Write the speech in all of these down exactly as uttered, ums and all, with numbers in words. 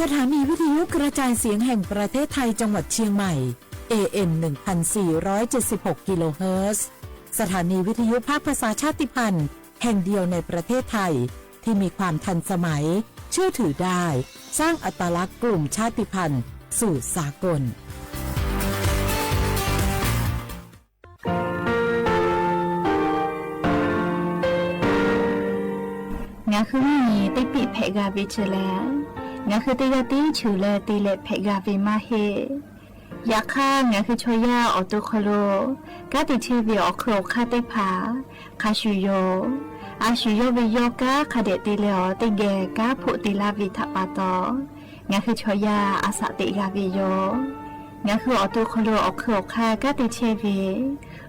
สถานีวิทยุกระจายเสียงแห่งประเทศไทยจังหวัดเชียงใหม่ เอเอ็ม หนึ่งพันสี่ร้อยเจ็ดสิบหก กิโลเฮิรตซ์ สถานีวิทยุภาคภาษาชาติพันธุ์ แห่งเดียวในประเทศไทย ที่มีความทันสมัย เชื่อถือได้ สร้างอัตลักษณ์กลุ่มชาติพันธุ์สู่สากล ငါဃုမီး တ့ပ့းဖဲးဂၤဝဲဆဲလဲၣ်, ငါဃုတ့ယီၢ်တ့ဆူးလၢတ့လဲၤဖဲးဂၤဝဲမးဟ့ၣ် ယခါ ငါဃုဆီယၢ်အီၣ်တူၢ်ခီလိာ် ကါတံာ်ဆဲဝဲအီၣ်ခုးအီၣ်ခါသ့ၣ်တဖၣ် ခါဆူၣ်ယိာ် အါဆူၣ်ယိာ်ဝဲယီၢ်ကါ ခါဒဲးတ့လဲၤအီၤ တ့ၢ်ဂဲၤကါဖိးတ့လၢဝဲထးပာ်တီၤ ငါဃုဆီယၢ်အသးတ့ဂၤဝဲယိာ် ငါဃုအီၣ်တူၢ်ခီလိာ် အီၣ်ခုးအီၣ်ခါ ကါတံာ်ဆဲဝဲ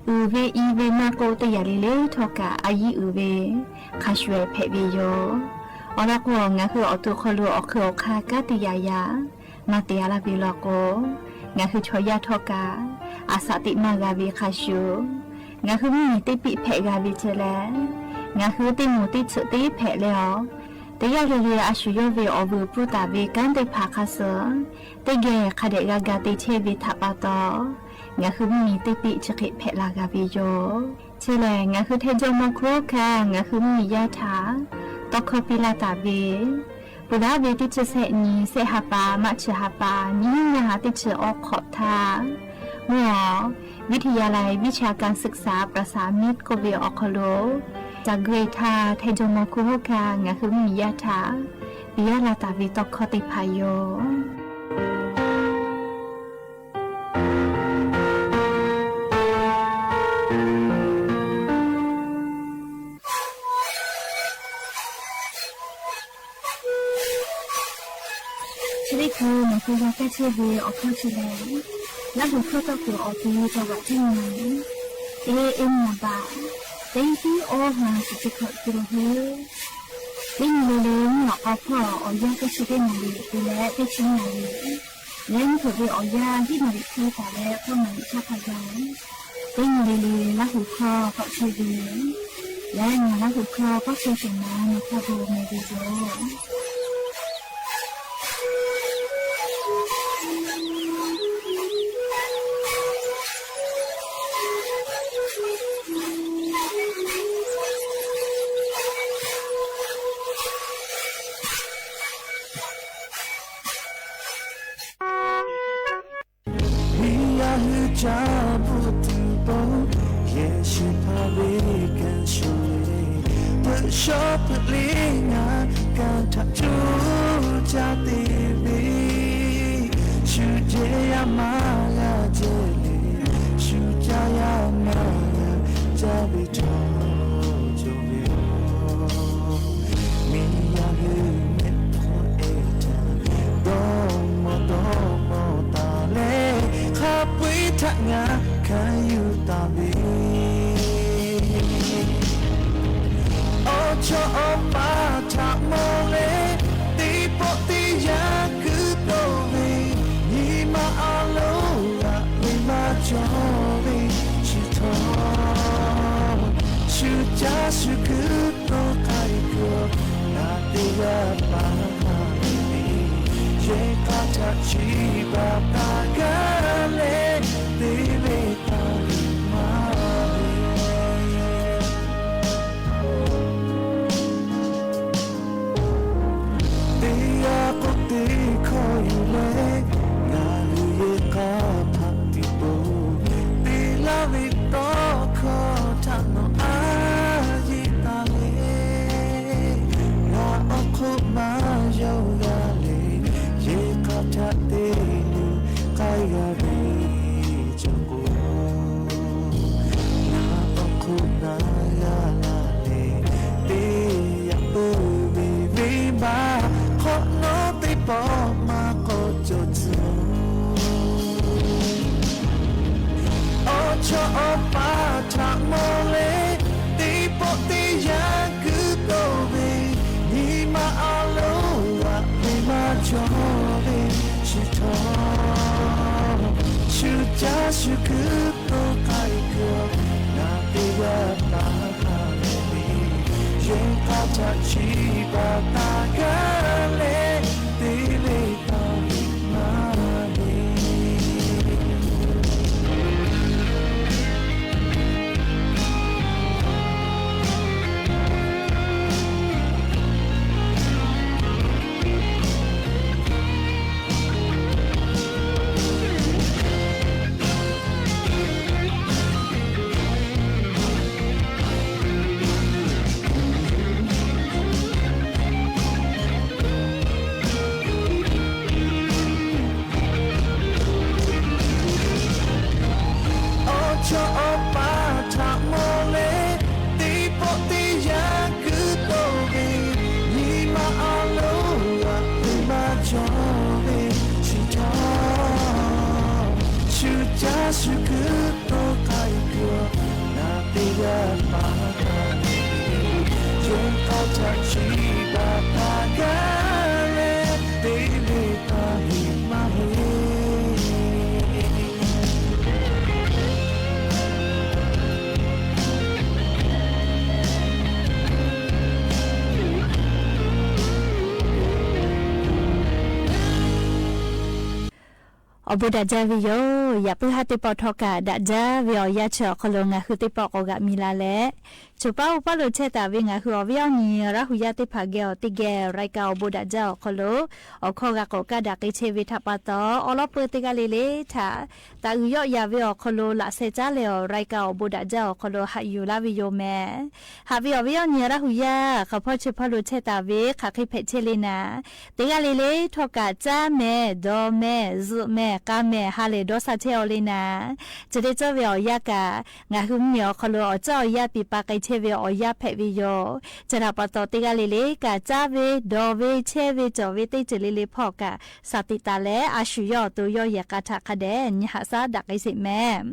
အုၣ်ဝဲအံၤဝဲမးကိးတ့ၢ်ယၤလံလၢထီၣ်ကး အယံၤအုၣ်ဝဲ ခါဆူၣ်ဝဲဖဲးဝဲယိာ် အီၣ်လီၤကိး ငါဃုအီၣ်တူၢ်ခီလိာ် အီၣ်ခုးအီၣ်ခါ ကါတ့ၢ်ယၤယၤ မၤတ့ၢ်အါလၢ်ဝံၤလီၤကိး ငါဃုဆီယၢ်ထီၣ်ကး အသးတ့မးဂၤဝံၤခါဆူၣ် ငါဃုမီး တ့ပ့းဖဲးဂၤဝဲဆဲလဲၣ်, ငါဃုတ့မိၢ်တ့ဆၢးတ့ဖဲးလဲအီၤ, တ့ယီၢ်လၢလၢ အါဆူၣ်ယိာ်ဝဲအီၣ်ဝဲပူတၢ်ဝဲကါသ့ၣ်တဖၣ်ခါဆၢၣ်, တ့ၢ်ဂဲၤခါဒဲးဂၤဂၤတ့ဆဲဝဲထးပာ်တီၤ, ငါဃုမီး တ့ပ့းဆၢဃဲးဖဲးလၢ်ဂၤဝဲယိာ် ဆဲလဲၣ် ငါဃုထဲယီၢ်မီခိၣ်ခါ ငါဃုမီးယၢ်ထး တီခီပံလၢ်တၢ်ဝဲ ပူၤဒၣ်ဝဲတ့ဆၢဆဲးနံၤ ဆဲးဟးပာ် မးဆၢဟးပာ် နံၣ်ညါဟးတ့ဆၢအီၣ်ခိးထါ မ့ၢ်အီၤ วิทยาลัยวิชาการศึกษาประสานมิตร ကိးဝဲအီၣ်ခီလိာ် တၢ်ဂ့ၢ်ထါ ထဲယီၢ်မီခိၣ်ခါ ငါဃုမီးယၢ်ထး ပယီၢ်လၢ်တၢ်ဝဲတီခီသ့ၣ်တဖၣ်ယိာ် ဆၢဒ့ၣ်ခိၣ် မၤဃုာ်ယၤကဲဆၢဝဲအီၣ်ခိးဆၢလဲၣ်, လၢဟူၣ်ခိၣ်တီၢ်ခိၣ်အီၣ်ကံ တဝးတံၢ်နၤ เอเอ็ม นามบัตร เต็งตี้ โอห้า สิบเจ็ด กิโลเฮิรตซ์ เต็งเลเล นี่ออกออกพ่อออกยาก็ชื่อได้มาเลย ดูแลได้ชิ้นมาเลย และนี่เผื่อไปออกยาที่มาเลยคือแต่และพ่อมาเลยชอบพยา เต็งเลเล ละหูคอเพราะเชยเดีย และงาละหูคอเพราะเชยเสียงน้ำมาพ่อโบมาดีโย မ့ၢ်ယၤဟူးကၠၢ်ဘူၣ်တူၢ်ဘိ ယဲၢ်ဆံဖးဝ့ၢ်ကၢၢ်ဆိၣ် ပၢၢ်ဆှီပလ့ငါ ကၢ်ထးကၠိကၠၢ်သ့ၣ်ဝ့ၢ် ဆူကၠဲယၤမၤယၤကၠဲလဲၣ် ဆူကၠၢ်ယၤမၤယၤကၠၢ်ဝ့ၢ်ထီၣ် ကၠိဝ့ၢ်ဧိၤ မ့ၢ်ယၤဟူးမဲာ်ဖီအဲၣ်တၢ် ဒီမီၤဒီမီၤတၢ်လဲၣ် ခါပှ့ၤထးငါ ခါယူၢ်တၢ်ဝ့ၢ် အီၣ်ဆီအီၣ်ပၢ်ထးမီၤလဲၣ် တ့ပီၣ်တ့ယၤကုၢ်ကိးဝ့ၢ် နံၤမၤအါလိာ်ဂၤ ဝ့ၢ်မၤကၠီဝ့ၢ် ဆူၣ်ထီၣ် ဆူၣ်ကၠၢ်ဆူၣ်ခုၣ် တိခါအံၤခိၣ် နၤတ့ဝဲပၢ်မၤဝ့ၢ် ယဲၢ်ကါထးဆံးဘၣ်တၢ်ဂၤလဲၣ် တ့ဝဲတၢ်ဂ့ၢ်မၤဝ့ၢ် တ့ယၤကိးတ့ခီယူၤလဲၣ် နၤလူၤယဲၢ်ကါထးတံၤဘိ တ့လၢဝ့ၢ်တီခီထးနီၢ် အါယံၤတၢ်လဲၣ် နၤအီၣ်ခိးမၤယီၤဂၤလဲၣ် ယဲၢ်ကါထးတ့လူၤ ကါယၤဝ့ၢ် ကၠီကိၣ် နၤအီၣ်ခိးနၤယၤလၢ်လဲၣ် တ့ယၤပၢဝ့ၢ်ဝ့ၢ်ဘၣ် ခီနီၢ်သ့ၣ်ပီၣ်မၤကီၢ်ကၠီၣ်ထူ အီၣ်ဆီအီၣ်ပၢ်ထးမီၤလဲၣ် တ့ပီၣ်တ့ယၤကုၢ်ကိးဝ့ၢ် နံၤမၤအါလိာ်ဂၤ ဝ့ၢ်မၤကၠီဝ့ၢ် ဆူၣ်ထီၣ် ဆူၣ်ကၠၢ်ဆူၣ်ခုၣ် တိခါအံၤခိၣ် နၤတ့ဝဲပၢ်မၤဝ့ၢ် ယဲၢ်ကါထးဆံးဘၣ်တၢ်ဂၤလဲၣ် တ့ဝဲ အိၣ်ဘူးဒၣ်ဒၢဝဲယိၤ, ယၢ်ပၢၢ်ဟါတ့ၢ်ပီၣ်ထီၣ်ကၢ်ဒၣ်ဒၢဝဲအီၤ ယၢ်ဆၢအီၤခီလိာ် ငါဟုတ့ၢ်ပီၣ်ကိးဂၤမံၤလၢ်လၢ် ဆိပာ်အိၣ်ပီၣ်လိာ်ဆဲးတၢ်ဝဲ ငါဟုအီၤဝဲအီၤနံၤ ရၢ်ဟူယၢ်တ့ၢ်ဖး ကဲအီၤတ့ၢ်ဂဲၤ ရၢၢ်ကၢ်အိၣ်ဘူးဒၣ်ဒၢအီၤခီလိာ် အိၣ်ခိးဂၤကိးကၢ်ဒၣ်က့ၤဆဲးဝဲထးပာ်တီၢ် အိၣ်လီၤပှဲၤတ့ၢ်ဂၤလၢ်လၢ် ထး တၢ်အုၣ်ယီၣ်ယၤဝဲအီၤခီလိာ် လၢ်ဆဲးကၢ်လဲၣ်အီၤ ရၢၢ်ကၢ်အိၣ်ဘူးဒၣ်ဒၢအီၤခီလိာ် ဟးယူၤလၢ်ဝဲယိၤမဲာ် ဟးဝဲအီၤဝဲအီၤနံၤ ရၢ်ဟူယၢ် ဃၣ်ဖီဆဲးဖီလိာ်ဆဲးတၢ်ဝဲ ခးဃ့ဖဲးဆဲးလၢ်နၤ တ့ၢ်ဂၤလၢ်လၢ် ထီၣ်ကၢ် ကၢ်မဲာ် ဒီးမဲာ် စ့မဲာ် ကါမဲာ် ဟါလၢ်ဒီးစးဆဲးအီၤလၢ်နၤ ဆၢတဲာ်ကၠီဝဲအီၤယၢ်ကၢ် ငါဟုမ့ၢ်အီၤခီလိာ် အီၣ်ကၠီအီၣ်ယၢ် ပံၤပာ်က့ၤဆဲးဝဲအီၤယၢ်ဖဲးဝဲယိၤ ဆဲးထးပာ်တီၢ်တ့ၢ်ဂၤလၢ်လၢ် ကၢ်ကၢ်ဝဲ ဒီးဝဲ ဆဲးဝဲ ကၠီၣ်ဝဲ တ့ၢ်စၢၤလၢ်လၢ်ဖီၣ်ကၢ် စးတံာ်တာ်လၢ အဆူၣ်ယီၣ်အသိးယီၣ်ယဲၢ်ကးထးခါဒဲး နံၤဟးဆါဒၣ်က့ၤစ့းမဲာ်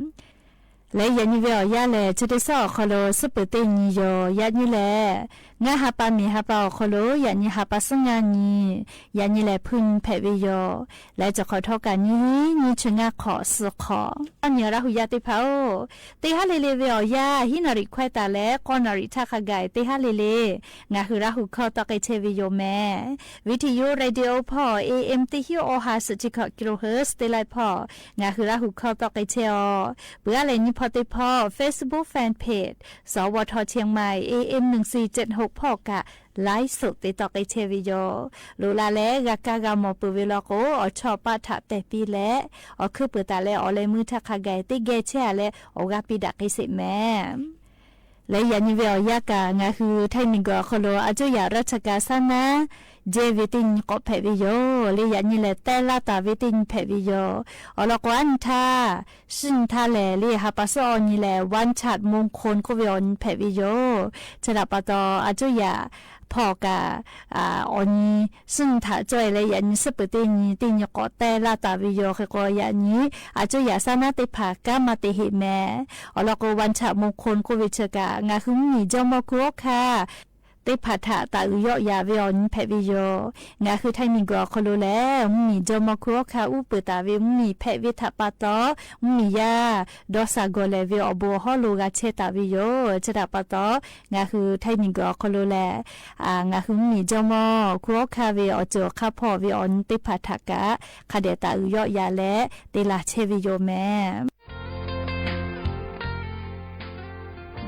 လၢယၤနံၤဝဲအီၤယၢ်လဲၣ် ဆၢတဲာ်ကၠီအီၤခီလိာ် စ့ပၢၢ်တ့ၢ်နံၤယိၤ ယၤနံၤလဲၣ် ငါးဟါပာ်မ့ၢ်ဟါပာ်အီၤခီလိာ် ယၤနံၤဟါပာ်ဆူညါနံၤ ယၤနံၤလဲၣ် ဖုနံၤဖဲးဝဲယိၤ လၢကၠီၣ်ခီၣ်ထီၣ်ကၢ်နံၤ နံၤဆံငါခီၣ် စ့ၢ်ခီၣ် အီၤနံၤရၢ်ဟူယၢ်တ့ၢ်ဖးအိၣ် တ့ၢ်ဟါလၢ်လၢ်ဝဲအီၤယၢ် ဟံးနၣ်ရံၣ်ခွဲးတၢ်လၢ ဃိးနၣ်ရံၣ်ထးခါဂၤ တ့ၢ်ဟါလၢ်လၢ် ငါဟုရၢ်ဟူခီၣ်ထီၣ်က့ၤဆဲးဝဲယိၤမဲာ် ဝံထယိ ရေၣ်ဒံယိၤဖီၣ် AM တဟံး အိၣ်ဟး စူးဆံခီၣ် ကံရူၢ်ဟᢢး စတ့လၢ်ဖီၣ် ငါဟုရၢ်ဟူခီၣ်ထီၣ်က့ၤဆဲးအီၤ ပှၤလၢနံၤဖီတ့ၢ်ဖီၣ် Facebook Fan Page စဝထ เชียงใหม่ AM หนึ่งสี่เจ็ดหก ဖီၣ်ကၢ် ไลฟ์สด တ့ၢ်ထီၣ်က့ၤဆဲးဝဲယိၤ လိၣ်လၢ်လၢ ဂၤကါဂၤမီၢ်ပၢၢ်ဝဲလီၤကိး အိၣ်ဆီၣ်ပာ်ထးတဲာ်ပံလၢ အိၣ်ခုပၢၢ်တၢ်လၢ အိၣ်လၢမုၢ်ထးခါဂၤ တ့ၢ်ဂဲၤဆဲးအါလၢ အိၣ်ဂၤပံဒၣ်က့ၤစ့းမဲာ် လၢယၤနံၤဝဲအီၤယၢ်ကၢ် ငါဟုထၢၣ်မံၤကီၢ်အီၤခီလိာ် အကၠိယၢ်ရၢ်ထၢၣ်ကၢ်ဆၢနါ ကဲဝဲတ့ၢ်နံၤကိးဖဲးဝဲယိၤ လၢယၤနံၤလဲၣ် တဲလၢ်တၢ်ဝဲတ့ၢ်နံၤဖဲးဝဲယိၤ အိၣ်လီၤကိးအါနံၤထး သီနံၤထးလဲၣ် လၢယဟးပာ်ဆူအီၤနံၤလဲၣ် วันฉลองมงคล ကဲဝဲအီၤနံၤဖဲးဝဲယိၤ ဆဲးထးပာ်တီၢ် အကၠိယၢ်ဖီၣ်ကၢ် အီၤနံၤ သီနံၤထးကၠီလၢယၤနံၤ စ့ပၢၢ်တ့ၢ်နံၤ တ့ၢ်နံၤကိးတဲလၢ်တၢ်ဝဲယိၤ ဃ့ကိးယၤနံၤ အကၠိယၢ်ဆၢနါတ့ၢ်ဖး ကါမၤတ့ၢ်ဟ့ၣ်မဲာ် အိၣ်လီၤကိး วันฉลองมงคล ကဲဝဲဆၢကၢ် ငါဟုမုၢ်မံၤ ကၠီမီၢ်ခူအိၣ်ခါ တ့ၢ်ဖးထး တၢ်အုၣ်ယီၣ်ယၤဝဲအီၤနံၤဖဲးဝဲယိၤ ငါဟုထၢၣ်မံၤကီၢ်အီၤခီလိာ်လဲၣ် မုၢ်မံၤ ကၠီမီၢ်ခူအိၣ်ခါ အူပၢၢ်တၢ်ဝဲ မုၢ်မံၤဖဲးဝဲထးပာ်တီၢ် မုၢ်မံၤယၢ် ဒီးစၢ်ဂီၤလဲၣ်ဝဲအီၤ ဘူးအဟီၣ်လိၤဂၤဆဲးတၢ်ဝဲယိၤ ဆဲးထးပာ်တီၢ် ငါဟုထၢၣ်မံၤကီၢ်အီၤခီလိာ်လဲၣ် ငါဟုမုၢ်မံၤ ကၠီမီၢ်ခူအိၣ်ခါဝဲ အီၣ်ကၠိခါဖီၣ်ဝဲအီၤနံၤ တ့ၢ်ဖးထးကၢ် ခါဒဲးတၢ်အုၣ်ယီၣ်ယၤလၢ တ့ၢ်လၢ်ဆဲးဝဲယိၤမဲာ်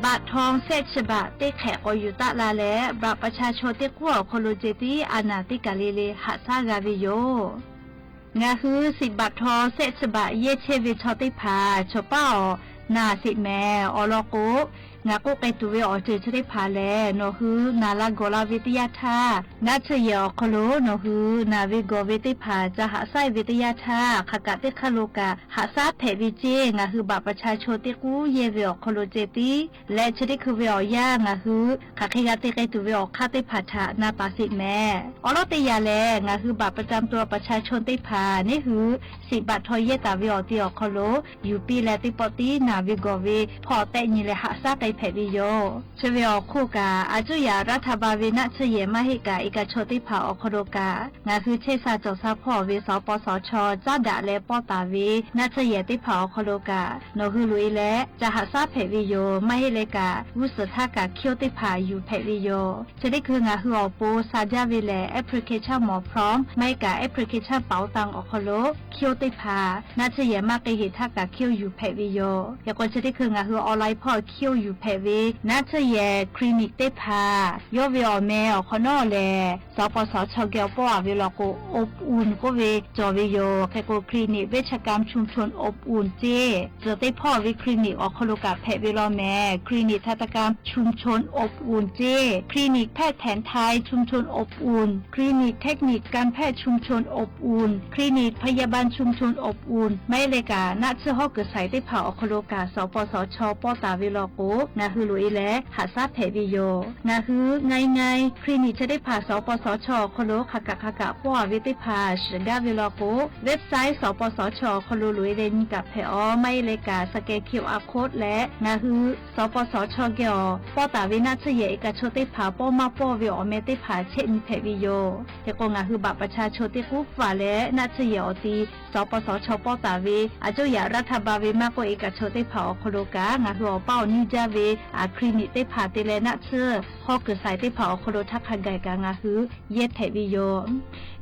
บัตรทอง ဆယ့် ฉบับ တ့ၢ်ခဲးကိးယူၤတၢ်လၢ်လၢ บัตรประชาชน တ့ၢ်ကူၣ်အီၤခီလိာ် စ့ၢ်တံၢ် အနၢ်တံၢ်ကၢ်လ့လ့ ဟးဆါဂၤဝဲယိၤ ငါဟု สิทธิ์บัตรทอง ဆယ့် ฉบับ ယဲၢ်ဆဲးဝဲဆီတ့ၢ်ဖး ဆိပာ်အီၤ နၢ်စ့းမဲာ် အိၣ်လီၤကိး နၢ်ကိးကဲတူာ်ဝဲအီၤ တ့ၢ်ဆၢတ့ၢ်ဖးလဲၣ် နီၢ်ဟုနၢ်လၢဂီၤလၢ်ဝဲတယၢ်ထၢၣ် နၢ်ဆၢယဲၢ်အီၤခီလိာ် နီၢ်ဟုနၢ်ဝဲဂီၤဝဲတ့ၢ်ဖး ကဟးဆါဝဲတယၢ်ထၢၣ် ခးကးတ့ၢ်ခၢၣ်လိာ်ကၢ် ဟးဆါဖဲးဝဲစ့ၢ် ငါဟု บัตรประชาชน တ့ၢ်ကူၣ်ယဲၢ်ဝဲအီၤခီလိာ် စ့ၢ်တံၢ် လၢဆၢတ့ၢ်ခုဝဲအီၤယၢ် ငါဟု ခးဃ့ဂၤတ့ၢ်ကဲတူာ်ဝဲအီၤခါတ့ၢ်ဖးထး နၢ်ပာ်စ့ၢ်မဲာ် အိၣ်လီၤတ့ၢ်ယၤလဲၣ် ငါဟု บัตรประจำตัวประชาชน တ့ၢ်ဖး န့ၣ်ဟု สิทธิ์บัตรทอง ယဲၢ်တၢ်ဝဲအီၤတ့ၢ်အီၤခီလိာ် ယူၤပ့လဲၣ်တ့ၢ်ပီၣ်တံၢ် နၢ်ဝဲဂီၤဝဲ ဖီၣ်တဲာ်နံၤလဲၣ် ဟးဆါကဲဖဲးဝဲယိၤ ဆၢဝဲအီၤခိၣ်ကၢ် အကၠိယၢ်ရၢ်ထၢၣ်ဘၣ်ဝဲ နၢ်ဆၢယဲၢ် မၤဟ့ၣ်ကၢ် เอกชน တ့ၢ်ဖးအီၤခီလိာ်ကၢ် ငါဟု ဆဲးစၢ်ကၠီၣ်ဆၢဖီၣ်ဝဲ สปสช ကၠၢ်ဒၣ်လဲၤပီၢ်တၢ်ဝဲ နၢ်ဆၢယဲၢ်တ့ၢ်ဖးအီၤခီလိာ်ကၢ် နီၢ်ဟုလိာ်အံၤလဲၣ် ကဟးဆါဖဲးဝဲယိၤ မၤဟ့ၣ်လၢကၢ် ဝူစၢၣ်ထါကၢ် ခံအိၣ်တ့ၢ်ဖး ယူၤဖဲးဝဲယိၤ ဆၢတ့ၢ်ခု ငါဟုအီၤပိာ် စးဒၣ်ဝဲလဲၣ် แอปพลิเคชัน หมอพร้อม မၤဟ့ၣ်ကၢ် แอปพลิเคชัน เป๋าตัง အီၤခီလိာ် ခံအိၣ်တ့ၢ်ဖး နၢ်ဆၢယဲၢ် မၤက့ၤဟ့ၣ်ထါကၢ် ခံအိၣ်ယူၤဖဲးဝဲယိၤ ယဲၢ်ကီၢ်ဆၢတ့ၢ်ခု ငါဟု online ဖီၣ် ခံအိၣ်ယူၤဖဲးဝဲ နၢ်ဆၢယဲၢ် คลินิก တ့ၢ်ဖး ယီၢ်ဝဲအီၤမဲာ် အီၤခီနီၣ်လဲၣ် สปสช ကဲအီၤပီၢ်အဝဲလီၤကိး อบอุ่น ကဲဝဲ ကၠီၣ်ဝဲယိၤ ဃ့ကိး คลินิกเวชกรรมชุมชนอบอุ่น စ့ၢ် စၢၢ်တ့ၢ်ဖီၣ်ဝဲ คลินิก အီၤခီလိာ်ကၢ် ဖဲးဝဲလီၤမဲာ် คลินิกทันตกรรมชุมชนอบอุ่น စ့ၢ် คลินิกแพทย์แผนไทยชุมชนอบอุ่น คลินิกเทคนิคการแพทย์ชุมชนอบอุ่น คลินิกพยาบาลชุมชนอบอุ่น မၤဟ့ၣ်လၢကၢ် နၢ်ဆၢဟီၣ်ကၢၢ်စဲးတ့ၢ်ဖးအီၤခီလိာ်ကၢ် สปสช ပီၢ်တၢ်ဝဲလီၤကိး နၢ်ဟုလိာ်အံၤလဲၣ် ဟးဆါဖဲးဝဲယိၤ နၢ်ဟု ง่ายๆ คลินิก ဆၢတ့ၢ်ဖး สปสช အီၤခီလိာ် ခးကးခးကးပီၢ်အဝဲတ့ၢ်ဖး စၢၢ်ကၢ်ဝဲလီၤကိး website สปสช အီၤခီလိာ်လိာ်အံၤလဲၣ် နံၤကၢ်ဖဲးအီၤ မၤဟ့ၣ်လၢကၢ် สแกน QR code လဲၣ် နၢ်ဟု สปสช ကဲအီၤ ပီၢ်တၢ်ဝဲ နၢ်ဆၢယဲၢ် เอกชน တ့ၢ်ဖး ပီၢ်မၤပီၢ်ဝဲအီၤမဲာ်တ့ၢ်ဖး ဆဲးနံၤဖဲးဝဲယိၤ ယဲၢ်ကီၢ် ငါဟု บัตรประชาชน တ့ၢ်ကူၣ်ဖးလဲၣ် နၢ်ဆၢယဲၢ်အီၤတံၢ် สปสช ပီၢ်တၢ်ဝဲ အကၠိယၢ်ရၢ်ထၢၣ်ဘၣ်ဝဲ မၤကိး เอกชน တ့ၢ်ဖးအီၤခီလိာ်ကၢ် ငါဟုအီၤပာ်အီၤနံၤကၢ်ဝဲ ဝ့ၢ် အ คลินิก သ့ၣ်တဖၣ် တေလဲၤနၢ်ဆၢ ဟီၣ်ကၢၢ်စဲးသ့ၣ်တဖၣ် အိၣ်ခီလိာ် ထးခးဂဲၤက ငါဟု ယဲၢ်ဖျဲးဝံၤယိာ်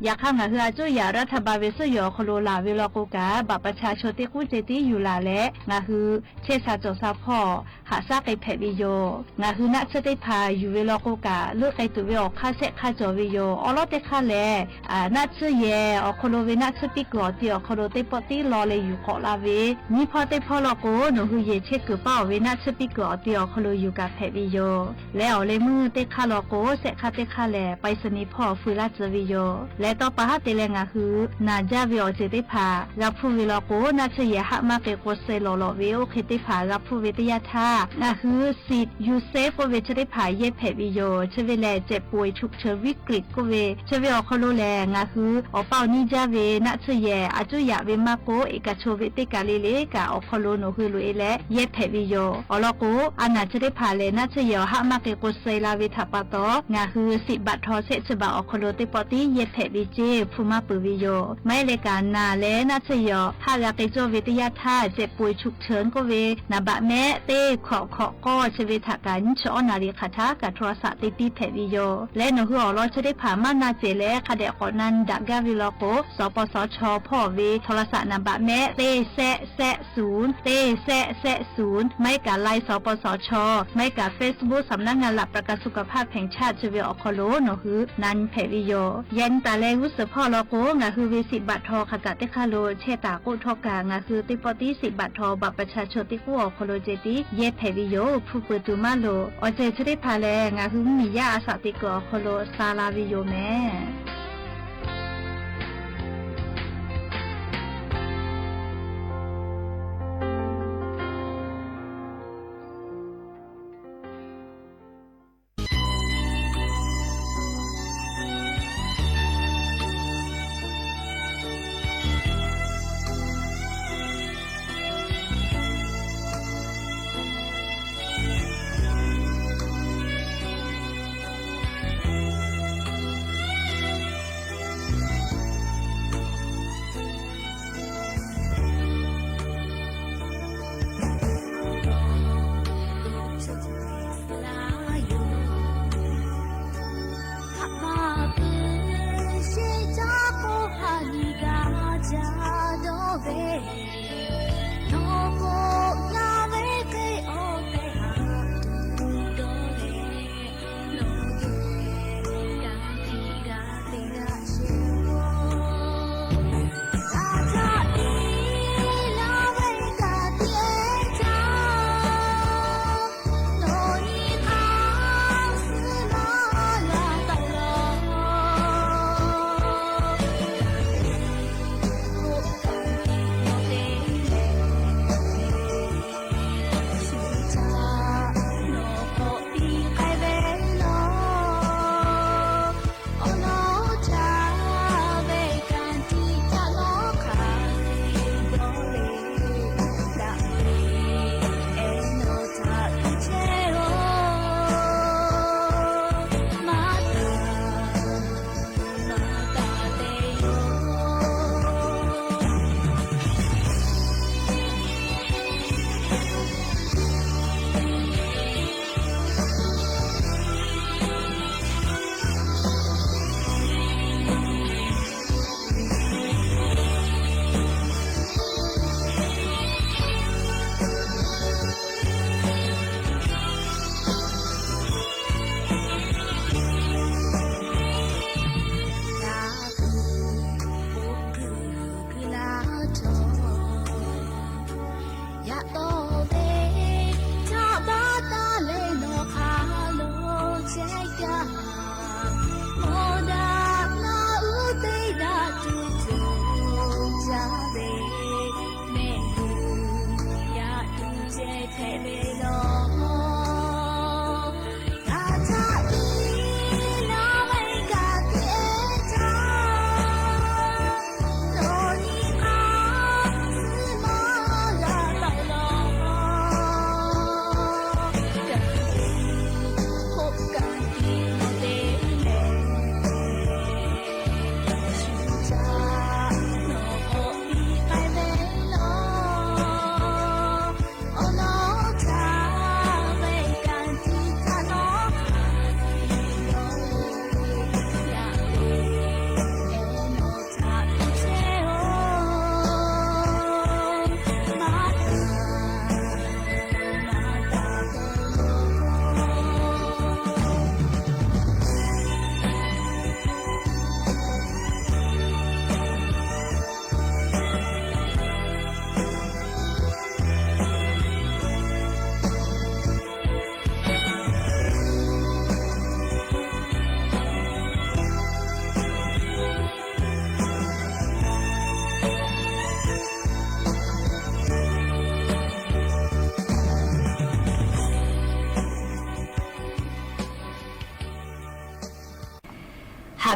ယခါ ငါဟု အကၠိယဲၢ် รัฐบาล ဝ့ၢ် သိၣ်ယိၤ အိၣ်ခီလိာ် လၢ်ဝ့ၢ်လီၢ်ကိးကး บัตรประชาชน သ့ၣ်ကူၣ်စ့ၢ်တံၢ် ယူၢ်လၢ်လၢ ငါဟု ဆဲးစးစီၤဆါဖီၣ် ဟးဆှဲးက့ၤဖျဲးဝံၤယိာ် ငါဟု နၢ်ဆၢသ့ၣ်တဖၣ် ယူၢ်ဝ့ၢ်လီၢ်ကိးကး လၢက့ၤတုၤဝ့ၢ် အိၣ်ခါဆဲးခါစီၤဝံၤယိာ် အီၤလီၤတခါလဲၣ် အ နၢ်ဆၢယဲၢ် အိၣ်ခီလိာ်ဝ့ၢ် နၢ်ဆၢပံကုၢ်အီၤတံၢ် အိၣ်ခီလိာ် သ့ၣ်ပီၣ်တံၢ် လီၤလၢယူၢ်ဃီလၢ်ဝ့ၢ် နံၣ်ဖီသ့ၣ်ဖီလီၤကိး နၢ်ဟု ယဲၢ်ဆဲးကၢၢ်ပာ်အီၤဝ့ၢ် နၢ်ဆၢပံကုၢ်အီၤတံၢ် အိၣ်ခီလိာ် ယူၢ်ကးဖျဲးဝံၤယိာ် လဲၤအီၤလၢမုၢ်သ့ၣ်ခါလီၤကိး ဆဲးခါသ့ၣ်ခါလဲၣ် ไปรษณีย์ ဖီၣ်အီၤ ဖုးလၢ်စၢၤဝံၤယိာ် လဲၤတီၢ်ပာ်ဟးတ့ၢ်လၢ ငါဟု နၢ်ယါဝ့ၢ် အီၤစ့ၢ်သ့ၣ်တဖၣ် ဂၤဖုးဝံၤလီၤကိး နၢ်ဆၢယဲၢ် ဟးမၤက့ၤကိးစဲး လီၤလီၤဝ့ၢ် အိၣ်ခ့သ့ၣ်တဖၣ် ဂၤဖုးဝံၤတယၢ်ထါ ငါဟု สิทธิ์ ယူၢ်စ့ၣ် ကိးဝ့ၢ် ဆၢသ့ၣ်တဖၣ် ယဲၢ်ဖျဲးဝံၤယိာ် ဆၢဝ့ၢ်လၢ เจ็บป่วยฉุกเฉินวิกฤต ကိးဝ့ၢ် ဆၢဝ့ၢ် အိၣ်ခီလိာ်လဲၣ် ငါဟု အိၣ်ပာ်အီၤ နံၣ်ယါဝ့ၢ် နၢ်ဆၢယဲၢ် အကၠိယဲၢ်ဝ့ၢ် မၤကိး เอกชน ဝ့ၢ်သ့ၣ်ကးလံလံကး အိၣ်ခီလိာ် နၢ်ဟု လီၤအ့လဲၣ် ယဲၢ်ဖျဲးဝံၤယိာ် အီၤလီၤကိး အနၢ်ဆၢသ့ၣ်တဖၣ်လဲၣ် နၢ်ဆၢယဲၢ် ဟးမၤက့ၤကိးစဲး လၢဝ့ၢ် ထးပာ်တီၢ် ငါဟု สิทธิ์บัตรทอง ဆဲးစးဘၣ် အိၣ်ခီလိာ် သ့ၣ်ပီၣ်တံၢ် ယဲၢ်ဖျဲးဝံၤစ့ၢ် ဖုးမၤပၢၢ်ဝံၤယိာ် မ့ၢ်လၢကး နၢ်လၢနၢ်ဆၢယဲၢ် ဟးဂၤက့ၤကၠိဝ့ၢ်တယၢ်ထါ เจ็บป่วยฉุกเฉิน ကိးဝ့ၢ် နံပါတ် မ့ၢ် သ့ၣ် ခီၣ် ခီၣ် ကီ ဆၢဝ့ၢ် ထးကး နံၣ်ဆၢအီၣ်နၣ်ရံၣ် ခးထးကး โทรศัพท์ သ့ၣ်တံၢ်ဖျဲးဝံၤယိာ် လဲၤ နၢ်ဟု အီၤလီၤ ဆၢသ့ၣ်တဖၣ် မၤနၢ်စဲးလဲၣ် ခးဒဲးကိးနၢ်ဒၣ်ဂၤဝံၤလီၤကိး สปสช ဖီၣ်ဝ့ၢ် โทรศัพท์ နံပါတ် မ့ၢ် သ့ၣ် แซะ แซะ ศูนย์ သ့ၣ် แซะ แซะ ศูนย์ မ့ၢ်ကး ไลน์ สปสช မ့ၢ်ကး Facebook สำนักงานหลักประกันสุขภาพแห่งชาติ ဆၢဝ့ၢ် အိၣ်ခီလိာ် နၢ်ဟု နၢ်ဖျဲးဝံၤယိာ် ယဲၢ်နံၣ်တၢ်လဲၤဂုာ်စၢၤဖီၣ်လီၤကိး ငါဟု ဝ့ၢ် สิทธิ์บัตรทอง ခးကးသ့ၣ်ခါလိာ် ဆဲးတၢ်ကိးထီၣ်ကး ငါဟု သ့ၣ်ပီၣ်တံၢ် สิทธิ์บัตรทอง บัตรประชาชน သ့ၣ်ကူၣ် အိၣ်ခီလိာ် စ့ၢ်တံၢ် ယဲၢ်ဖျဲးဝံၤယိာ် ဖုးပၢၢ်တုၤမးလိာ် အီၤစ့ၢ် ဆၢသ့ၣ်တဖၣ်လဲၣ် ငါဟု မံၤယါအစးသံကွၢ် အိၣ်ခီလိာ် စးလၢဝံၤယိာ်မ့ၢ်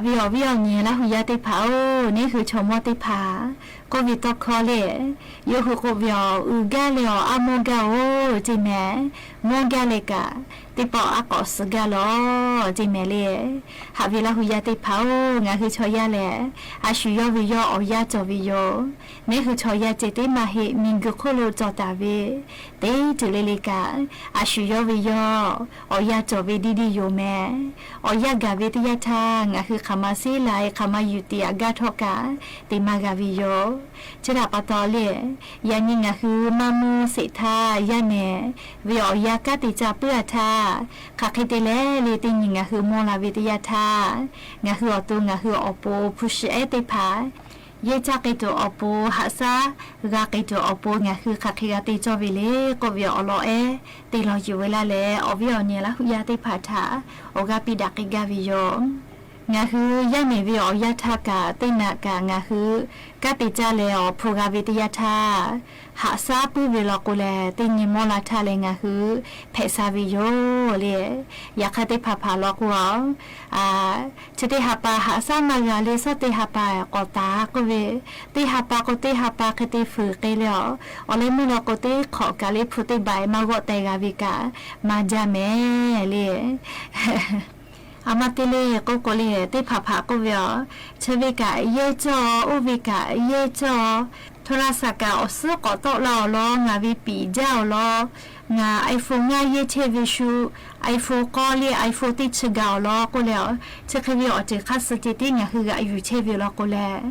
ဝီဢီၣ်ဝီဢီၣ်ညဲ လၢဟူယါတ့ၢ်ဖၣ်ဧၢ, န့ၣ်ဃုာ် ဆီၣ်မီတ့ၢ်ဖၣ် ကိးဝီတီခီလ့ၣ်, ယိးဃုာ်ကိးဝီအီၣ် အုၣ်ကါလဲၣ်အီၤ အါမီကါဧိၤ ကၠ့မဲာ်, မီကါလဲၣ်ကး, တ့ပီအါကိးစၢ်ကါလီၤ ကၠ့မဲာ်လ့ၣ်. ဟးဝီလၢဟူယါတ့ၢ်ဖၣ်ဧၢ, ငါဃုာ်ဆီၣ်ယါလဲၣ်, အဆူၣ်ယီၢ်ဝီယီၢ် အီၣ်ယါကၠီၣ်ဝီယီၢ်, န့ၣ်ဃုာ်ဆီၣ်ယါကၠ့တ့ၢ်မၤဟ့ၣ် မံၤဂုာ်ခိၣ်လိာ်ကၠီၣ်တၢ်ဝီ တ့တုၤလ့လ့ကး, အဆူၣ်ယီၢ်ဝီယီၢ်, အီၣ်ယါကၠီၣ်ဝီဒံဒံယိၤမဲာ်, အီၣ်ယါဂၤဝီတယါထါ, ငါဃုာ်ခးမၤစ့လး ခးမၤယူၢ်တံၢ်အဂၤထီၣ်ကး, တ့မၤဂၤဝီယီၢ်. ဆၢဒၣ်ပတီၢ်လ့ၣ်, ယၤနံၤ ငါဃုာ်မၤမူစ့းထါ ယါမဲာ်, ဝီအီၣ်ယါကါတ့ၢ်ကၢ်ပုၢ်အထါ, ခးဃ့တ့ၢ်လဲၣ်လ့ၣ် တ့နံၤ ငါဃုာ်မီလၤဝီတယါထါ, ငါဃုာ်အီၣ်တိၢ် ငါဃုာ်အီၣ်ပိာ် ဖူၣ်ၡံၣ်အဲၣ်တ့ၢ်ဖၣ် ယဲၢ်ကၠၢ်က့ၤတိၣ်အီၤပိာ် ဟးစၢ်ဂၤက့ၤတိၣ်အီၤပိာ် ငါဃုာ်ခးဃ့ဂၤတ့ၢ်ကၠီၣ်ဝီလ့ၣ် ကိးဝီအီၣ်လီၤအဲၣ် တ့ၢ်လီၤယုာ်ဝဲလၢ်လၢ် အီၣ်ဝီအီၣ်ညဲလၢဟူယါတ့ၢ်ဖၣ်ထး အီၣ်ဂၤပံးဒၣ်က့ၤဂၤဝီယီၢ်. ငါဃုာ်ယါမဲာ်ဝီအီၣ်ယါထါကး တ့နးကး ငါဃုာ် ကၢ်တ့ၢ်ကၢ်လဲၣ်အီၤ ဖူးဂၤဝီတယါထါ ဟးစၢ်ပုၢ်ဝီလီၤကိးလဲၣ် တ့နံၤမီလၤထါလဲၣ် ငါဃုာ် ဖဲးစၢ်ဝီယီၢ်လ့ၣ်. ယခါတ့ၢ်ဖးဖးလီၤကိးအီၤ အ ဆၢတ့ၢ်ဟးပာ် ဟးစၢ်မၤဂၤလ့ၣ် ဆီၣ်တ့ၢ်ဟးပာ် ကိၢ်တၢ်ကိးဝီ တ့ၢ်ဟးပာ်ကိး တ့ၢ်ဟးပာ် ဃ့တ့ၢ်ဖုးက့ၤလ့ၣ်အီၤ အီၤလၢမုၢ်လီၤကိး တ့ၢ်ခိးကးလ့ၣ် ဖုးတ့ၢ်ဘၣ် မၤဂီၤတဲာ်ဂၤဝီကး မၤဒ်မဲာ်လ့ၣ်. အမၤတ့ၢ်လ့ၣ် ကိးကိးလ့ၣ် တ့ၢ်ဖးဖးကိးဝီအီၤ ဆၢဝီကး ယဲၢ်ကၠီၣ် အိၣ်ဝီကး ယဲၢ်ကၠီၣ် ထိရသးကး အီၣ်စုကိးတီၢ်လၢအီၤလီၤ ငါဝီပံးကၠၢ်အီၤလီၤ ငါ iPhone ငါယဲၢ်ဆဲးဝီဆူ iPhone ကီလ့ၣ် iPhone တ့ၢ်ဆၢဂၤအီၤလီၤကိးလဲၣ်အီၤ ဆၢဃ့ဝီအီၤတ့ၢ်ခါစုက့ၤတ့ၢ် ငါဃုာ်ဂၤယူၢ်ဆဲးဝီလီၤကိးလဲၣ်.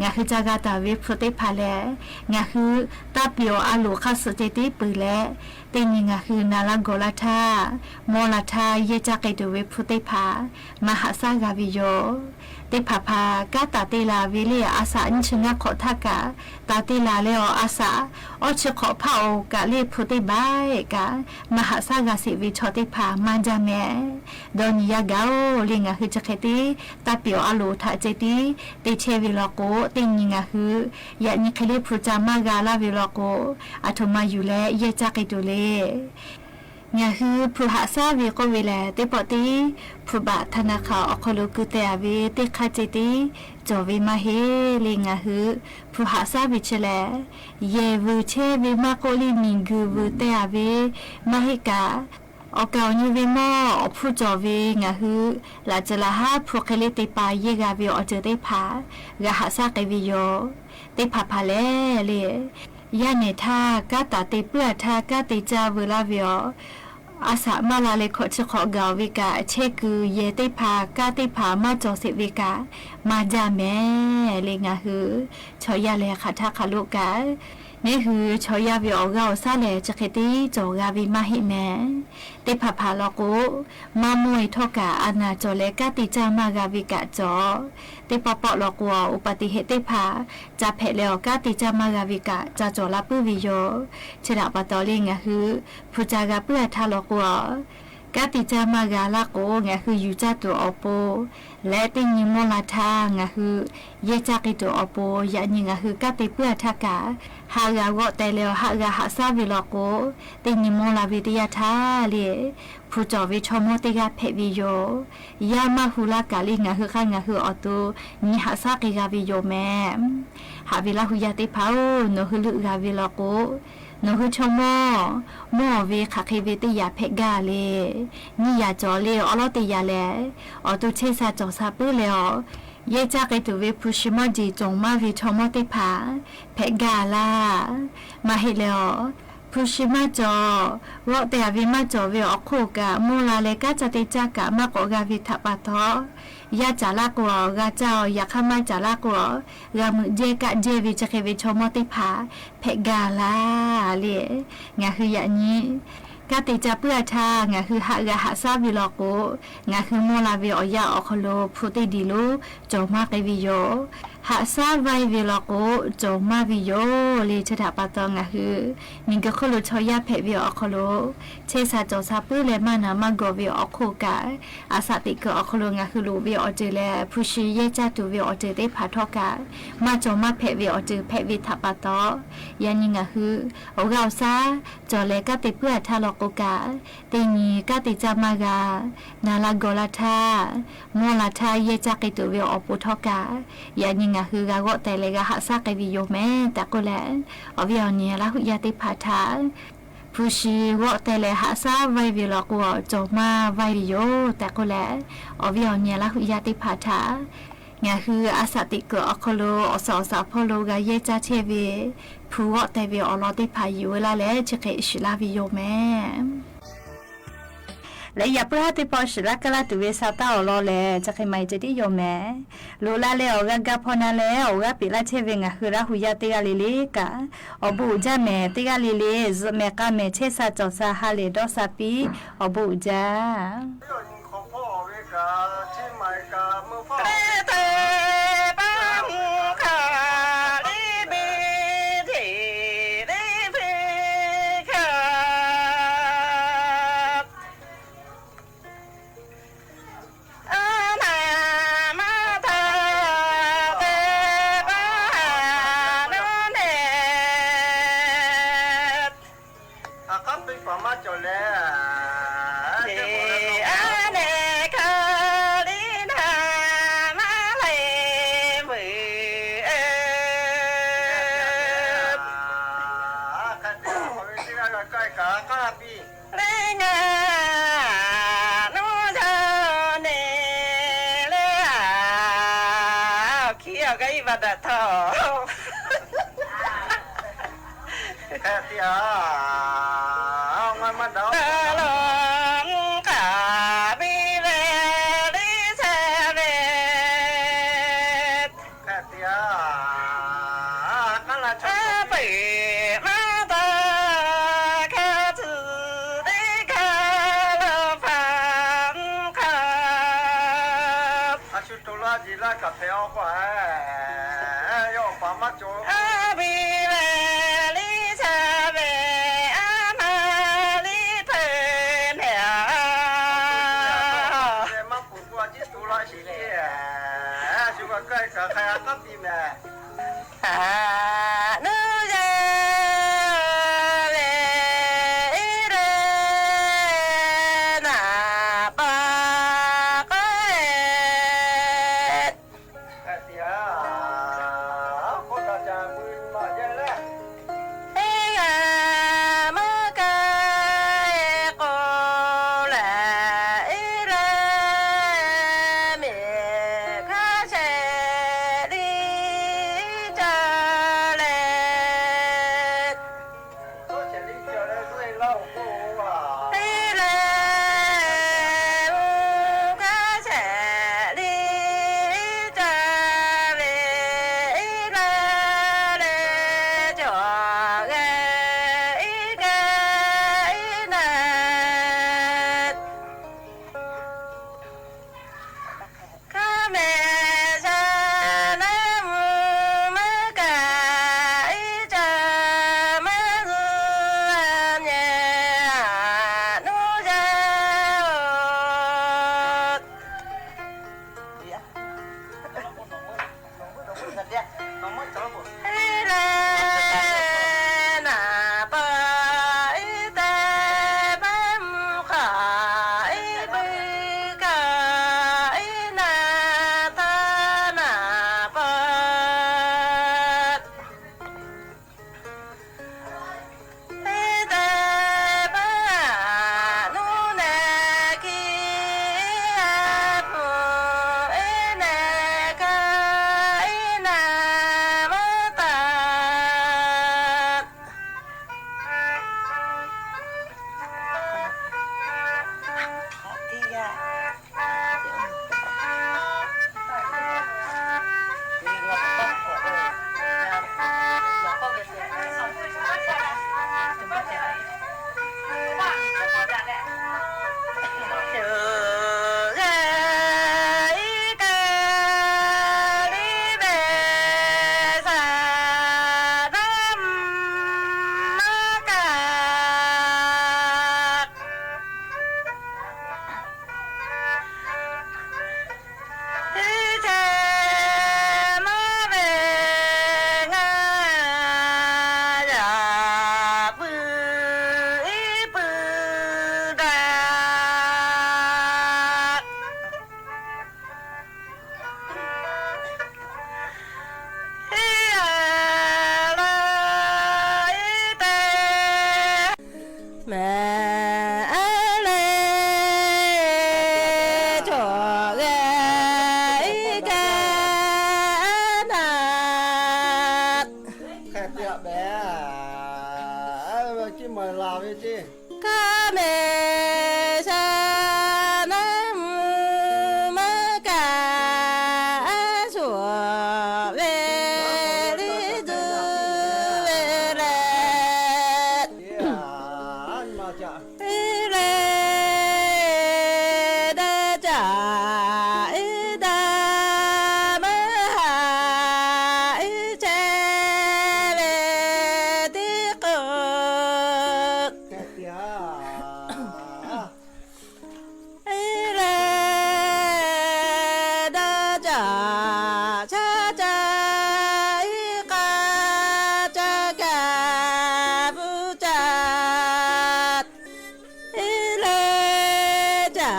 ငါဃုာ်ကၢ်ဂၤတၢ်ဝီဖုးတ့ၢ်ဖးလဲၣ် ငါဃုာ် တၢ်ပျီၤအလိၤခါစုက့ၤတ့ၢ်ပၢၢ်လဲၣ် တ့နံၤ ငါဃုာ် နၤလၢဂီၤလၤထါ မီလၤထါ ယဲၢ်ကၠၢ်က့ၤတိၣ်ဝီဖုးတ့ၢ်ဖး မၤဟးစၢ်ဂၤဝီယီၢ် တ့ၢ်ဖးဖး ကၢ်တၢ်တ့လးဝီလ့ၣ် အါစး နဆၢနၢ်ခိးထါကး တၢ်တ့လးလၢအီၤ အါစး အီၣ်ဆၢခိးဖးအိၣ်ကးလ့ၣ် ဖုးတ့ၢ်ဘၣ်ကး မၤဟးစၢ်ဂၤစံးဝီဆီၣ်တ့ၢ်ဖး မၤဒ်မဲာ် ဒီးနံၤယါဂၤအိၣ်လ့ၣ် ငါဃုာ်ဆၢဃ့တ့ၢ် တၢ်ပျီၤအလိၤထးက့ၤတ့ၢ် တ့ၢ်ဆဲးဝီလီၤကိး တ့နံၤ ငါဃုာ် ယၤနံၤ ဃ့လ့ၣ်ဖုးကၢ်မၤဂၤလၢ်ဝီလီၤကိး အထိးမၤယူၢ်လၢယဲၢ်ကၠၢ်က့ၤတိၣ်လ့ၣ် ငါဃုာ် ဖုးဟးစၢ်ဝီကိးဝီလဲၣ် တ့ၢ်ပီၣ်တံၢ် ဖုးဘၣ်ထးနးခး အခိၣ်လိာ်ကူၣ်တဲာ်အဝီ တ့ၢ်ခါက့ၤတ့ၢ် ကၠီၣ်ဝီမၤဟ့ၣ်လ့ၣ် ငါဃုာ် ဖုးဟးစၢ်ဝီဆၢလဲၣ် ယဲၢ်ဝီဆဲးဝီ မၤကိးလံ မံၤဂုာ်ဝီတဲာ်အဝီ မၤဟ့ၣ်ကး အီၣ်ကးအီၣ်ညိဝီမီၢ် အီၣ်ဖုးကၠီၣ်ဝီ ငါဃုာ် လၢ်စၢၤလၢ်ဟါ ဖုးဃ့လ့ၣ်တ့ၢ်ပာ် ယဲၢ်ဂၤဝီအီၤတ့ၢ်တ့ၢ်ဖး ဂၤဟးစၢ်က့ၤဝီယီၢ် တ့ၢ်ဖးဖးလဲၣ်လ့ၣ် ယါနဲၣ်ထါ ကၢ်တၢ်တ့ၢ်ပုၢ်အထါ ကၢ်တ့ၢ်ကၢ်ဝီလၢ်ဝီအီၤ အါစးမၤလၤလၢ် ခိးဆၢခိးဂၤဝီကး ဆဲးကုၢ်ယဲၢ်တ့ၢ်ဖး ကၢ်တ့ၢ်ဖး မၤကၠီၣ်စ့းဝီကး မၤဒ်မဲာ်လ့ၣ် ငါဃုာ် ဆီၣ်ယါလဲၣ် ခးထါခးလိာ်ကး န့ၣ်ဃုာ် ဆီၣ်ယါဝီအီၣ်ဂၤအီၣ်စၢ်လဲၣ် ဆၢဃ့တ့ၢ် ကၠီၣ်ဂၤဝီမၤဟ့ၣ်မဲာ် တ့ၢ်ဖးဖးလီၤကိး မၤမိၢ်အံၤထီၣ်ကး အနၢ်ကၠီၣ်လဲၣ် ကၢ်တ့ၢ်ကၢ်မၤဂၤဝီကးကၠီၣ် တ့ၢ်ပီၣ်ပီၣ်လီၤကိးအီၤ အူပတံးဟ့ၣ်တ့ၢ်ဖး ကၢ်ဖဲးလဲၣ်အီၤ ကၢ်တ့ၢ်ကၢ်မၤဂၤဝီကး ကၢ်ကၠီၣ်လၢပုၢ်ဝီယီၢ် ဆၢဒၣ်ပတီၢ်လ့ၣ် ငါဃုာ် ဖုးကၢ်ဂၤပုၢ်အထါလီၤကိးအီၤ ကၢ်တ့ၢ်ကၢ်မၤဂၤလၢ်ကိး ငါဃုာ်ယူၢ်ကၢ်တိၣ်အီၤပိာ် လၢတ့ၢ်နံၤမီၢ်လၤထါ ငါဃုာ် ယဲၢ်ကၢ်က့ၤတိၣ်အီၤပိာ် ယၤနံၤ ငါဃုာ် ကၢ်တ့ၢ်ပုၢ်အထါကး ဟးဂၤဂီၢ်တဲာ်လဲၣ်အီၤ ဟးဂၤဟးစၢ်ဝီလီၤကိး တ့ၢ်နံၤမီၢ်လၤဝီတယၢ်ထါလ့ၣ် ဖုးကၠီၣ်ဝီဆီမိၢ်တ့ၢ်ဂၤဖဲးဝီယိာ် ယါမၢ်ဟူလၢ်ကးလံ ငါဃုာ်ဃၣ် ငါဃုာ်အီၤတိၢ် နံၤဟးစၢ်က့ၤဂၤဝီယိာ်မဲာ် ဟးဝီလၢဟူယါတ့ၢ်ဖးဧၢ နီၢ်ဟူလုာ်ဂၤဝီလီၤကိး နီၢ်ဟူဆီမိၢ် မိၢ်အီၣ်ဝီ ခးဃ့ဝီတယၢ်ဖဲးဂၤလ့ၣ် နံၤယၤကၠီၣ်လ့ၣ် အီၣ်လီၤတယၢ်လဲၣ် အီၤတိၢ်ဆ့ဆၢကၠီၣ်ဆၢပုၢ်လဲၣ်အီၤ ယဲၢ်ကၢ်က့ၤတိၣ်ဝီ ဖုးဆံမၢ်ဒံး ကၠီၣ်မၢ်ဝီဆီမိၢ်တ့ၢ်ဖး ဖဲးဂၤလၢ် မၤဟ့ၣ်လဲၣ်အီၤ ဖုးဆံမၢ်ကၠီၣ် ဂီၢ်တဲာ်အဝီ မၢ်ကၠီၣ်ဝီအီၤခိၣ်ကး မိၢ်လၤလဲၤ ကၢ်ကၢ်တ့ၢ်ကၢ်ကး မၢ်ကိးဂၤဝီထးပာ်ထီၣ် ယါကၢ်လၢ်ကိးအီၤ ဂၤကၢ်အီၤ ယၤခါမၢ်ကၢ်လၢ်ကိးအီၤ ဂၤမုာ်ဒဲကၣ်ဒဲဝီ ဆၢဃ့ဝီဆီမိၢ်တ့ၢ်ဖး ဖဲးဂၤလၢ်လ့ၣ် ငါဃုာ်ယၤနံၤ ကၢ်တ့ၢ်ကၢ်ပုၢ်အထါ ငါဃုာ်ဟးဂၤဟးစၢ်ဝီလီၤကိး ငါဃုာ်မိၢ်လၤဝီအီၣ်ယၣ်အီၣ်ခီလိာ် ဖုးတ့ၢ်ဒံးလိာ် ကၠီၣ်မၢ်က့ၤဝီယိာ် ဟးဆါဝဲဝ့ၢ်လီၤကိး ကၠီၤမၢ်ဝ့ၢ်ယိၤလံ ထၢထးပာ်တီ ငါဟူ နံၤကခိၣ်လိာ်ဆီယၢ်ဖဲးဝ့ၢ်အီၤခီလိာ် ဆဲးဆးကၠီၤဆါပုၢ်လဲၤမးနၤ မၢ်ဂီၤဝ့ၢ်အီၤခိၣ်ကး အစးသံးကၢအီၤခီလိာ် ငါဟူလိာ်ဝ့ၢ်အီၤတၢၤလၢ ဖူၣ်ဆှံယဲၢ်ကၢ်တူာ်ဝ့ၢ်အီၤတၢၤသ့ၣ်တဖၣ်ထီၣ်ကး မၢ်ကၠီၤမၢ်ဖဲးဝ့ၢ်အီၤတၢၤ ဖဲးဝ့ၢ်ထးပာ်တီ ယၤနံၤငါဟူ အိၣ်ဂၤအိၣ်ဆၣ် ကၠီၤလဲၤကၣ်သ့ၣ်ပုၢ်အထါလီၤကိးကး တနံၤကၣ်သ့ၣ်ကၢ်မၢ်ဂၤ နၤလၢဂီၤလၢထါ မီၢ်လၢထါ ယဲၢ်ကၢ်က့ၤတူာ်ဝ့ၢ်အီၤပိာ်ထီၣ်ကး ယၤနံၤငါဟူ ဂၤဂီၢ်တဲလဲၣ် ဂၤဟးဆါကဲဝ့ၢ်ယိၤမဲ တၢ်ကိၣ်လဲၣ် အီၤဝံၤအီၤနံၤ လၢဟူးယါသ့ၣ်တဖၣ်ထါ ဖူၣ်ဆှံဂီၢ်တဲလဲၣ် ဟးဆါဝဲဝ့ၢ်လီၤကိး ကၠီၤမၢ်ဝဲဝ့ၢ်ယိၤ တၢ်ကိၣ်လဲၣ် အီၤဝံၤအီၤနံၤ လၢဟူးယါသ့ၣ်တဖၣ်ထါ ငါဟူ အစးသံးကၢအီၤခီလိာ် အီၣ်စီၤအီၣ်စီၤဖီလိာ် ဂၤယဲၢ်ကၢ်ထဲဝ့ၢ် ဖုဂီၢ်တဲဝ့ၢ်အီၤလီၤသ့ၣ်တဖၣ် ယံာ်ဝဲလၢ်လၢ ဆဲးဃဲးအံၤစှၤလၢ်ဝံၤယိၤမဲ လၢယၤပုၢ်ဟၢ်သ့ၣ်တဖၣ် စှၤလၢ်ကလၢ်တုၤဝ့ၢ်ဆၣ်တၢ်အီၤလီၤလဲၣ် ဆဲးဃဲးမၤအံၤတဒ်ယိၤမဲ လိၣ်လၢ်လၢအီၤဂၤဂၤဖီနၤလဲၣ် အီၣ်ဂၤပ့ၤလၢ်ထဲဝ့ၢ် ငါဟူ လၢဟူးယါသ့ၣ်ဂၤလံလံကး အီၣ်ဘိးအူၣ်ကၠၢ်မဲာ်သ့ၣ်ဂၤလံလံ မဲာ်ဃါမဲာ် ဆဲးဆးကၠီၤဆါ ဟးလဲၣ်ဒီးစးပံ အီၣ်ဘိးအူၣ်ကၠၢ် ข้าแม่ชาน้ำมะกาสัวเวลิจุเวเล อิเลดาจาอิดามหาอิเจเลติโก อิเลดาจาชาจาอิกาจากาปุจาต อิเลจา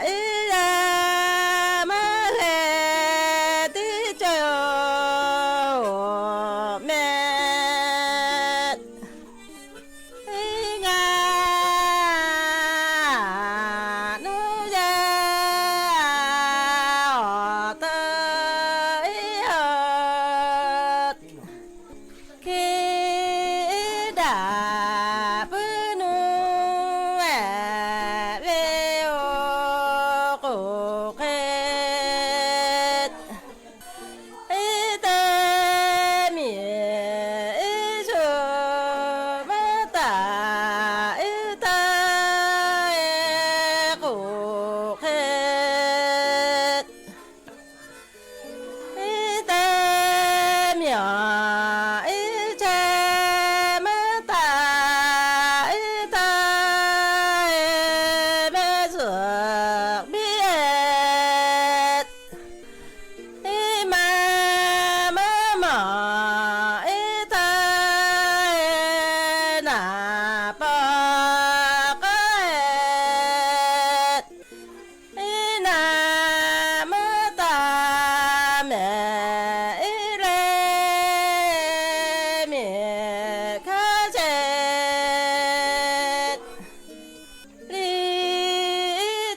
อิยามะเลติโจเม อิงานุยาออเตออิโอด คิดาปึนุเอเวโอโกเกต อิเตมิอิสุมะตาอิตาเอกุเขต อิเตมิอิเจมะตาอิตาเอเมสุกบิเอต อิมามะหมออิตาเอนาปอกเอต อินามะตาแม่อิเลมิคาเจต ลี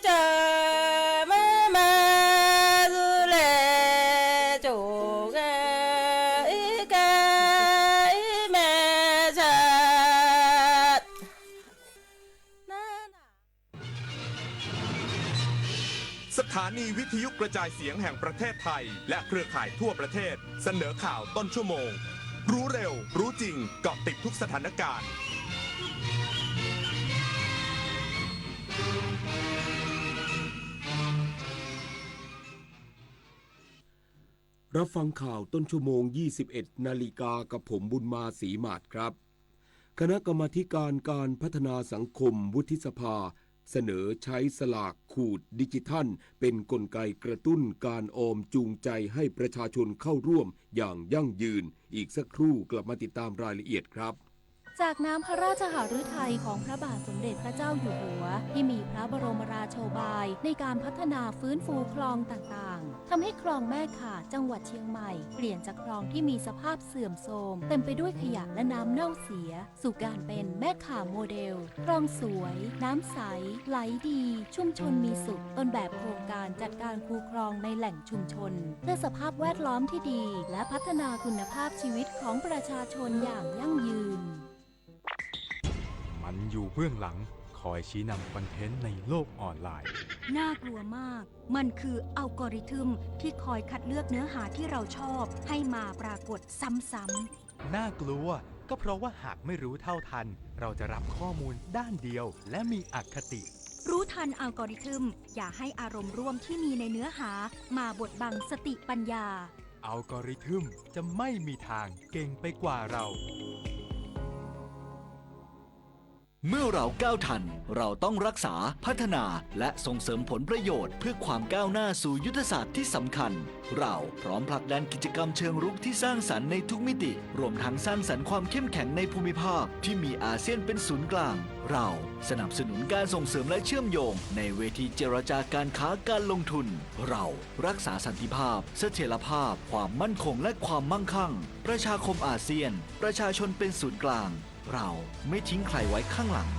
จามามาสุเลจุงาอิกาอิเมจัตนานา สถานีวิทยุกระจายเสียงแห่งประเทศไทย และเครือข่ายทั่วประเทศ เสนอข่าวต้นชั่วโมง รู้เร็ว รู้จริง เกาะติดทุกสถานการณ์ รับฟังข่าวต้นชั่วโมง ยี่สิบเอ็ดนาฬิกา กับผมบุญมา ศรีหมาดครับ คณะกรรมาธิการการพัฒนาสังคมวุฒิสภา เสนอใช้สลากขูดดิจิทัลเป็นกลไกกระตุ้นการออมจูงใจให้ประชาชนเข้าร่วมอย่างยั่งยืน อีกสักครู่กลับมาติดตามรายละเอียดครับ จากน้ำพระราชหฤทัยของพระบาทสมเด็จพระเจ้าอยู่หัว ที่มีพระบรมราโชบายในการพัฒนาฟื้นฟูคลองต่างๆ ทำให้คลองแม่ข่าจังหวัดเชียงใหม่ เปลี่ยนจากคลองที่มีสภาพเสื่อมโทรม เต็มไปด้วยขยะและน้ำเน่าเสีย สู่การเป็นแม่ข่าโมเดล คลองสวย น้ำใส ไหลดี ชุมชนมีสุข ต้นแบบโครงการจัดการคูคลองในแหล่งชุมชน เพื่อสภาพแวดล้อมที่ดี และพัฒนาคุณภาพชีวิตของประชาชนอย่างยั่งยืน มันอยู่เบื้องหลัง คอยชี้นำคอนเทนต์ในโลกออนไลน์ น่ากลัวมาก มันคืออัลกอริทึมที่คอยคัดเลือกเนื้อหาที่เราชอบให้มาปรากฏซ้ำๆ น่ากลัว ก็เพราะว่าหากไม่รู้เท่าทัน เราจะรับข้อมูลด้านเดียว และมีอคติ รู้ทันอัลกอริทึม อย่าให้อารมณ์ร่วมที่มีในเนื้อหามาบดบังสติปัญญา อัลกอริทึมจะไม่มีทางเก่งไปกว่าเรา เมื่อเราก้าวทัน เราต้องรักษา พัฒนา และส่งเสริมผลประโยชน์เพื่อความก้าวหน้าสู่ยุทธศาสตร์ที่สำคัญ เราพร้อมผลักดันกิจกรรมเชิงรุกที่สร้างสรรค์ในทุกมิติ รวมทั้งสร้างสรรค์ความเข้มแข็งในภูมิภาคที่มีอาเซียนเป็นศูนย์กลาง เราสนับสนุนการส่งเสริมและเชื่อมโยงในเวทีเจรจาการค้าการลงทุน เรารักษาสันติภาพ เสถียรภาพ ความมั่นคง และความมั่งคั่ง ประชาคมอาเซียน ประชาชนเป็นศูนย์กลาง เราไม่ทิ้งใครไว้ข้างหลัง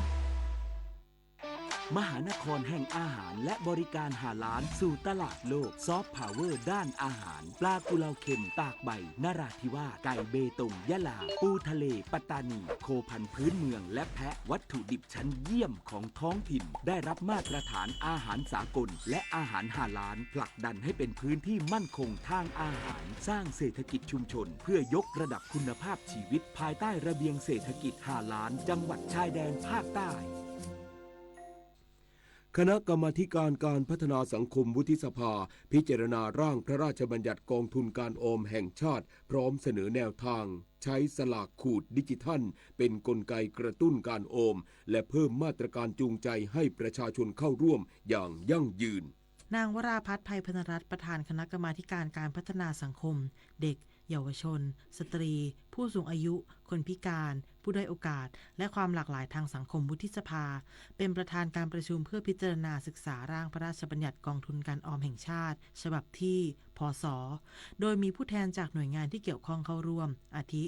มหานครแห่งอาหารและบริการฮาลาลสู่ตลาดโลก ซอฟต์พาวเวอร์ด้านอาหาร ปลากุเลาเค็มตากใบนราธิวาส ไก่เบตงยะลา ปูทะเลปัตตานี โคพันธุ์พื้นเมืองและแพะ วัตถุดิบชั้นเยี่ยมของท้องถิ่น ได้รับมาตรฐานอาหารสากล และอาหารฮาลาล ผลักดันให้เป็นพื้นที่มั่นคงทางอาหาร สร้างเศรษฐกิจชุมชน เพื่อยกระดับคุณภาพชีวิตภายใต้ระเบียงเศรษฐกิจฮาลาล จังหวัดชายแดนภาคใต้ คณะกรรมาธิการการพัฒนาสังคมวุฒิสภา พิจารณาร่างพระราชบัญญัติกองทุนการออมแห่งชาติ พร้อมเสนอแนวทาง ใช้สลากขูดดิจิทัล เป็นกลไกกระตุ้นการออม และเพิ่มมาตรการจูงใจให้ประชาชนเข้าร่วมอย่างยั่งยืน นางวราภัทร ไพพนรัตน์ ประธานคณะกรรมาธิการการพัฒนาสังคม เด็ก เยาวชน สตรี ผู้สูงอายุ คนพิการ ผู้ด้อยโอกาส และความหลากหลายทางสังคมวุฒิสภา เป็นประธานการประชุมเพื่อพิจารณาศึกษาร่างพระราชบัญญัติกองทุนการออมแห่งชาติ ฉบับที่ พศ โดยมีผู้แทนจากหน่วยงานที่เกี่ยวข้องเข้าร่วม อาทิ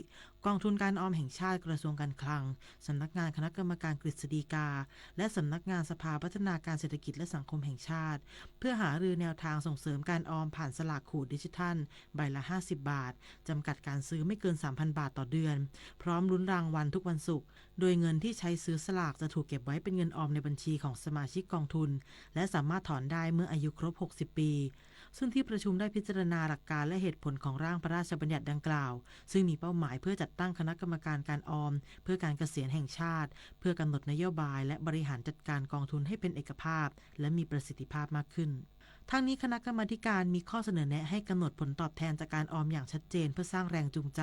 กองทุนการออมแห่งชาติ กระทรวงการคลัง สำนักงานคณะกรรมการกฤษฎีกา และสำนักงานสภาพัฒนาการเศรษฐกิจและสังคมแห่งชาติ เพื่อหารือแนวทางส่งเสริมการออมผ่านสลากขูดดิจิทัล ใบละ ห้าสิบบาท จำกัดการซื้อไม่เกิน สามพันบาทต่อเดือน พร้อมลุ้นรางวัลทุกวันศุกร์ โดยเงินที่ใช้ซื้อสลากจะถูกเก็บไว้เป็นเงินออมในบัญชีของสมาชิกกองทุน และสามารถถอนได้เมื่ออายุครบ หกสิบปี ซึ่งที่ประชุมได้พิจารณาหลักการและเหตุผลของร่างพระราชบัญญัติดังกล่าว ซึ่งมีเป้าหมายเพื่อจัดตั้งคณะกรรมการการออม เพื่อการเกษียณแห่งชาติ เพื่อกำหนดนโยบายและบริหารจัดการกองทุนให้เป็นเอกภาพ และมีประสิทธิภาพมากขึ้น ทั้งนี้คณะกรรมาธิการมีข้อเสนอแนะให้กำหนดผลตอบแทนจากการออมอย่างชัดเจน เพื่อสร้างแรงจูงใจ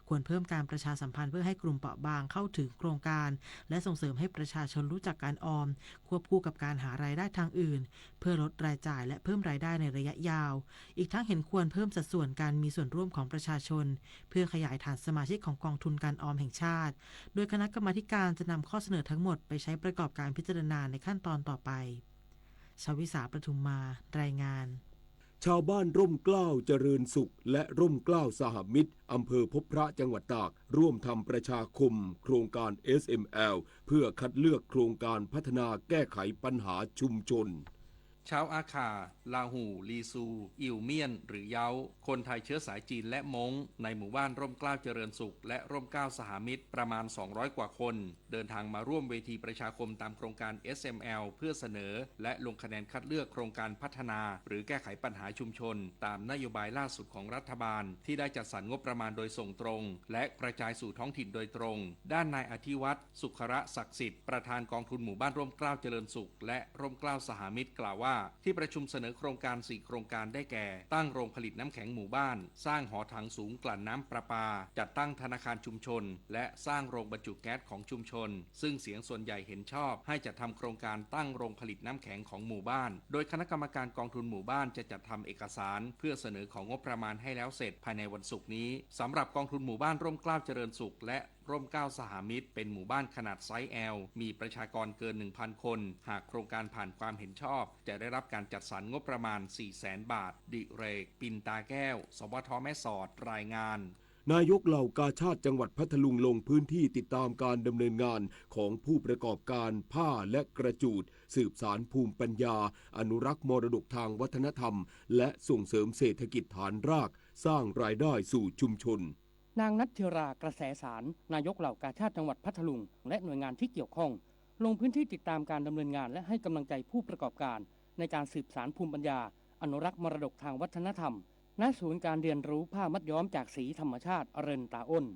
ควรเพิ่มการประชาสัมพันธ์เพื่อให้กลุ่มเปราะบางเข้าถึงโครงการ และส่งเสริมให้ประชาชนรู้จักการออม ควบคู่กับการหารายได้ทางอื่น เพื่อลดรายจ่ายและเพิ่มรายได้ในระยะยาว อีกทั้งเห็นควรเพิ่มสัดส่วนการมีส่วนร่วมของประชาชน เพื่อขยายฐานสมาชิกของกองทุนการออมแห่งชาติ โดยคณะกรรมาธิการจะนำข้อเสนอทั้งหมดไปใช้ประกอบการพิจารณาในขั้นตอนต่อไป ชวิสา ประทุมมา รายงาน ชาวบ้านร่มเกล้าเจริญสุข และร่มเกล้าสหมิตร อำเภอพบพระ จังหวัดตาก ร่วมทำประชาคมโครงการ เอสเอ็มแอล เพื่อคัดเลือกโครงการพัฒนาแก้ไขปัญหาชุมชน ชาวอาข่า ลาหู่ ลีซู อิวเมียน หรือเย้า คนไทยเชื้อสายจีนและม้ง ในหมู่บ้านร่มเกล้าเจริญสุข และร่มเกล้าสหมิตร ประมาณ สองร้อยกว่าคน เดินทางมาร่วมเวทีประชาคมตามโครงการ เอสเอ็มแอล เพื่อเสนอ และลงคะแนนคัดเลือกโครงการพัฒนา หรือแก้ไขปัญหาชุมชน ตามนโยบายล่าสุดของรัฐบาล ที่ได้จัดสรรงบประมาณโดยส่งตรง และกระจายสู่ท้องถิ่นโดยตรง ด้านนายอธิวัฒน์ สุขระศักดิ์สิทธิ์ ประธานกองทุนหมู่บ้านร่มเกล้าเจริญสุข และร่มเกล้าสหมิตร กล่าวว่า ที่ประชุมเสนอโครงการสี่โครงการได้แก่ ตั้งโรงผลิตน้ำแข็งหมู่บ้าน สร้างหอถังสูงกลั่นน้ำประปา จัดตั้งธนาคารชุมชน และสร้างโรงบรรจุแก๊สของชุมชน ซึ่งเสียงส่วนใหญ่เห็นชอบให้จัดทำโครงการตั้งโรงผลิตน้ำแข็งของหมู่บ้าน โดยคณะกรรมการกองทุนหมู่บ้านจะจัดทำเอกสารเพื่อเสนอของงบประมาณให้แล้วเสร็จภายในวันศุกร์นี้ สำหรับกองทุนหมู่บ้านร่มเกล้าเจริญสุข และ ร่มเกล้าสหมิตร เป็นหมู่บ้านขนาดไซส์แอล มีประชากรเกิน หนึ่งพันคน หากโครงการผ่านความเห็นชอบ จะได้รับการจัดสรรงบประมาณ สี่แสนบาท ดิเรก ปินตาแก้ว สวท แม่สอด รายงาน นายกเหล่ากาชาดจังหวัดพัทลุงลงพื้นที่ติดตามการดำเนินงานของผู้ประกอบการผ้าและกระจูด สืบสานภูมิปัญญา อนุรักษ์มรดกทางวัฒนธรรม และส่งเสริมเศรษฐกิจฐานราก สร้างรายได้สู่ชุมชน นางนัทธิรา กระแสสาร นายกเหล่ากาชาดจังหวัดพัทลุง และหน่วยงานที่เกี่ยวข้อง ลงพื้นที่ติดตามการดำเนินงาน และให้กำลังใจผู้ประกอบการ ในการสืบสานภูมิปัญญา อนุรักษ์มรดกทางวัฒนธรรม ณ ศูนย์การเรียนรู้ผ้ามัดย้อมจากสีธรรมชาติเรินตาอ้น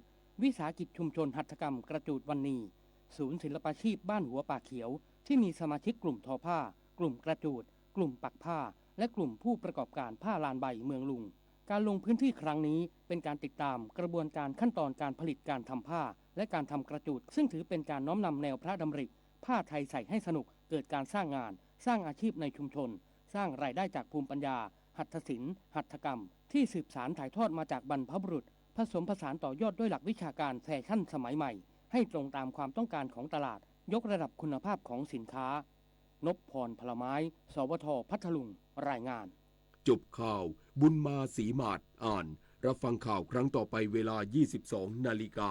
วิสาหกิจชุมชนหัตถกรรมกระจูดวันนี ศูนย์ศิลปาชีพบ้านหัวป่าเขียว ที่มีสมาชิกกลุ่มทอผ้า กลุ่มกระจูด กลุ่มปักผ้า และกลุ่มผู้ประกอบการผ้าลานใบเมืองลุง การลงพื้นที่ครั้งนี้เป็นการติดตามกระบวนการขั้นตอนการผลิตการทำผ้า และการทำกระจูด ซึ่งถือเป็นการน้อมนำแนวพระดำริ ผ้าไทยใส่ให้สนุก เกิดการสร้างงาน สร้างอาชีพในชุมชน สร้างรายได้จากภูมิปัญญา หัตถศิลป์ หัตถกรรม ที่สืบสานถ่ายทอดมาจากบรรพบุรุษ ผสมผสานต่อยอดด้วยหลักวิชาการแฟชั่นสมัยใหม่ ให้ตรงตามความต้องการของตลาด ยกระดับคุณภาพของสินค้า นพพร พลไม้ สวท พัทลุง รายงาน จบข่าว บุญมาศรีหมาดอ่าน รับฟังข่าวครั้งต่อไปเวลา ยี่สิบสองนาฬิกา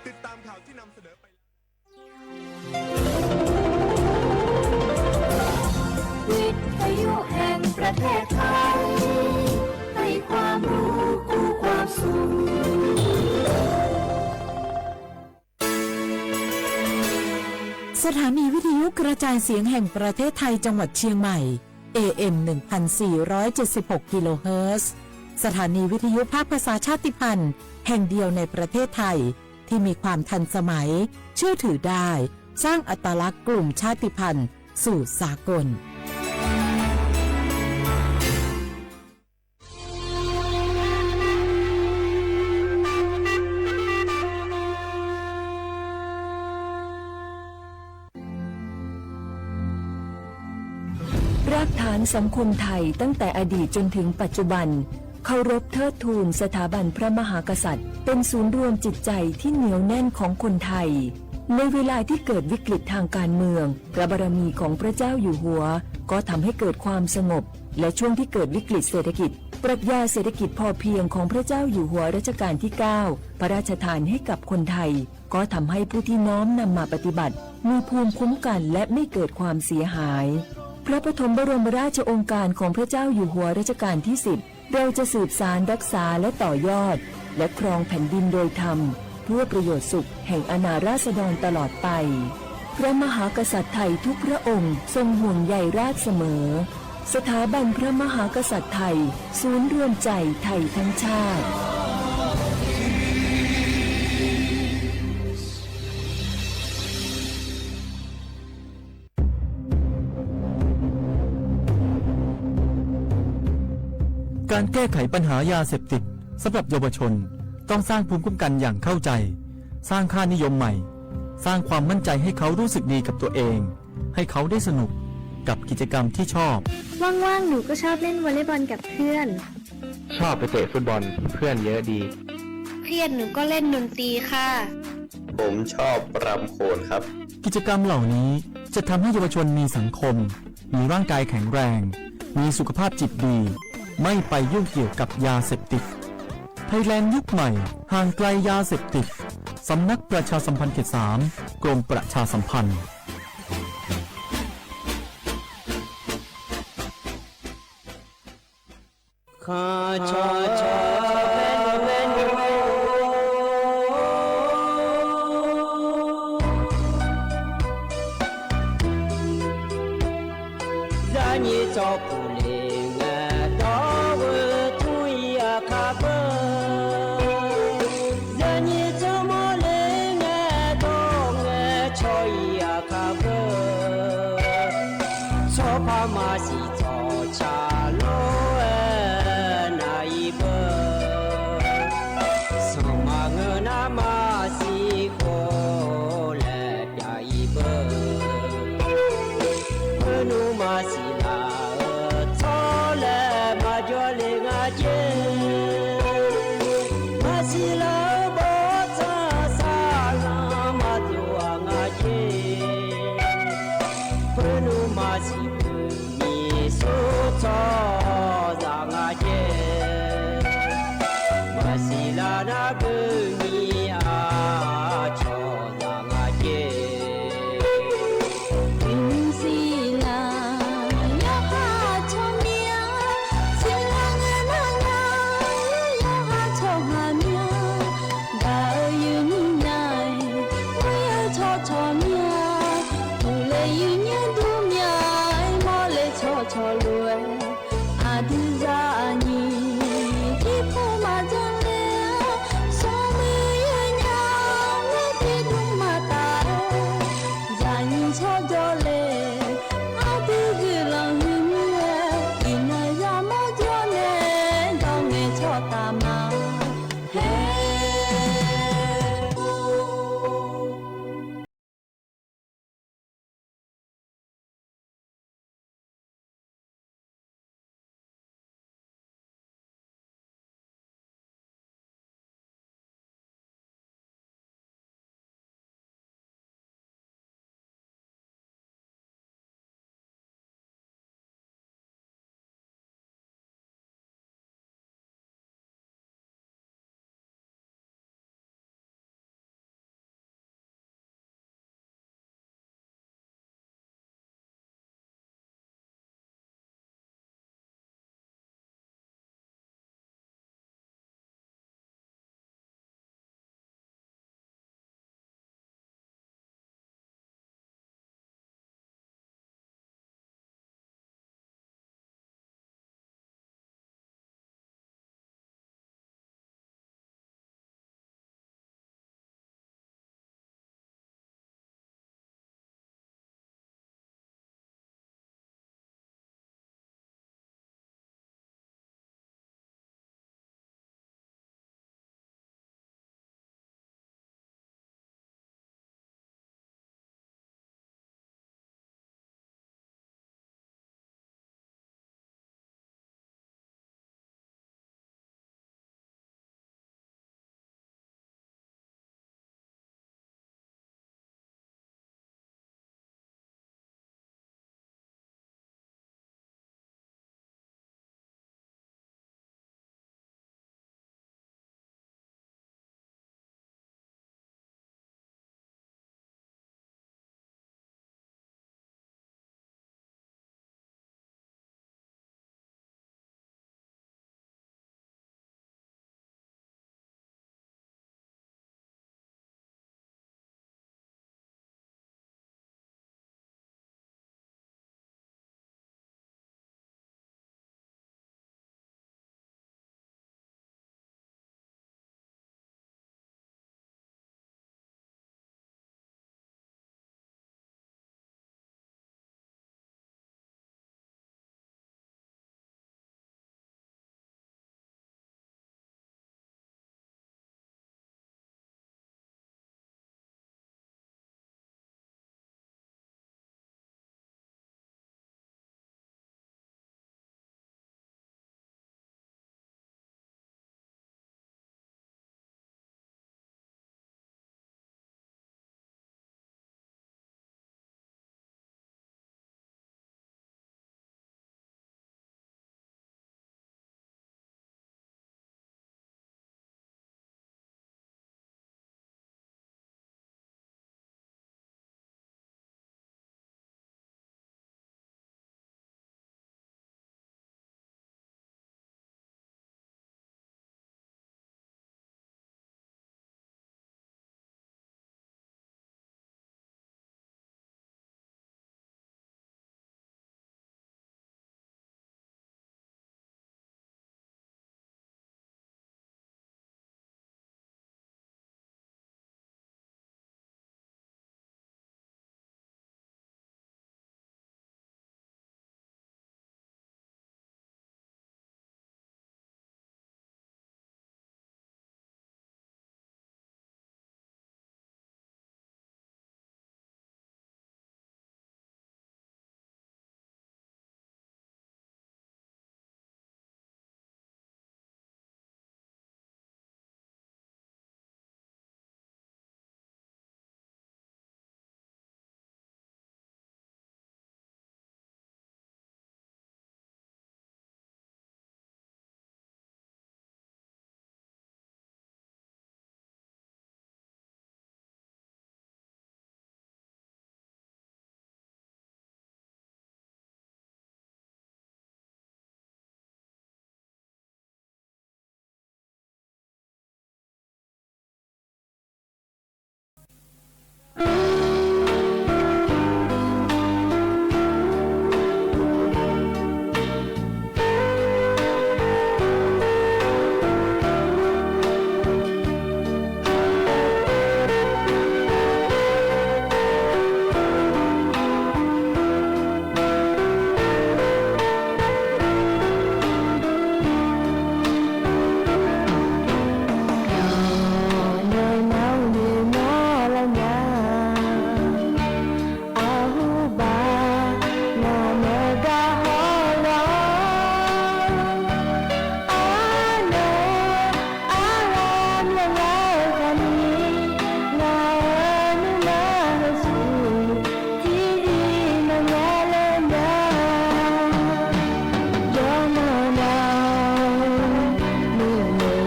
ติดตามข่าวที่นำเสนอไป ทยุแห่งประเทศไทย ให้ความรู้คู่ความสุข สถานีวิทยุกระจายเสียงแห่งประเทศไทยจังหวัดเชียงใหม่ เอ เอ็ม หนึ่งพันสี่ร้อยเจ็ดสิบหก กิโลเฮิรตซ์ สถานีวิทยุภาคภาษาชาติพันธุ์แห่งเดียวในประเทศไทย ที่มีความทันสมัย เชื่อถือได้ สร้างอัตลักษณ์กลุ่มชาติพันธุ์สู่สากล รากฐานสังคมไทยตั้งแต่อดีตจนถึงปัจจุบัน เคารพเทิดทูนสถาบันพระมหากษัตริย์ เป็นศูนย์รวมจิตใจที่เหนียวแน่นของคนไทย ในเวลาที่เกิดวิกฤตทางการเมือง พระบารมีของพระเจ้าอยู่หัว ก็ทำให้เกิดความสงบ และช่วงที่เกิดวิกฤตเศรษฐกิจ ปรัชญาเศรษฐกิจพอเพียงของพระเจ้าอยู่หัวรัชกาลที่เก้า พระราชทานให้กับคนไทย ก็ทำให้ผู้ที่น้อมนำมาปฏิบัติ มีภูมิคุ้มกันและไม่เกิดความเสียหาย พระปฐมบรมราชโองการของพระเจ้าอยู่หัวรัชกาลที่สิบ เราจะสืบสานรักษาและต่อยอด และครองแผ่นดินโดยธรรม เพื่อประโยชน์สุขแห่งอาณาราษฎรตลอดไป พระมหากษัตริย์ไทยทุกพระองค์ทรงห่วงใยราษฎร์เสมอ สถาบันพระมหากษัตริย์ไทย ศูนย์รวมใจไทยทั้งชาติ การแก้ไขปัญหายาเสพติดสำหรับเยาวชน ต้องสร้างภูมิคุ้มกันอย่างเข้าใจ สร้างค่านิยมใหม่ สร้างความมั่นใจให้เขารู้สึกดีกับตัวเอง ให้เขาได้สนุกกับกิจกรรมที่ชอบ ว่างๆ หนูก็ชอบเล่นวอลเลย์บอลกับเพื่อน ชอบไปเตะฟุตบอล เพื่อนเยอะดี เครียดหนูก็เล่นดนตรีค่ะ ผมชอบรำโขนครับ กิจกรรมเหล่านี้จะทำให้เยาวชนมีสังคม มีร่างกายแข็งแรง มีสุขภาพจิตดี ไม่ไปยุ่งเกี่ยวกับยาเสพติด ไทยแลนด์ยุคใหม่ ห่างไกลยาเสพติด สำนักประชาสัมพันธ์เขตสาม กรมประชาสัมพันธ์ ข้าชอชอแว่นแว่น ยานีจอผู้เลง ตอเวอทุยอาคาเบอ ยานีจอมอเลง ตองชอยอาคาเบอ ชอพามาสี จอชาโลเอ นาอีเบอ สมาเงอนามาสีโกและยาอีเบอ เออหนูมาสีลาเออ ทอและมาจอเลงาเจ มาสีลาเออ บอจาสาลามาตัวงาเจ เออหนูมาสี มีสุดซอจางอาเจ มาสีลานาเบอร์มีอาชอจางอาเจ อินสีลายาฮาชอเมีย สีลาเงนายายาฮาชอฮาเมีย ดาเออยืนนาย มวยเออชอชอเมีย ดูเลยยืนเนียดูเมีย มอเลยชอชอรวย อาดื้อจาอาညီ ที่ผู้มาจังเลย สองมือยืนยาว ไม่ติดลุงมาตาย ยาညီชอจอเลย อาดื้อยืนหลังหือเมีย อีนายามอจอเลย ดองเงชอตามา เฮ้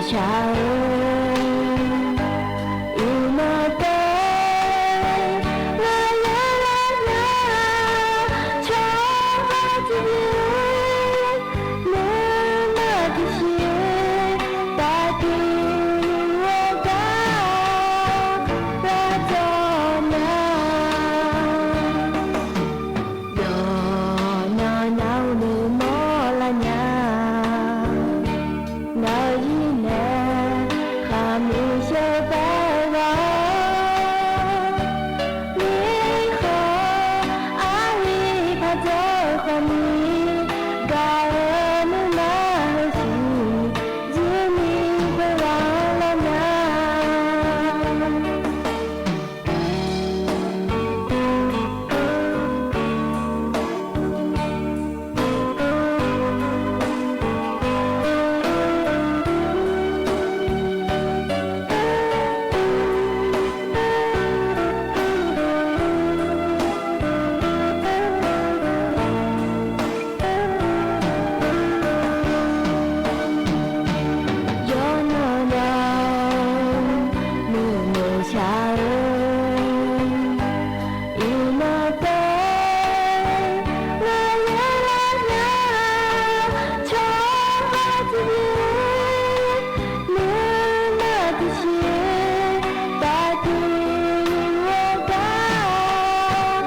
ဆၢဧၢ, အံၤနီၢ်တဲ, ငါယဲလၢညါ, ဆိၣ်ဝါတယုၢ်, မုၢ်မးတဆံး, ပာ်တ့ၢ်ဝဲဒၣ် ပှၤကၠီၣ်မၠၣ် ဒီးနီၢ်နၢ်အိၣ်န့ၣ်မီၢ်လၢညါ, နီၢ်ယံၤနဲၣ် ဃၣ်မုၢ်ဆၢဘၣ်ဂီၤ, မ့ၢ်ဃီ အါဝံဖးဒိၣ်ဃီနံၤ, ကၤဧၢမုၢ်မးဟဲဆူၣ်, ယံၤမံၤဃုာ်ဝဲလၢညါ ယီၤနီၢ်နီၢ် မုၢ်မိၢ်ဆၢဧၢ, အံၤနီၢ်တဲ, ငါယဲလၢညါ, ဆိၣ်ဝါတယုၢ်, မုၢ်မးတဆံး, ပာ်တ့ၢ်ဝဲဒၣ် ပှၤကၠီၣ်မၠၣ် ယီၤနီၢ်နၢ်အိၣ်န့ၣ်မီၢ်လၢည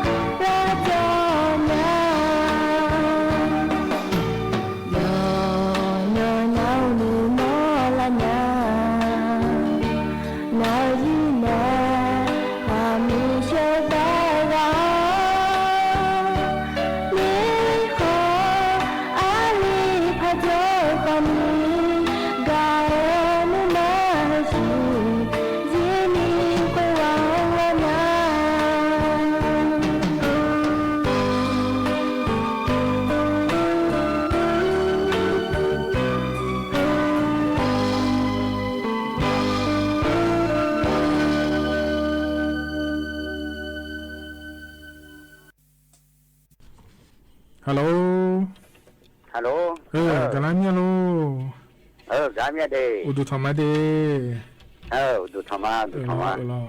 ါ, နီၢ်ယံၤနဲၣ် ဃၣ်မုၢ်ဆၢဘၣ်ဂီၤ, မ့ၢ်ဃီ အါဝံဖးဒိၣ်ဃီနံၤ, ကၤဧၢမုၢ်မးဟဲဆူၣ်, ယံၤမံၤဃုာ်ဝဲလၢညါ ဟယ်လို။ ဟယ်လို။ အဲ အဲ ကလီၤမၠၣ်လီၤ. အဲ ကလီၤမၠၣ်ဒ့ၣ်. အိၣ်ဒိၣ်ထီၣ်မးဒ့ၣ်. အဲ အိၣ်ဒိၣ်ထီၣ်မး ဒိၣ်ထီၣ်မး.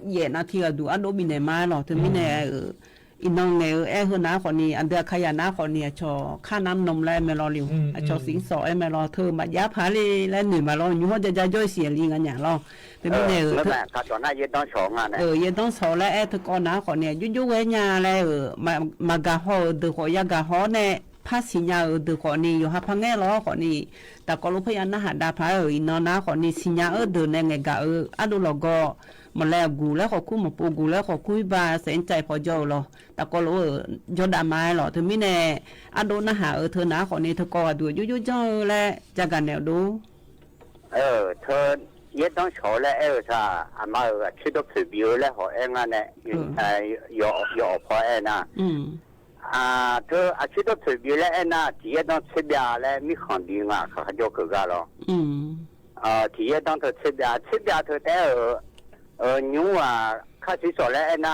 ယဲၢ်နၣ်ရံၣ်အဒူၣ် အဒိၣ်ဘံၣ်န့ၣ်မးလီၤ. တမံၤန့ၣ် အံၤနီၢ်နဲၣ်ဧၢ အဲၣ်ဟၢနၢ်ဃီနံၤ အဒုးအခါယၤနၢ်ဃီနံၤ အဆီၣ်ခါနၢ်နံၤလၢအဲၣ်မဲာ်လီၤလံ. အဆီၣ်စံၣ်စီၣ်အဲၣ်မဲာ်လီၤ. ထၢမၤယါဖးလံ လၢနုာ်မးလီၤ ညူဟီၣ်ကၠၢကၠၢ ယိၣ်စံအလံ ငါညါလီၤ. တမံၤန့ၣ် ယဲၢ်ဒိၣ်ဆီၣ်လၢအဲၣ်ထကိးနၢ်ဃီနံၤ ယိၣ်ယိၣ်ဝဲညါလၢ မၤဂၤဟီၣ်ဧၢ ဒုးဃီယါဂၤဟီၣ်န့ၣ် ဖးစံၣ်ညါဧၢ ဒုးဃီနံၤ ယိၤဟၣ်ဖးငဲၢ်လီၤဃီနံၤ တၢ်ကီလိာ်ဖဲယါနၢ်ဟးဒါဖးဧၢ အံၤနီၢ်နၢ်ဃီနံၤ စံၣ်ညါဧၢ ဒုးနဲၣ်ငဲၢ်ဂၤဧၢ အါဒိၣ်လီၤဂီၢ် မလဲၤအဂုၤလၢဃီၣ်ခူ မပူၤဂုၤလၢဃီၣ်ခူဘၣ် စဲၣ်ကၠဲၣ်ဖီကၠီအလီၤ တၢ်ကီလိာ်ဧၢ ကၠီဒၣ်မးလီၤ. တမံၤန့ၣ် အဒိၣ်နၢ်ဟးဧၢ ထၢနၢ်ဃီနံၤ ထၢကီၢ်ဂၤဒုး ယိၣ်ယိၣ်ကၠီဧၢ လၢကၠၢ်ဂၤနဲၣ်အဒိၣ် အဲ ထၢ ယဲၢ်ဒိၣ်ဆီၣ်လၢအဲၣ်ဧၢ ဆၣ် အမါဧၢ အဆၢဒိၣ်ဖျၢၣ်ဘံၤဧၢလၢဟီၣ်အဲၣ်ငါန့ၣ် ယအီၣ်ဖီအဲၣ်နၤ ထၢ အဆၢဒိၣ်ဖျၢၣ်ဘံၤလၢအဲၣ်နၤ ထံၣ်ယဲၢ်ဒိၣ်ဆ့ဘျါလၢမံၣ်ဃီၣ်ဒံး ငါဃၣ်ဃၣ်ကၠီကၢၢ်ဂၤလီၤ. ထံၣ်ယဲၢ်ဒိၣ်ထၢဆ့ဘျါ ဆ့ဘျါထၢတဲဧၢ ညူဧါ ခါစံၣ်စီၣ်လၢအဲၣ်နၤ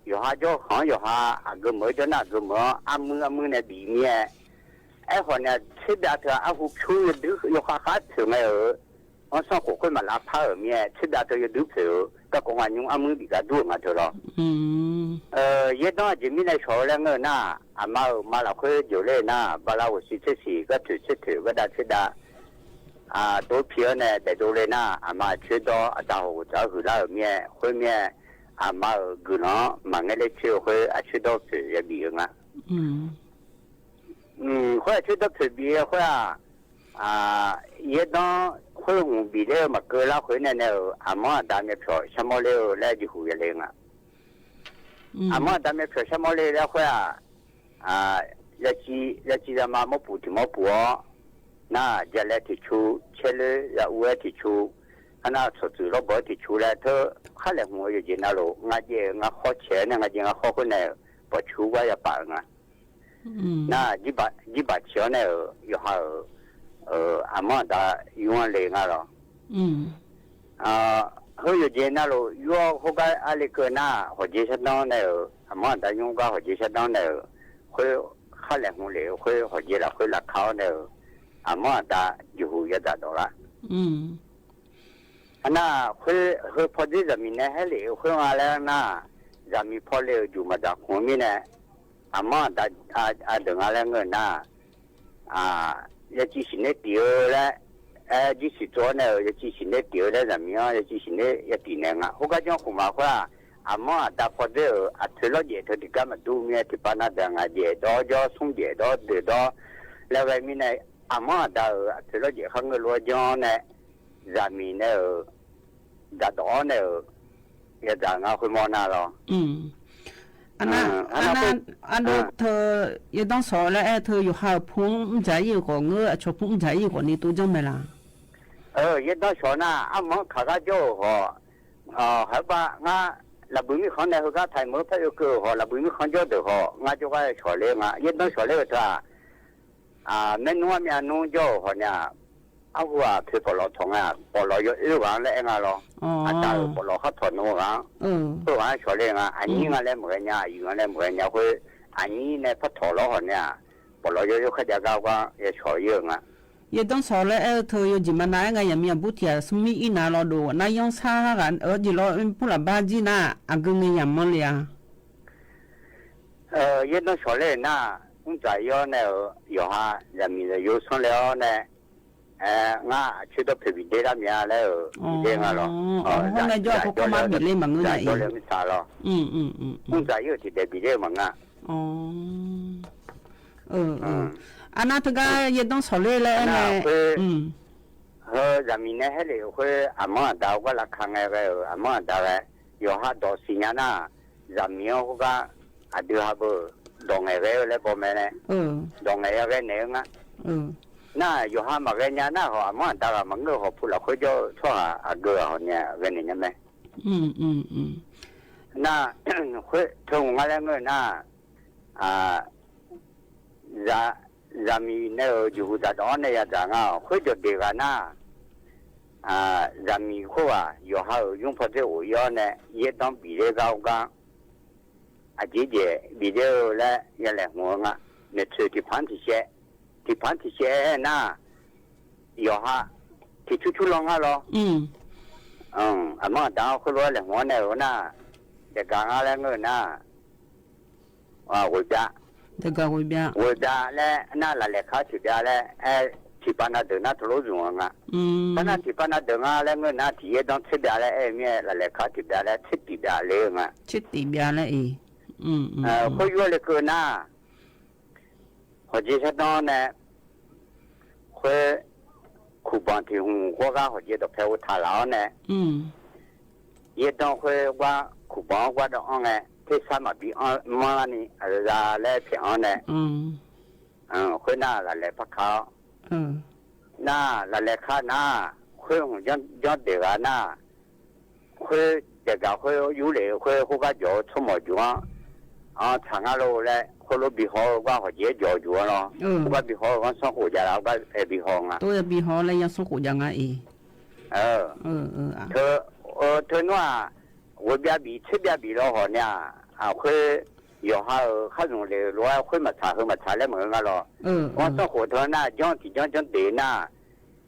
ယိၤဟၣ်ကၠီဃီ ယိၤဟၣ်အဂ့ၤမုာ် ကၠီနၢ်ဂ့ၤမုာ် အါမုၢ်အါမုၢ်န့ၣ်ဘံၣ်မ့ၢ် အဲၣ်ဃီန့ၣ် ဆ့ဘျါထၢအဟူးဖၠူယဒုး ယိၤဃၣ်ဃၣ်ဖျၢၣ်မ့ၢ်ဧၢ အီၣ်ဆီၣ်ခိၣ်ခွဲးမၤလၢဖးဧၢမ့ၢ် ဆ့ဘျါထၢယဒုးဖျၢၣ်ဧၢ တၢ်ကိးမၤညူအါမုၢ်ဘံၣ်ဂၤဒူၣ်မၤထၢလီၤ. ယဲၢ်ဒိၣ်အက့မံၣ်န့ၣ်ဆီၣ်လၢငၢၢ်နၤ အမါဧၢ မၤလၢဃုာ်ယိၤလၢနၤ ဘၣ်လၢဝဲစံးဆ့ဆံး ကၢၣ်ထုးဆ့ထုး ကၢၣ်ဒၣ်ဆ့ဒၣ် တိဖံးအီၤန့ၣ် ဒဲးဒိးလၢနၤ အမါဆၢဒီးအတၢ်ဟီၣ်ကဝီၤတၢ်ဟုၣ်လၢအမ့ၢ် ဃုာ်မ့ၢ် အမါဧၢ ဂုာ်နီၢ် မၤငဲၤလၢဆၢဃုာ် အဆၢဒီဖျၢၣ်ယဘံၣ်ဧၢ ဃုာ်အဆၢဒီဖျၢၣ်ဘံၣ်ဃုာ်ဧါ ယဲၢ်ဒိၣ်ဃုာ်မုၢ်ဘံၣ်လၢမၤကၢလၢဃုာ်န့ၣ်န့ၣ်ဧၢ အမါအဒါမ့ၢ်ဖျိးဆၢမီၣ်လ့ဧၢ လၢယဟူးယလဲၣ်ဧါ အမါအဒါမ့ၢ်ဖျိးဆၢမီၣ်လ့လၢဃုာ်ဧါ လၢစံး လၢစံးလၢမၤမီၢ်ပူၤထံးမီၢ်ပူၤအီၤ နၤ ယလဲၤထံးဆူ ဆဲလၢယအူဝဲထံးဆူ ဟါနၤ ဆီၣ်စုၤလီၤဘီထံးဆူလၢထၢ ခါလဲၣ်မုၢ်ယိၤက့ၤနၤလိၤ ငါယဲၢ်ငါဃီဆဲးန့ၣ် ငါယဲၢ်ငါဃီဃုာ်န့ၣ် ပီၤဆူဝါယပာ်ဧၢ နၤ ယဘၣ်ဆဲးအီၤန့ၣ်ဧၢ ယဟးဧၢ အမါအဒါယွၤလဲၤနၤလီၤ ဟိယိၤက့ၤနၤလိၤ ယွၤဟိုကါအါလ့ၤကၢၢ်နၤ ဟီၣ်က့ၤဆၢနီၤန့ၣ်ဧၢ အမါအဒါယွၤဟိုကါဟီၣ်က့ၤဆၢနီၤန့ၣ်ဧၢ ဃုာ်ခါလဲၣ်မုၢ်လဲၣ် ဃုာ်ဟီၣ်က့ၤလၢဃုာ်လၢခါအီၤန့ၣ်ဧၢ အမါအဒါယဟူးယသးဒီးလၢ อืม อันน่ะ เฮอ เฮอผ่อเจ๊ยะหมีในแฮะเหละ เฮอมาแล้วน่ะ ยะหมีผ่อเลยอยู่มาจากหัวมีเนี่ย อาม่าดา อา อาเดิงอาแลเงินน่ะ อ่า ยะจีสินได้เตี๋ยวแล้ว เอ่อ จีสินตัวเนี่ย ยะจีสินได้เตี๋ยวแล้ว ยะหมีอ่ะ ยะจีสินได้ยะตี๋แหน่งอ่ะ หัวก้าจ้องขุมมาว่า อาม่าดาผ่อเจ๊ยะ อ่ะ เถิดลอเจ๋ยเถิด ตี้ก้ามาดูเมีย ตี้ปานาเดิงอ่ะ เจ๋ยดอ ยอดส่งเจ๋ยดอ เดือดอ แล้วไงมีใน อาม่าดา เอ่อ เถิดลอเจ๋ย ข้าเงินลัวจ้องเนี่ย ยะหมีเนี่ย เอ่อ ดาดอเนี่ย เอ่อ ยะจ๋างาคุยมอนาลอ อืม อันน่ะ อ่า อันน่ะ อันน่ะ คุย อันดู อ่า เธอ เยอะต้องสอนแล้ว เอ้ย เธออยู่หาพุงจ๋าอี้ก่อเงอะ อ่ะ ชอพุงจ๋าอี้ก่อนี่ ตุ๊จ้องไหมล่ะ เออ เยอะต้องสอนน่ะ อาม่าข้าก็โจ้หอ เอ่อ หาบ่างา ละบือมีของในหัวก้าไทยเมื่อพระเออเกอหอ ละบือมีของโจ้เดือหอ งาโจ้ก็สอนเลยงา เยอะต้องสอนเลยเถอะ อ่า แม่นวลมีอานุโจ้หอเนี่ย เอาหัวเธอปอลอทองอ่ะ ปอลอยอเอื้อหวังและเองอ่ะลอ อ๋อ อาจ๋ารย์ปอลอเขาถอนหัวหวัง เออ เอื้อหวังสอนเลยงา อันนี้งาแลเหมือนเนี่ย อยู่งาแลเหมือนเนี่ย เฮ้ย อันนี้ในพระถอนลอหอเนี่ย ปอลอยอเอื้อเขาจะก้าวก็อย่าสอนเยอะงา เยอะต้องสอนแล้ว เอ้ย เธออยู่จิมมานาไง ยังมีอ่ะบุตรที่สมิอีนาลอดู นายองซากัน เออ จิลอผู้ละบ้าจีน่ะ อ่ะ กึ่งเงยยังมันเลยอ่ะ เออ เยอะต้องสอนเลยน่ะ อุ้งจ๋ายอเนี่ย เออ ยอฮะ ยะหมีเลยอยู่ส่งแล้วเนี่ย เอ่อ งาชื่อตัวเผยบิดเด้ละเมียแล้ว อ๋อ บิดเด้งาลอ อ๋อ เออ ห้องนายยอดเขาก็มาบิดเล่มางเงินน่ะ ยอดเล่มสาลอ อืม อืม อืม อืม อุ้งจ๋ายอตี้เดบิดเด้มางา อ๋อ เออ เออ อืม อันน่ะ เธอก็เยอะต้องสอนเลยแหละ อันน่ะ ไง เออ อืม เออ ยะหมีในแฮะเหละ เออ อาม่าดาวก็ราคาไงก็ เออ อาม่าดาวแหละ ยอฮะ ดอสิญญาน่ะ ยะหมีเขาก็ อ่ะ ดื้อฮะเบอร์ ดองไงแกแล้วบ่แม่นแน่ เออ ดองไงแกแหน่งอ่ะ เออ น่ะ ยอฮะมาแกญาน่ะ หออาม่าดามาเงอะ หอผู้ละคนเจ้าทั่วหา อ่ะ เกอหอเนี่ย แกแหน่งใช่ไหม อืม อืม อืม น่ะ เฮ้ย เธอหงาแล้วเงอะน่ะ อ่า ยะ ยะหมีเนี่ย เออ อยู่หูจ๋าดอเนี่ย ยะจ๋างา เฮ้ย เดี๋ยวเด็กอ่ะน่ะ อ่า ยะหมีเขาอ่ะ ยอฮะ เออ ยุงพอเจ๊โอยอเนี่ย เยอะต้องปีเด้ก้าวก้า อาจีเจ๋ย ปีเด้อ และยังแหละหัวงะ เนี่ย เธอตี้พันตี้เชะ ตี้พันตี้เชะน่ะ ยอฮะ ตี้ชุชุลองฮะลอ อืม อืม อาม่าดาวเขาลัวแหละหัวเนี่ยน่ะ เด็กกลางอะไรเงอะน่ะ อ่า หัวเปียะ เด็กกลางหัวเปียะ หัวเปียะและน่ะ ละแหละข้าตี้เปียะและ เอ่อ ตี้ปานาเดิงน่ะ ทะลุอยู่งะ อืม ปานาตี้ปานาเดิงอ่ะ และเงอะน่ะ ตี้เยอะต้องเทเปียะและ เอ้ย เมีย ละแหละข้าตี้เปียะและ เทติเปียะเลยงะ เทติเปียะและ เอ้ย อืม อืม เอ่อ อืม เขายัวเลยเกินน่ะ หอเจ๋ยชะน้อเนี่ย เฮ้ย ขูบ่อนตี้หู หัวก้าหอเจ๋ยดอกแพรอุทาลาวเนี่ย อืม เยอะต้องเฮ้ยว่า ขูบ่อนว่าดอกอ่อนไง เทศะมาบีอ่อน มานี่ อาจาและเปียะอ่อนเนี่ย อืม เออ เฮ้ย น่ะ ละแหละพระเขา เออ น่ะ ละแหละข้าน่ะ เฮ้ย ย้อน ย้อนเด็กอ่ะน่ะ เฮ้ย เด็กกะเฮ้ย อยู่เลย เฮ้ย หัวก้าจ๋อ ชั่วโมงจ๋อ อ๋อ ถางอ่ะโลและ เฮ้ย โลบีฮอว่าหอเจ๋ยจ๋ออยู่เนาะ เออ หัวก้าบีฮอ ก็ส่งหัวจ๋าแล้ว ก็ เอ่อ บีฮองะ ตัวบีฮอและยังส่งหัวจ๋างา เอ้ย เออ เออ เออ อ่ะ เธอ เออ เธอนั่ว หัวเปียะบี เทเปียะบีลอหอเนี่ย อ่า เฮ้ย ยอฮะ เออ ข้าส่งเลย ลัวเฮ้ย มาถา เฮ้ย มาถาและเหมือนงะลอ เออ เออ ว่าส่งหัวเธอน่ะ ย้อนตี้ย้อน ย้อนเด็กน่ะ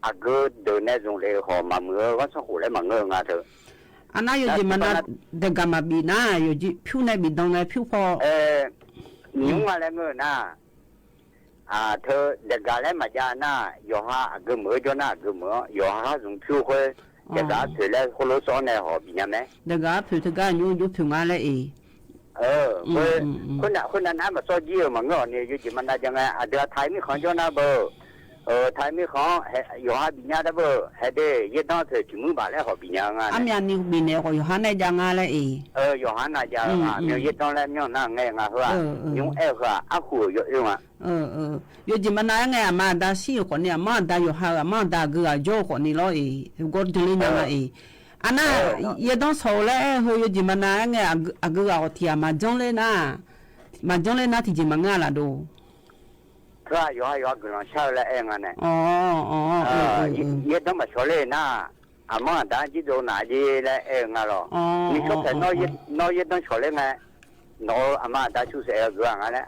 อ่ะ เกอเดินในส่งเลย หอมาเมือ ว่าส่งหัวและมาเงอะงะเธอ อันน่ะ อยู่จิมมานา เด็กกะมาบีน่ะ อยู่จิผิวในบีดองในผิวพอ เออ อืม ยุงอะไรเงอะน่ะ อ่า เธอ เด็กกะและมาจ๋าน่ะ ยอฮะ อ่ะ เกอเหมือจ๋อน่ะ เกอเหมือ ยอฮะส่งผิวเฮ้ย อ๋อ เด็กกะเธอและคนรู้ซ้อนในหอบีเนี่ยแม่ เด็กกะผิวเธอก็อยู่ อยู่ผิวงาและ เอ้ย เออ อืม เฮ้ย อืม อืม คนน่ะ คนนั้นน่ะ มาซ้อเยี่ยมมาเงาะเนี่ย อยู่จิมมานาจ๋างา อ่ะ เดี๋ยวไทยมีของจ๋อน่ะเบอร์ เออ ไทยมีของ เฮ้ย ยอฮะบีเนี่ยได้เบอร์ เฮ้ย เด้ เยอะต้องเธอตี้มือบาทและหอบีเนี่ยงา อ่ะ เนี่ย มีอันนี้บีเนี่ยก็ยอฮะในจ๋างาและ เอ้ย เออ ยอฮะในจ๋างา อืม อ่ะ อืม เมียเยอะต้องและเมียน่ะไงงะ เฮ้ย เออ เออ ยุงแอ่เฮ้ย อ่ะ หัวอยู่เอ้ยงะ เออ เออ อยู่จิมมานาไง อาม่าดาสี่คนเนี่ย อาม่าดายอฮะ อาม่าดาเกออ่ะ จ๋อคนนี้ลอ เอ้ย ก็จะเล่นยังไง เอ้ย อันน่ะ เออ เยอะต้องสอนและ เฮ้ย อยู่จิมมานาไง อ่ะ เกออ่ะ ตี้อ่ะ มาจ๋องเลยน่ะ มาจ๋องเลยน่ะ ตี้จิมมาเงาะละดู ก็ยอฮะ ยอฮะ กำลังเช่าและเองอ่ะเนี่ย อ๋อ อ๋อ เออ เออ เออ เออ เยอะต้องมาสอนเลยน่ะ อาม่าดาจีโดนหนาจีและเองอ่ะลอ อ๋อ มีก็แต่ อ๋อ น้อย อ๋อ เยอะ น้อยเยอะต้องสอนเลยไง ၼေႃႈ ဢမႃးတႃႇ ၸူႉသႂ်ႇၵႂႃႇၼႆ ဢၼ်ၼႆႉဢၼ်ၼႆႉ ၸူႉသႂ်ႇၵႂႃႇၼႆ ဢိူဝ်ႈ ဢိူဝ်ႈ ၶိုၼ်းၶႃႈ ၸူႉသႂ်ႇၵႂႃႇ ယႃႇသေႃးလႄႈၼေႃႈ ဢိူဝ်ႈ ဢိူဝ်ႈ တိုၼ်းၼူၺ်ႇၼႃႇ လွၵ်းတူဝ် ဢိူဝ်ႈ ဢိူဝ်ႈ ဢိၼ်ၼေႃႈ ဢိူဝ်ႈ ၼႃႇ ၶေႃႈၼႆႉ ဢႃႇ ယၢမ်း ဢိူဝ်ႈ ၸီႇလႃႉၵိူဝ်ႇလႃႉၵႃႈ မႃးငိုၼ်းၼႃႇ မႃးယႃႇငႄႈၶျေႃႇ ဢိူဝ်ႈ မီးႁႅင်းၼႃႇ လီယႄႇၼႃႇ ထီႇငိုၼ်းၼႃႇ မႃးၽႃႇယႂ်ႇငႃးတူဝ် ထိုင်မီးၼႆႉ ႁိုဝ်ၵေႃႈ ဢႃႇ တူၺ်းၵေႃႈ မိူဝ်ႈမႃး ဢႄးၸီႇ ဢႃႇ ၵေႃႈ ၸိူဝ်းၵေႃႉ ၵေႃႉၼၼ်ႉၼေႃႈ ၼႆႉ ဢိူဝ်ႈ ႁိုဝ်ၵေႃႈ ယႄႇယႄႇ မိူဝ်ႈၵေႃႈ ၵေႃႈ ႁိုဝ် ႁိုဝ်ၵေႃႈ ႁိုဝ် ၵိူဝ်ႇၺႃးမႄးလႃႇ ႁိုဝ် ၵိူဝ်ႇၺႃးမႄးလႃႇ ၵိူဝ်ႇၺႃးၼၢင်း ဢႃႇ မိူဝ်ႈၽြႃးလၢတ်ႈတူၺ်း ဢၼ်ၼၼ်ႉ ႁိုဝ်ၵေႃႈ ႁိုဝ် မႃးၵိူဝ်ႇၺႃး ဢၼ်ၼၼ်ႉ မႃးလၢတ်ႈတူၺ်း ၼႆႉ ၼေႃႈ ဢႄးၽြႃးလႄႈ ၵေႃႈ တေႃႇလႃႇလႄႈ ဢိူဝ်ႈ ႁေႃႈႁေႃႈ ၸွမ်းမႃး ငႃးမႃးလၢတ်ႈတူၺ်းသီး ဢိူဝ်ႈ ဢိူဝ်ႈ ယဵတ်းတင်းသွင်ၵေႃႉၵေႃႈ ငႃးလႄႈ ငိုၼ်းၼႃႇ ႁိုဝ် သွင်လႄႈၵေႃႈ ၵႂႃႇ ႁိုဝ် မႄႈၵေႃႈ ယဵတ်းတင်းသွင်လႄႈ ႁိုဝ် တေႃႇတေႃႇလူဝ်ႇ မၼ်းတႃႇၸႃႇၵျီးလႄႈ ငႃး ဢိူဝ်ႈ ယွင်ႇႁႃႉ ဢိူဝ်ႈ ၼိုင်ႈၵႃႈ ၸႃႉမီးၽေႃႈ လႃႇၵူဝ်ႇ ဢၼ်ၼႆႉ ၵူႈၼႆႉလႄႈလႄႈ ဢေႃႈ ပျႃးၵူႈၼႆႉ ႁေႃႈယွၼ်းၼႃႇ ယႃႇၼီႇ ပျႃးၵူႈၼႆႉ ႁေႃႈယွၼ်းၼႃႇ ယႃႇသုင် ပျႃးၵူႈၼႆႉ ႁေႃႈယွၼ်းၼႃႇ ယႃႇ လႃႇၵူဝ်ႇ ၵူႈၼႆႉ ၽႃႇယႃႇငႃးသီႇ ဢေႈ ဢိူဝ်ႈ ၵူၺ်းလူး ယွင်ႇႁႃႉ မႃးတႃႇၵျီးဢႃႈ ၵူၺ်း ဢႃႈ ဢိူဝ်ႈ ၸိုဝ်ႈတႄႉႁေႃႈ ဢိူဝ်ႈ ယႃႇပေၵူဝ်ငႃး ဢေႃႈ ဢေႃႈ တူဝ်တႄႉ ဢႃႈ ယၢမ်းၸီႉသွင်ႇဢႃႈ တူဝ် မႃးၽၢၵ်ႇၵၼ်ယႂ်ႇငႃး ယႃႇပေဢဝ်ၽၢၵ်ႇၵၼ်ၶျွမ်ႈမႃးဢေႈ တူဝ်ဢေႈ ဢိူဝ်ႈ တႄႉ ဢိူဝ်ႈ တႄႉ ဢိူဝ်ႈ ဢိူဝ်ႈ တႄႉ မႃးဢႄးၵျီးဢဝ်ၵွၼ်ႇၼႆႉ မႃးဢႄးၵျီးဢဝ်ၵွၼ်ႇၼႆႉ ယႃႇပေဢဝ်လႄႈ မိူဝ်ႈၽၢၵ်ႇဢႄးၵျီးမႃး တူဝ် ဢိူဝ်ႈ တႄႉ ဢိူဝ်ႈ တႄႉ ဢိူဝ်ႈ ဢိူဝ်ႈ တႄႉ ဢိူဝ်ႈ တႄႉ ဢိူဝ်ႈ ၵႃႈမႃးတႄႉ တူဝ်တႄႉ ၵိုင်ႇလင်ႁူဝ်လႄႈမႃးတႄႉ ဢိူဝ်ႈ တႄႉ ဢိူဝ်ႈ ၵိုင်ႇလင်ႁူဝ်မႃး ၵိုင်ႇလင်ႁူဝ်မႃး ၵႃႈဢိူဝ်ႈ ၼိုင်ႈၵႃႈ ၸႃႉမေႃႈၼေႃႈ ၽေႃႇၸိုဝ်ႈတူဝ်ၼႆႉ ၼွင်ႉသျႃႇမႃႇ ၼိုင်ႈၵႃႈႁိုဝ် ၽီႇသီႇၵႃႈၼႆႉ ၼိုင်ႈၵႃႈ ယႄႈၽူႈပေႃႈလႃႇၼႃႇ ယႄႈမုၼ် ဢီးၸူးလူဝ်းဢေးၸုမ်ႇပိူဝ်ႇ ယႄႈမုၼ်ပေႃႈလႃႇၼႃႇ ယႄႈၸူး ဢူးမီးၸိူဝ်းယႃႇပူႇတႄႉ ၸွင်ႇဝႄႈတူၺ်းသျၢၵ်ႈငႃးလႄႈ ၵႃႈဢိူဝ်ႈ ၼိုင်ႈၵႃႈယႃႇလူႉလႄႈ မႄႈဢီႈဢိူဝ်ႈ ပွင်ႇၼိုင်ႈၵႃႈႁိုဝ်ၼႆ သႄႉလေႃးၼိုင်ႈ တေႇၼႃႈၼုမ်ႇလႃႇၺႃးတႄႉ ၵႃႈဢိူဝ်ႈ ၼိုင်ႈၵႃႈၸႃႉမေႃႈၼေႃႈ ၽေႃႇၸိုဝ်ႈတူဝ်ၼႆႉ ၼွင်ႉသျႃႇမႃႇ ၼိုင်ႈၵႃႈႁိုဝ် ၽီႇသီႇၵႃႈၼႆႉ ၼိုင်ႈၵႃႈ ယႄႈၽူႈပေႃႈလႃႇၼႃႇ ယႄႈမုၼ် ဢီးၸူးလူဝ်းဢေးၸုမ်ႇပိူဝ်ႇ ယႄႈမုၼ်ပေႃႈလႃႇၼႃႇ ယႄႈၸူး ဢူးမီးၸိူဝ်းယႃႇပူႇတႄႉ ၸွင်ႇဝႄႈတူၺ်းသျၢၵ်ႈငႃးလႄႈ ၵႃႈဢိူဝ်ႈ ၼိုင်ႈၵႃႈယႃႇလူႉလႄႈ မႄႈဢီႈဢိူဝ်ႈ ပွင်ႇၼိုင်ႈၵႃႈႁိုဝ်ၼႆ သႄႉလေႃးၼိုင်ႈ တေႇၼႃႈၼုမ်ႇလႃႇၺႃးတႄႉ ယႄႈၽူႈပေႃႈလႃႇၼႃႇ ယႄႈမုၼ် ဢီးၸူးလူဝ်းဢေးၸုမ်ႇပိူဝ်ႇ ယႄႈမုၼ်ပေႃႈလႃႇၼႃႇ ယႄႈၸူး ဢူးမီးၸိူဝ်းယႃႇပူႇတႄႉ ၸွင်ႇဝႄႈတူၺ်းသျၢၵ်ႈငႃးလႄႈ ၵႃႈဢိူဝ်ႈ ၼိုင်ႈၵႃႈယႃႇလူႉလႄႈ မႄႈဢီႈဢိူဝ်ႈ ပွင်ႇၼိုင်ႈၵႃႈႁိုဝ်ၼႆ သႄႉလေႃးၼိုင်ႈ တေႇၼႃႈၼုမ်ႇလႃႇၺႃးတႄ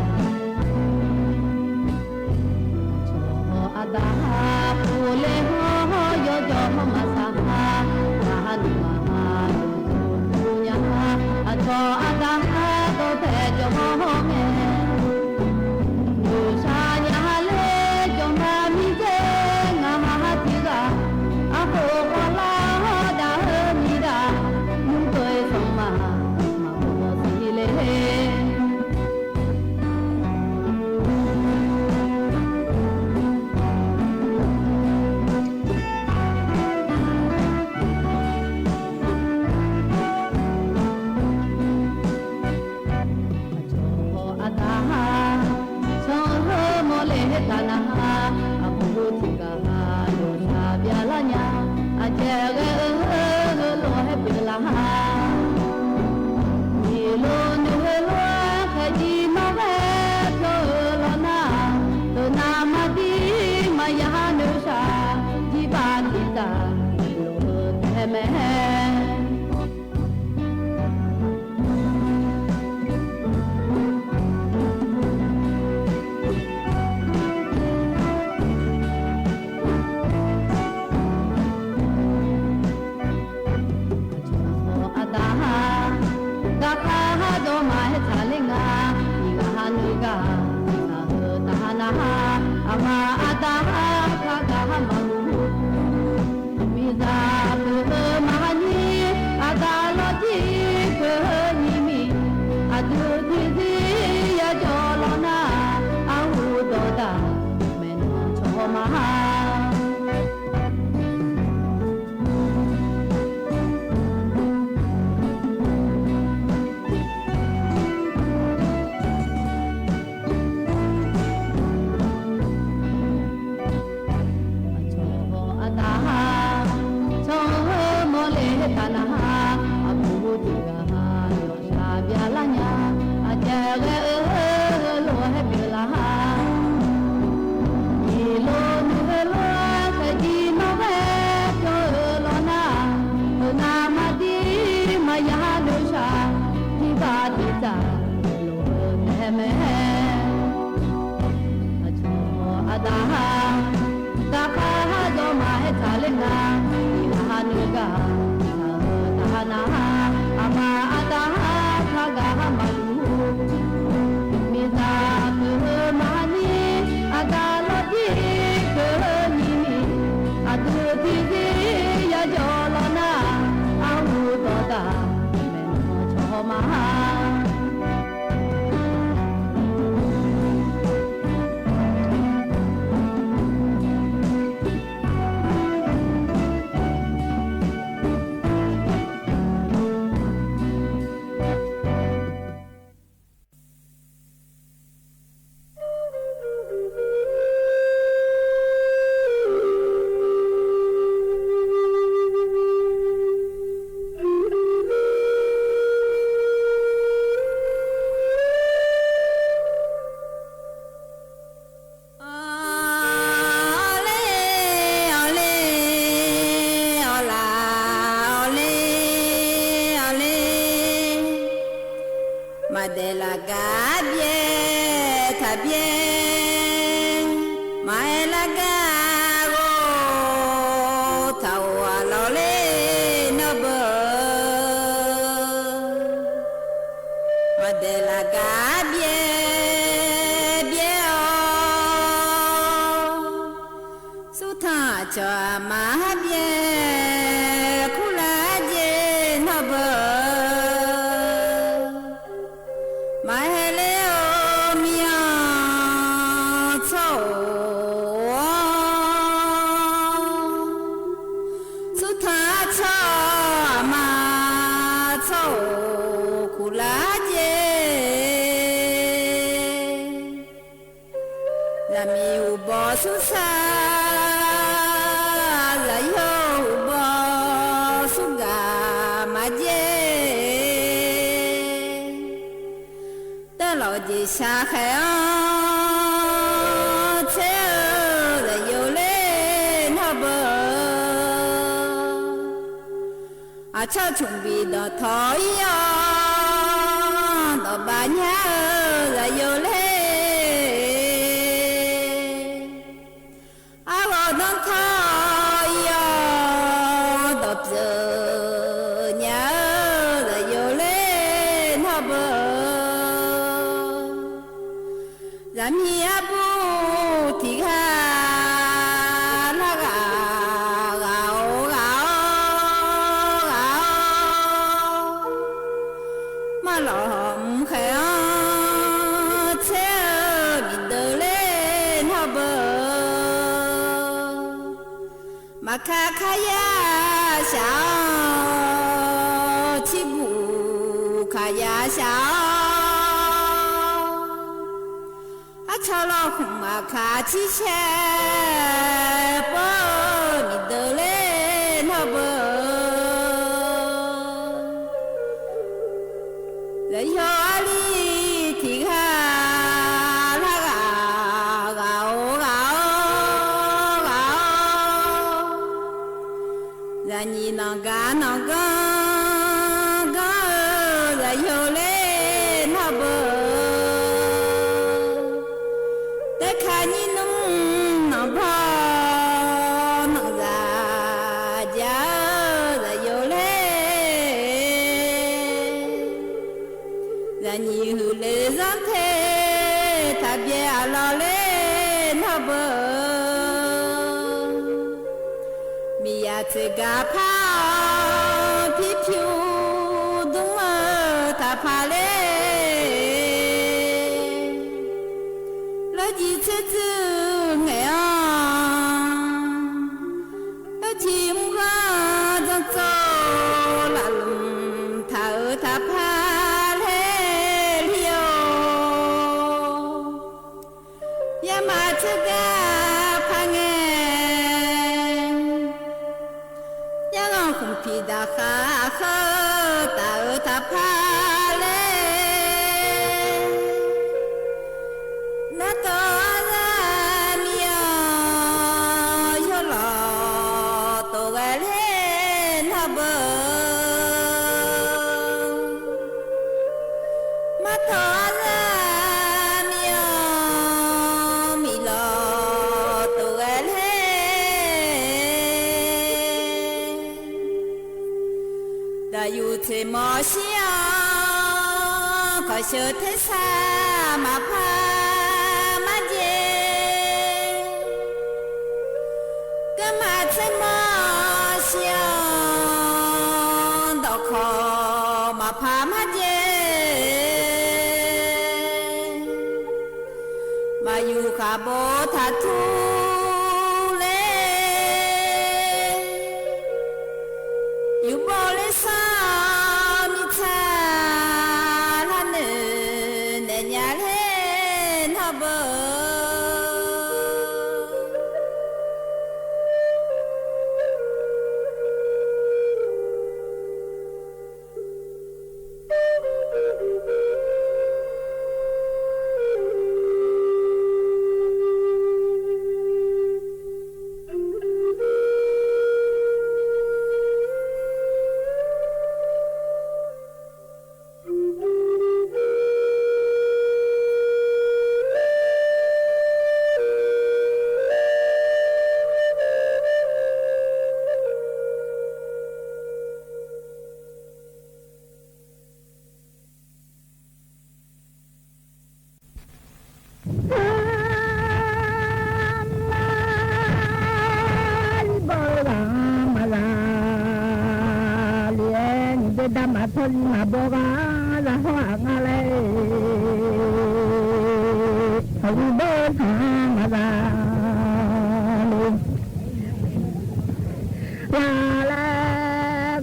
ႉ Madelangabiẹ tabiẹ, maẹlangaa ro, tao alọle nọbọ. Madelangabiẹ biẹ ọ. Sutan achọ ama biẹ kula je nọbọ. Mahelerọ miyan tọ ọ. Sutan achọ ama tọ ọ kula je. Zami ubọ susa, zayo ubọ suga maje. Tẹlọ je shaqhẹ ọ, tse ọ, zayo le nọbọ. Achọ chunbi dantọ iyọ, dọba nya, zayo le. Arọ dantọ iyọ, dọba nya, zayo le nọbọ. Zami abu tigha lagha, gha o, gha o, gha o. Malọhọ mkhẹ ọ, tse ọ, mi dọle nọbọ. Makakaya sha ọ, tibu kaya sha ọ. Achọlọkun maka tishẹ po, mi dọle nọbọ. Zayo ali tigha lagha, gha o, gha o, gha o. Zanyi nọga nọga, ga o, zayo le nọbọ. Tẹka nyinu nọbọ, nọga ja o, zayo le. Zanyi hu le zante. စ့ၢ်ကီးဖးအီၤ ဖံဖုဒုးမၢတၢ်ဖးလဲၣ်, လၢယံၤဆၢစုငဲၤအီၤ, လၢထံမုၢ်ဂီၤ ကၠီကၠီလၢလူၤ တၢ်အၢတၢ်ဖးလဲၣ်လံအီၤ, ယမၤဆၢကဖးငဲၤ ယဂီၤဃုဖံးဒၣ်ဃာ်ဃၢ တၢ်အၢတၢ်ဖးလဲၣ်, နတီၢ်အသးမံအီၤ ယိလီၤတိၢ်ဂဲၤလၢနီၢ်ဘၢ မၤတီၢ်အသးမံအီၤ မံလီၤတိၢ်ဂဲၤလၢ တၢ်ယူၢ်ထံးမီၤဆံးအီၤ ခီၣ်ဆၢထံးဆး မၤဖးမၤယဲၢ် ကမၤထံးမီၤဆံးအီၤ ဒီးခီၣ် မၤဖးမၤယဲၢ် မၤယူၢ်ဃာ်ဘိထၢထူလဲၣ်, ယူၢ်ဘိလၢစီၤမံၤဆၣ် လၢနုၢ်နဲၣ်ညါလၢနီၢ်ဘၢ ဝါလ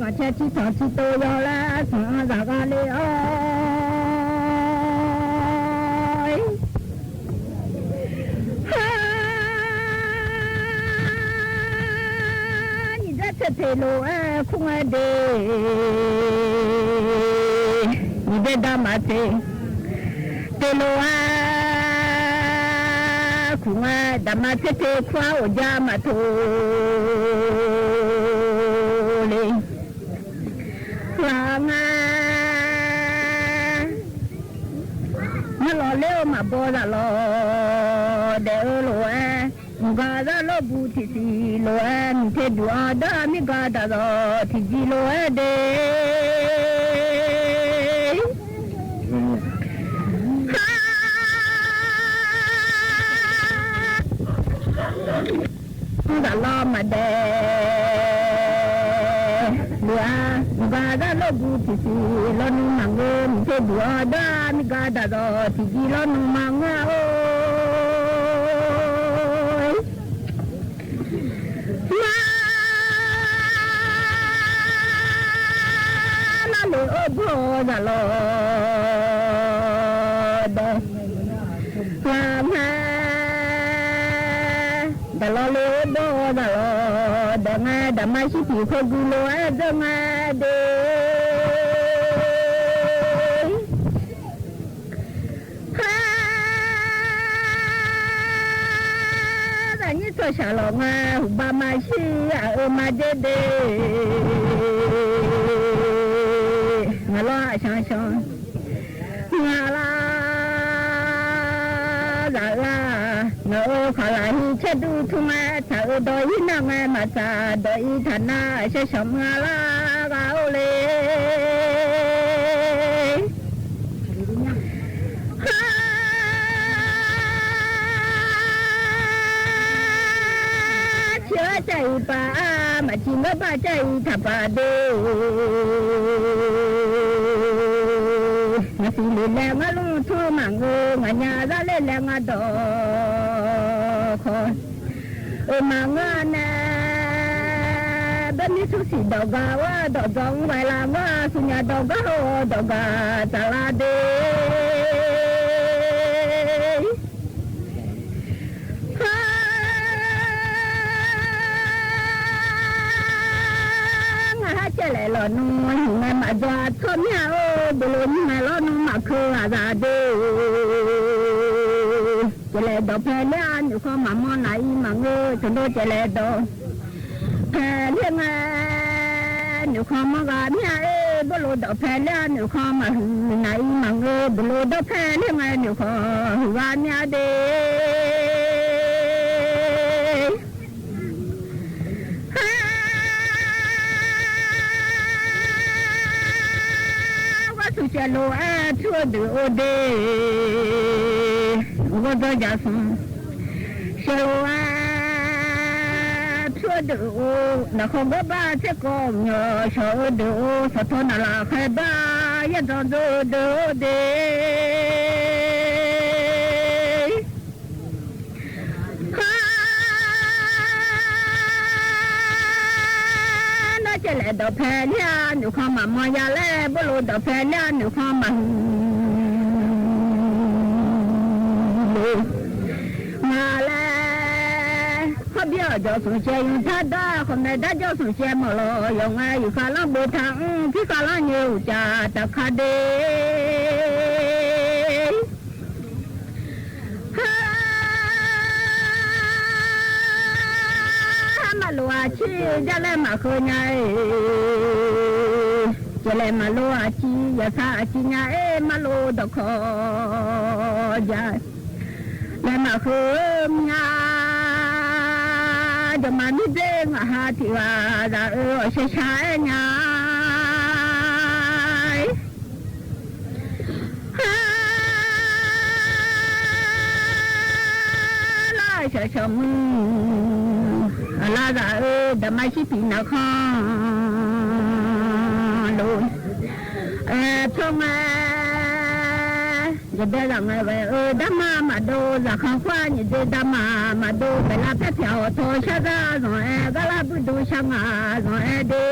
ၢ ဂီၤဆဲထံထီၣ်ထံတိာ်ယီၤလၢ ဆၣ်ဂၤလ့အီၤ နံၣ်ဒၢဆၢထၢၣ်လိာ်ဝဲ ခူဝဲဒ့ နံၣ်ဒၢဒၣ်မၤသ့ တ့လိာ်ဝဲ ခူဝဲဒၣ်မၤသ့ တ့ခွါအိၣ်ယါမၤထိလ့ လၢငါ မၤလီၤလ့အိၣ်မၤဘီဒၣ်လီၤ ဒဲးအၢလိာ်ဝဲ မုၢ်ဂၤဒၣ်လိာ်ဘူးထံးသံလိာ်ဝဲ မုၢ်ထဲဒုးအီၤဒီး မ့ၢ်ဂၤဒၣ်ဒီး ထံးယံလိာ်ဝဲဒ့ ဒၣ်လီၤမၤဒဲး လၢအ မုၢ်ဂၤဒၣ်လိာ်ဘူးထံးသံ လီၤနုာ်မၤငၢၢ် မုၢ်ထဲဒုးအီၤဒီး မ့ၢ်ဂၤဒၣ်ဒီး ထံးယံလီၤနုာ်မၤငၢၢ်အိၣ် မၤလီၤလ့အိၣ်ဘီဒၣ်လီၤ ဒီး မၤ ဒၣ်လီၤလ့အိၣ်ဘီဒၣ်လီၤ ဒီးငါ ဒၣ်မၤဟံးပံာ်ဖိဂုာ်လိာ်ဝဲဒၣ်ငါဒ့ ဟါ ဒၣ်ညိၣ်ထီၣ်ဆၣ်လီၤ ငါဟူးဘၣ်မၤဟံး အအၢမၤဒ့ဒ့ ငါလီၤအဆှီဆှီ ငါလၢ ဒၣ်လၢ နအိၣ်ခီၣ်လၢဟံးဆဲဒူထူမး တၢ်အၢဒီးဟံးနၢ်မး မၤသးဒီးအံၤ တၢ်နါဆဲဆှီမုၢ်လၢဂၤအိၣ်လ့ ဟါ ဆၢကၢ်အံၤပၢ်မၤ ငါဘၣ်တဲအီၤထၢၣ်ပာ်ဒ့, ငါစံးလံလဲၣ် ငါလူထူမၤငို, ငါညါဒၣ်လဲၣ်လဲၣ် ငါဒီး ခီ အၢ မၤငိုန့ၣ်, ဘၣ်မ့ၢ်ထူစံးဒီးဂၤဝဲဒီး ဒီးဝဲလၢ် ဝဲဆူညါဒီးဂၤ ဒီးဂၤ တၢ်လၢဒ့ ငါဟဲကဲလဲၣ်လီၤနူ ဟံၣ်ငါမၤဒွးထီၣ်မ့ၢ်ဧါ, ဘိလိနံၤမၤလီၤနူ မၤခၢအသးဒ့, ကဲလဲၣ်ဒီးဖဲလၢအနုာ်ခီမၤမီၢ်နၤအံၤမၤငို, တဒိကဲလဲၣ်ဒီး ဖဲလၢငါနုာ်ခီမီၢ်ဂၤမ့ၢ်ဧါ, ဘိလိဒီးဖဲလၢအနုာ်ခီမၤဟုၣ်နၤအံၤမၤငို, ဘိလိဒီးဖဲလၢငါနုာ်ခီဟုၣ်ဂၤမ့ၢ်ဧါဒ့ ဝဲဆူၣ်ကဲလိာ်အဲ ထူဒုးအိၣ်ဒ့, ဝဲဒီးယၤဆူၣ်ကဲလိာ်အဲ ထူဒုးအိၣ်, နၢ်ခီဘိဘၣ်ထဲကီးညီ ဆီၣ်အၢဒုးအိၣ်, ဆီၣ်ထီၣ်နၤလၢဃဲဘၣ် ယဲၢ်ဒီဒိဒုးအိၣ်ဒ့ ခီ နီၢ်ကဲလဲၣ်ဒီးဖဲလၢအနုာ်ခီမၤမီၢ်ယၤလဲၣ်, ဘိလိဒီးဖဲလၢအနုာ်ခီမၤဟုၣ်လိာ် မၤလဲၣ်, ခီဘံအီၤကၠီဆူၣ်ကဲယုၢ်ထါဒါ, ခီမဲာ်ဒါကၠီဆူၣ်ကဲမီၢ်လီၤ, ယီၤငါယုၢ်ဃာ်လီၤဘိထါအူ, ဖံဃာ်လီၤညိၣ်အူကၠၢ်တခါဒ့ ဟါ မၤလိာ်အဆံး ဒ်လဲၣ်မၤဃုာ်ညါအံၤ, ကဲလဲၣ်မၤလိာ်အဆံး ယသးအဆံးညါအံၤ မၤလိာ်ဒီးခီယၤ လဲၣ်မၤဃုာ်မၠါ ဒီးမၤမံဘ့ၣ် ငါဟးထံၣ်ဂၤဒၣ်အၢ အီၣ်ဆဲးဆါအဲၣ်ညါ ဟါ လၢဆၢဆၢမုၢ် အလါသးအၢ ဒၣ်မၤဆံးပံးနၤခီလိာ် အဲ ဖျိမး ယဒဲဂၤမးဝဲအၢ ဒၣ်မၤမၤဒိ သးခီခွါညံၣ်ဒ့ ဒၣ်မၤမၤဒိ ပဲလၢဖဲဖျါအီၤထီၣ် ဆါသးဇွန်အဲ ဂၤလၢဘုဒိဆါငါဇွန်အဲဒ့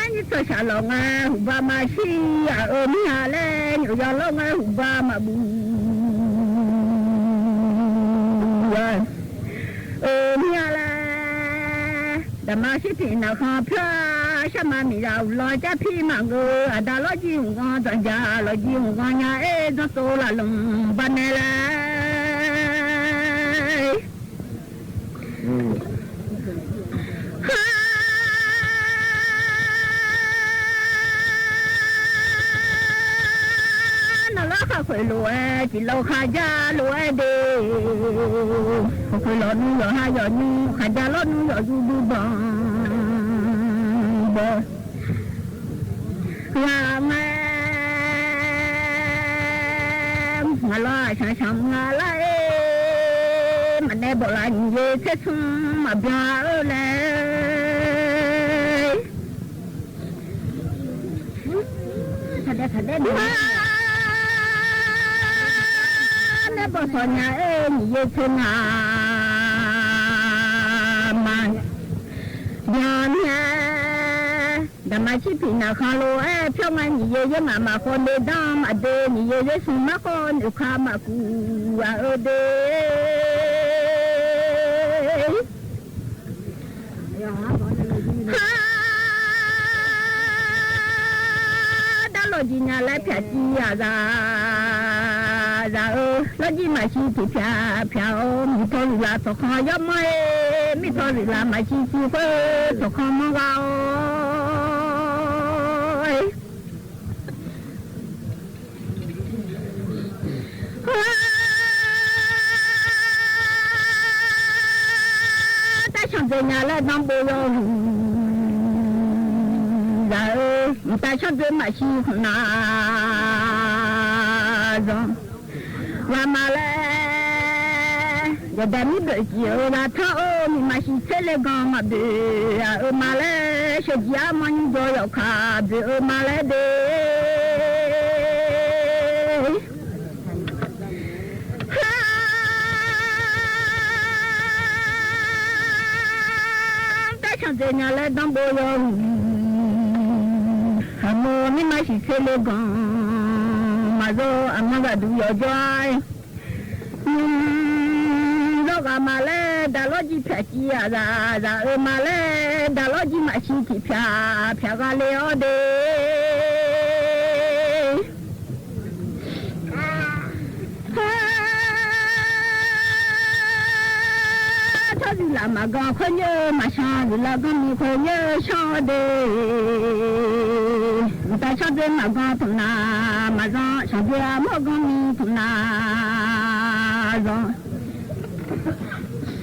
လၢ ယသးဆါလီၤငါဟူဘၣ်မၤဆံး အၢ မ့ၢ်ဟါလဲၣ် ယယီၤလီၤငါဟူဘၣ်မၤဘူ အၢ မ့ၢ်ဟါလဲၣ် ဒၣ်မၤဆံးပံးနၤခီဖျါ ဆၣ်မၤမံၤယၤ လီၤကၠၢ်ဖံးမၤဂၢၢ် အဒါလီၤကံဟူးဂီၤ တၢ်ယၤလီၤကံဟူးဂီၤညါ အဲၣ် ဒိၣ်သိလၢလိၤ ဘၣ်နဲလဲၣ် ဟါ နလၢဃၣ်ခွဲးလိာ်ဝဲ တံၢ်လီၤဃာ်ယၤလိာ်ဝဲဒ့ ဃၣ်ခွဲးလီၤနူယီၤဟါယီၤနူ ဃာ်ယၤလီၤနူယီၤယူဒူဘီ ဘီ ယၤမး မၤလီၤဆၣ်ဆၣ်မုၢ်လၢ်အ့ မၤနဲဘီၣ်လၢညံၣ်ယ့ဆဲးဆူ မၤဘျါအၢလဲၣ် နဲဘီၣ်စီၤညါအ့ ညံၣ်ယ့ဆဲးနၤ မၤ ယၤမး ဒၣ်မၤဆံးပံးနၤခီလိာ်အဲ ဖျီမး ညံၣ်ယ့ယဲမၤမၤဃီန့ၣ် ဒီးမၤဒ့ ညံၣ်ယ့ယဲဆူမၤဃီန့ၣ် ခါမၤကူအၢဒ့ ဟါ ဒၣ်လီၤကံညါလၢဖျါကံယၤသး သးအၢ လီၤကံမၤဆံးကံဖျါဖျါအီၤ မ့ၢ်ထီၣ်ရံၣ်လၢထီၣ်ခီယီၤမီၢ်အ့ မ့ၢ်ထီၣ်ရံၣ်လၢမၤဆံးကံဃၢထီၣ်ခီမီၢ်ဂၤအီၤ တၢ်ဆီၣ်ဒ့ညါလၢဒီဘိယီၤ သးအၢ တၢ်ဆီၣ်ဒ့မၤဆံးနၤ ယီၤ ဝါမၤလဲၣ်, ယဒၣ်မ့ၢ်ဘျၢၣ်စံးအၢ လၢထီၣ်အိၣ် မ့ၢ်မၤဆံဆ့လ့ၣ်ဂီၤ မၤဘျၢၣ်အၢမၤလဲၣ်, ရှဲကံအမီၢ်ညိယိယီခါ ဘျၢၣ်အၢမၤလဲၣ်ဒ့ တၢ်ဆၢၣ်သ့ၣ်ညါလၢ ဒီဘိယီၤ အမိၢ်မ့ၢ်မၤဆံဆ့လ့ၣ်ဂီၤ မၤစီအမိၢ်ဂၤဒူယီၤယွၤ ဒီးဂၤမၤလဲၣ် ဒၣ်လီၢ်ကံဖၠးကံအသး သးအၢမၤလဲၣ် ဒၣ်လီၢ်ကံမၤဆံထံးဖၠး ဖၠးဂၤလၢအီၤဒ့ ထီၣ်ဒုးလၢမၤဂီၤခွဲးညၣ် မၤဆါဒုးလၢဂီၢ်မံၤခွဲးညၣ် ဆါဒ့ မတၤဆါဒ့မၤဂီၤထီၣ်နၤ မၤဂီၤဆါဒ့အမိၢ်ဂီၢ်မံၤထီၣ်နၤ ဂီၤ ဂၤ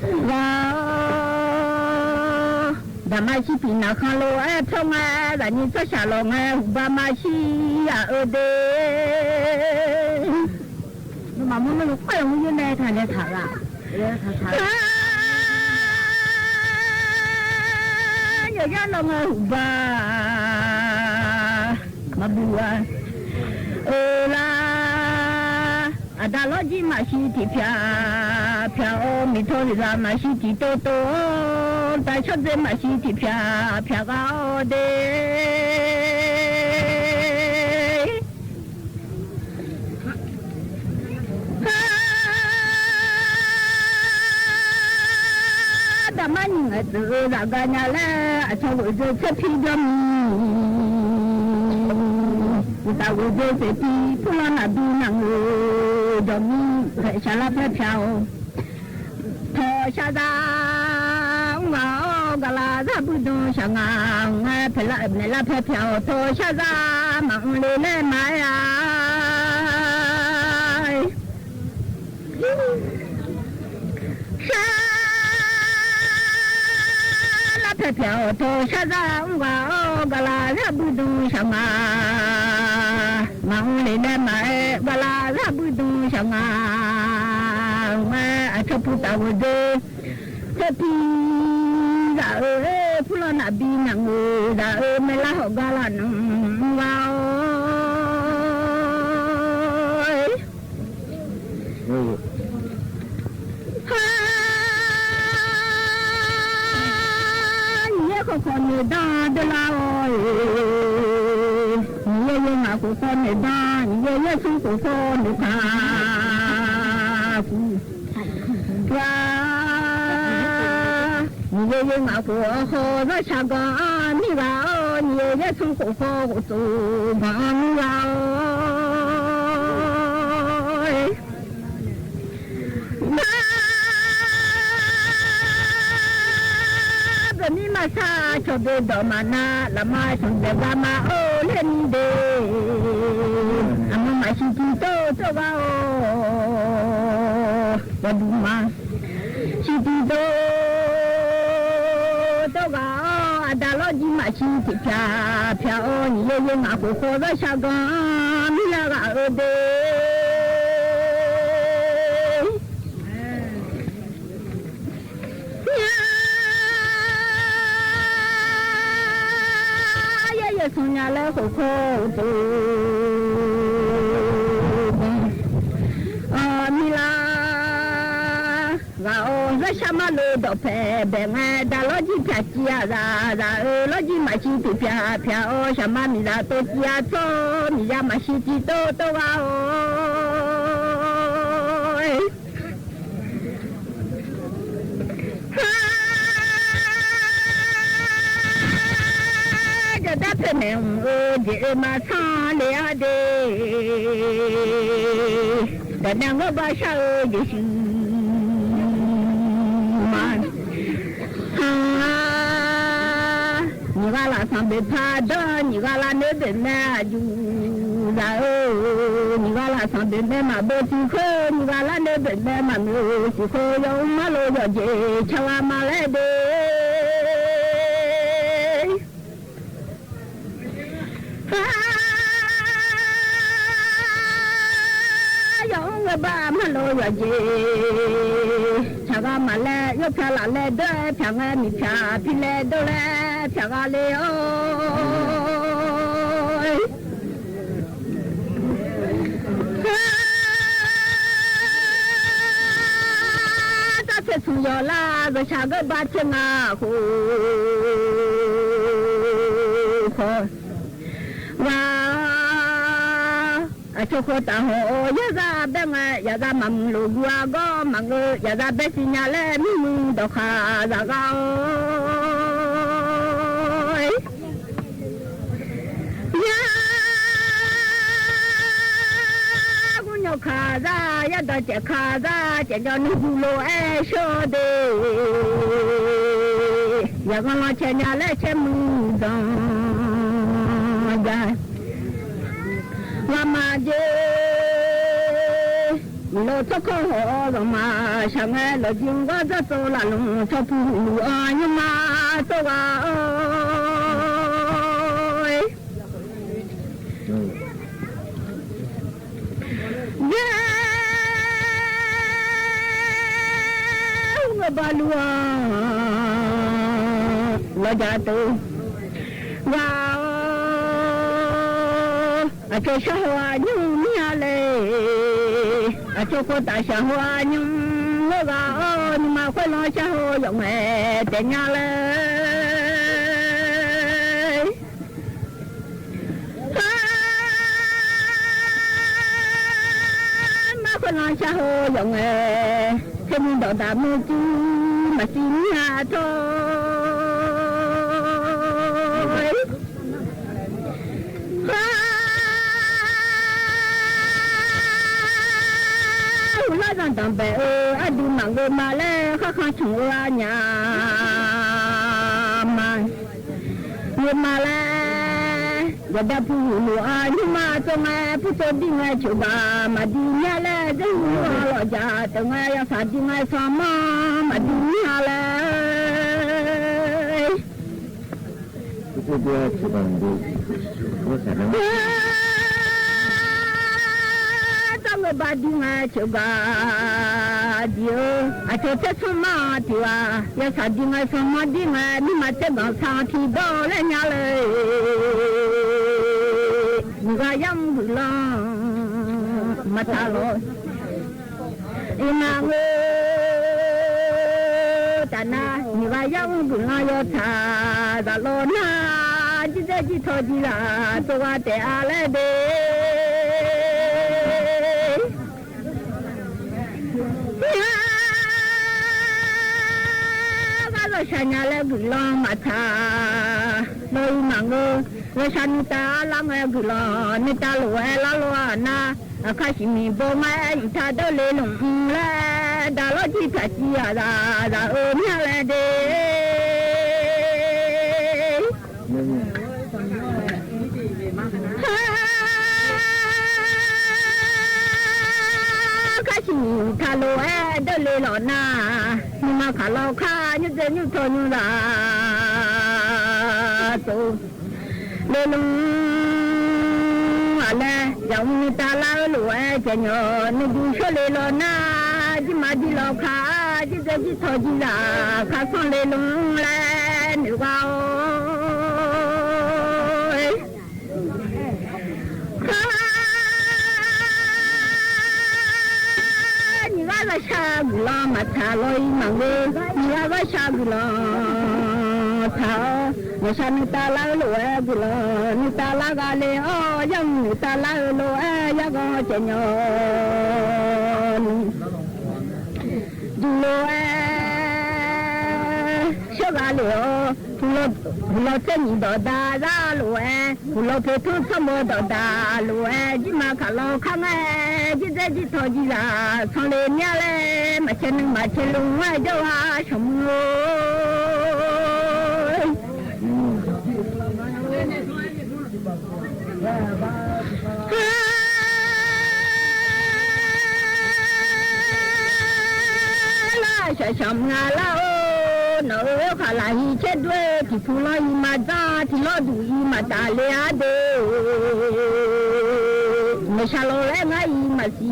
ဒၣ်မၤဆံပံၤနၤခီလိာ် အဲၣ်ဖျိငါ သးနံၤသီၣ်ဆၣ်လီၤ ငါဟူးဘါမၤဆံယၤအၢဒ့ မၤမုၢ်မုၢ်လီၤ ကွၢ်လီၤမုၢ်ယိၣ်နဲထါလဲထါဂၤ ယယလီၤငါဟူးဘါ မၤဘုးဝါ အၢလၢ အဒၣ်လီၢ်ကံမၤဆံထံးဖၠး ဖၠးအီၤ မ့ၢ်ထီၣ်လံလၢမၤဆံထံးတိတိ တၢ်ဆီၣ်သ့မၤဆံထံးဖၠး ဖၠးဂၤအီၤဒ့ ဒၣ်မၤနံၤငဲၤသုး သးဂၤညါလၢ အဆီၣ်ဝဲဒၣ်ဆဲးဖံဒီးမံၤ တၢ်ဝဲဒၣ်ဆဲးဖံ ဖုလီၤနၢ်ဘံနၢ်ငို ဒီးမံၤ ဖဲဆါလၢဖဲဖၠးအီၤ ထီၣ်ဆါသး အူဂၤအီၤ ကလၤသးဘုဒုံဆါငါ ငါဖဲလၢမဲာ်လၢဖဲဖၠးအီၤ ထီၣ်ဆါသး မၤအူလ့လဲၣ်မၤဧါ ဆါ လၢဖဲဖၠးအီၤ ထီၣ်ဆါသး အူဂၤအီၤ ကလၤသးဘုဒုံဆါငါ မၤအူလ့လဲၣ်မၤဧါ ကလၤသးဘုဒုံဆါငါ ဝဲအဆီၣ်ဖုတၢ်ဝဲဒၣ် ဆဲးဖံ သးအၢ ဖုလီၤနၢ်ဘံနၢ်ငို သးအၢ မဲာ်လၢဟီၣ်ကလၤနုာ် ဝါအီၤ ဟါ နံၤယဲၢ်ခိၣ်ခိၣ်န့ၣ်ဒီး ဒၣ်လၢအီၤ နံၤယဲၢ်ယဲၢ်မၤခိၣ်ခိၣ်န့ၣ်ဒီး နံၤယဲၢ်ယဲၢ်ဆူခိၣ်ခိၣ်န့ၣ်ခါ ကွၢ် နံၤယဲၢ်ယဲၢ်မၤခိၣ်အဃီ သးဆါဂီၤ မံၤဂၤအီၤ နံၤယဲၢ်ယဲၢ်ဆူခိၣ်ခိၣ် ခိၣ်သူဂီၤ မံၤဂၤအီၤ ဘါ ပမ့ၢ်မၤဆါဆီၣ်ဘျဲၣ်ဒီးမၤနး လၢမၤဆီၣ်ဘျဲၣ်ဘၣ်မၤအိၣ်လၢနံၤဒ့ အမိၢ်မၤဆံတံၤတိတိဂၤအီၤ ပဒုးမၤ ဆံတံၤတိတိဂၤအီၤ အဒၣ်လီၢ်ကံမၤဆံထံးဖၠး ဖၠးအီၤ နံၤယဲၢ်ယဲၢ်မၤခိၣ်ခိၣ် သးဆါဂီၤ မံၤလၢဂၤအၢဒ့ ယဲယဲၢ်ဆူညါလၢဟီၣ်ခိၣ်ပူၤ အမံၤလၢ ဂၤအီၤ လၢဆၣ်မါလိာ်ဒီးဖဲ ဘဲၣ်ငါ ဒၣ်လီၢ်ကံဖၠးကံအသး သးအၢ လီၢ်ကံမၤဆံထံးဖၠး ဖၠးအီၤ ဆၣ်မါမံၤလၢတိကံအသိး မံၤယါမၤဆံတံၤတိတိဂၤအီၤ ဟါ ဒီးတၢ်ဖဲန့ၣ် အၢ ဒ့အၢမၤဆါလံအဒ့ ဒီးနၢ်ဂိၣ်ဘၣ်ဆၣ်အၢ ယ့ၣ်ၡူးမၤ ဟါ နံၤဂၤလၢဆၣ်ဘ့ၣ်ဖးဒီး နံၤဂၤလၢန့ၣ်ဘ့ၣ်မဲအယူၤ သးအၢ နံၤဂၤလၢဆၣ်ဘ့ၣ်မဲမၤဘိးတံၢ်ခိၣ် နံၤဂၤလၢန့ၣ်ဘ့ၣ်မဲမၤမုာ်တံၢ်ခိၣ် ယွၤအူမါလိာ်ယွၤက့ၤ ဆၣ်ဝါမၤလဲၣ်ဒ့ ဟါ ယွၤအူဝဲ ဘၣ်မၢလိာ်ယွၤက့ၤ ဆၣ်ဂၤမးလဲၣ် ယိၣ်ဖျါလၢ်လဲၣ်ဒိၣ် ဖျါငဲမံၤဖျါဖံလဲၣ်ဒိၣ်လဲၣ် ဖျါဂၤလၢ်အိၣ် တၢ်ဆဲးသူၣ်ယီၤလၢ် ဂဲၤဆၣ်ဂဲၤဘါဆဲးငါဃိ ဃိ ဝါ အဆိၣ်ဃိတၢ်ဟီၣ် ယဲၢ်ဂၤဘဲငဲ ယဲၢ်ဂၤမၤမုာ်လိာ်ဂုၤအဂီၢ် မၤဂ့ၤ ယဲၢ်ဂၤဘဲသ့ၣ်ညါလၢ မုၢ်မုၢ်ဒီးခါ ယဲၢ်ဂၤအိၣ် ယဲၢ်ဂၤ ဂုၢ်ညီၣ်ခါသး ယဲၢ်ဒီးစဲးခါသး စဲးညီနုၢ်ဟူလိာ်အဲၣ်ဆိဒ့ ယဲၢ်ဂၤလီၤဆဲးညါလၢဆဲးမုၢ်ဒီး ယဲၢ်ဂၤမၤက့ၤ လီၤဆီခီၣ်ဟီၣ်ဒီးမၤ ဆၣ်ငဲလီၤကံဂီၢ် စီၤစီၤလၢ်လီၤ ဆီဖူလူၤအီၤ ညီမး စီၤဂၤအိၣ် ယဲၢ်ဂၤဘၣ်လူၤအီၤ လီၤကၢ်တိၤ ဂၤအိၣ် အဆိၣ်ဆၣ်ဟိၣ်အညိၣ်မံၤအါလဲၣ် အဆိၣ်ဃိတၢ်ဆၣ်ဟိၣ်အညိၣ် ဂၤအိၣ် ညီမး ခွဲးလီၤဆၣ်ဟိၣ်ယီၤငဲ တဲညါလဲၣ် မၤခွဲးလီၤဆၣ်ဟိၣ်ယီၤငဲ ဆဲးမုၢ်ဒီးတၢ်မုၢ်ကံ မၤသံမံၤအါထီၣ် ဟူလီၤသးတၢ်ဘဲၣ်အၢ အဒုးမၤဂ့ၤမၤလဲၣ် ဃၣ်ဃၣ်ဆိၣ်အၢအညါ မၤ ဂ့ၤမၤလဲၣ် ယဲၢ်ဂၤဖူလူၤအီၤ ညီမး စီၤငဲ ဖူစီၤဒ်ငဲဆိၣ်ဂၤ မၤဒ်ညါလဲၣ် ဒ်ဟူလီၤယၤ တငဲ ယဲၢ်ဂၤဒ်ငဲစီၤမီၤ မၤဒ်ညါလဲၣ် တၢ်ဂ့ၢ်ဘၣ်ဒ်ငဲဆိၣ်ဂၤ ဒ်အၢ အဆိၣ်ဆၣ်ဆိၣ်မီၤတံၢ်ဝဲ ယဲၢ်ဂၤဒ်ငဲဆိၣ်မီၤဒ်ငဲ မ့ၢ်မၤဆဲးဂီၤဆၣ်ထံဒီးလဲၣ်ညါလဲၣ် မုၢ်ဂၤယါမုၢ်ဂုၢ်လီၤ မၤတၢ်လီၤ အံၤမၤဂ့ၤ တၢ်နါ မုၢ်ဂၤယါမုၢ်ဂုၢ်လီၤ ယီၤထါ တၢ်လီၤနါ ကံၢ်သဲးကံၢ်ထီၣ်ကံၢ်လၢ် သိဝါတဲအါလဲၣ်ဒ့ ဂၤလီၤဆၣ်ညါလၢဂုၢ်လီၤမၤထါ လီၤအံၤမၤဂ့ၤ လီၤဆၣ်နုတၢ်လၢငဲဂုၢ်လီၤ နုတၢ်လိာ်ဝဲလီၤလိာ်အနါ အခါဆံမံၤဘိမး အံၤထါဒိၣ်လ့လိာ်လၢ ဒၣ်လီၤကံၢ်ထါကံၢ်ယၤသး သးအၢမ့ၢ်လဲၣ်ဒ့ ခါဆံမံၤထါလိာ်ဝဲဒိၣ်လ့လိာ်နါ မုၢ်မၤခးလီၤခါ ညိၣ်သဲးညိၣ်ထီၣ်ညိၣ်သး သိ လ့လိာ် အလဲၣ် ယၤမုၢ်နုတၢ်လၢအၢလိာ်ဝဲကညီ နုဒုးဆိၣ်လ့လိာ်နါ ကံၢ်မၤဒ်လီၤခါ ကံၢ်သဲးကံၢ်ထီၣ်ကံၢ်သး ခါဆူၣ်လ့လိာ်လဲၣ် နုဂၤအိၣ် နံၤဂၤဂၤဆၣ်ဂုၢ်လီၤမၤထါလီၤအံၤမၤဂ့ၤ နံၤဂၤဂၤဆၣ်ဂုၢ်လီၤထါအီၤ မၤဆၣ်နုတၢ်လၢအၢလိာ်ဝဲဂုၢ်လီၤ နုတၢ်လၢဂၤလ့အီၤ ယၤမုၢ်နုတၢ်လၢအၢလိာ်ဝဲ ယၤဂီၤကညီ ဒုးလိာ်ဝဲ ဆိၣ်ဂၤလ့အီၤ ဟူလီၤ ဟူလီၤသဲနံၤဒီးဒါ ဒါလိာ်ဝဲ ဟူလီၤဖဲထူၣ်ထီၣ်ဘိဒီးဒါလိာ်ဝဲ ကံၢ်မၤခးလီၤခါငဲ ကံၢ်သဲးကံၢ်ထီၣ်ကံၢ်သး ဆီၣ်လ့မ့ၢ်လဲၣ် မၤဆဲးနုာ်မၤဆဲးလိာ်ဝဲ ယဝၤဆိမိၣ် လၢဆၣ်ဆၣ်မုၢ်လၢ်အိၣ် နီၢ်ဧၢ ခးလၢဟံၣ်ဆဲးဒွဲၣ် ထံဖူလီၤအံၤမၤတၢ် ထံလီၤဒူၣ်အံၤမၤတၢ်လၢအဒ့ မ့ၢ်ဆၢ်လိာ်လၢငါအံၤမၤစံ,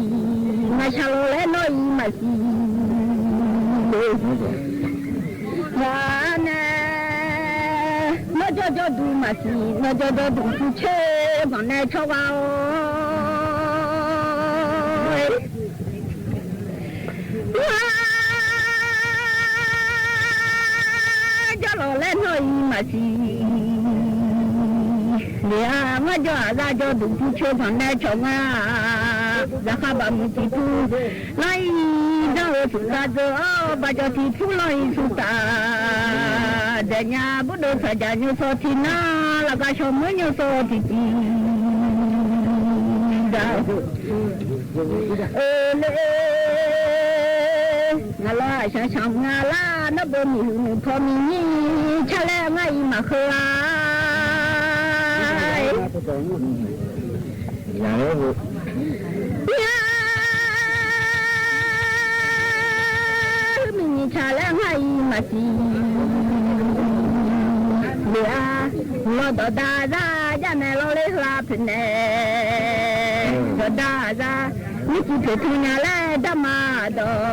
မ့ၢ်ဆၢ်လိာ်လၢနီၢ်အံၤမၤစံ, ယၤနဲ, နီၢ်ကၠီကၠီဒူမၤစံ, နီၢ်ကၠီကၠီဒူသူဆၢ, မၤနဲဆီဝါဧိၤ. ကၠီလိာ်လၢနီၢ်အံၤမၤစံ, လၢအမ့ၢ်ကၠီအသးကၠီဒူသူဆၢ မၤနဲဆီဝါ, ယခါဘၣ်မုၢ်ထံထူ, လီၤအံၤဒီးသူၣ်သးဒိၣ်အီၤ, ဘၣ်ကၠီထံထူလီၤအံၤသူၣ်သး, ဒဲးညါဘူးဒိၣ်သးဒ်ညိၣ်စီထံနၤ, လီၤကၢ်ဆီမိၢ်ညိၣ်စီထံထံ ဒၣ် အၢ လၢ ငါလီၤဆၣ်ဆၣ်ငါလၢ နဘိမံၤဟုမုၣ်ဖီမံၤနံၤ ဆၣ်လၢငါအံၤမၤဃုာ်ဧါ. ယၤ မံၤနံၤဆၣ်လၢငါအံၤမၤစံ လၢ လီၤဒီးဒၣ်ဒၣ် ယၤနဲလီၤလၢဟၢဖဲန့ၣ် ဒီးဒၣ်ဒၣ် မ့ၢ်စံးဖဲထူညါလၢတၢ်မၤဒီး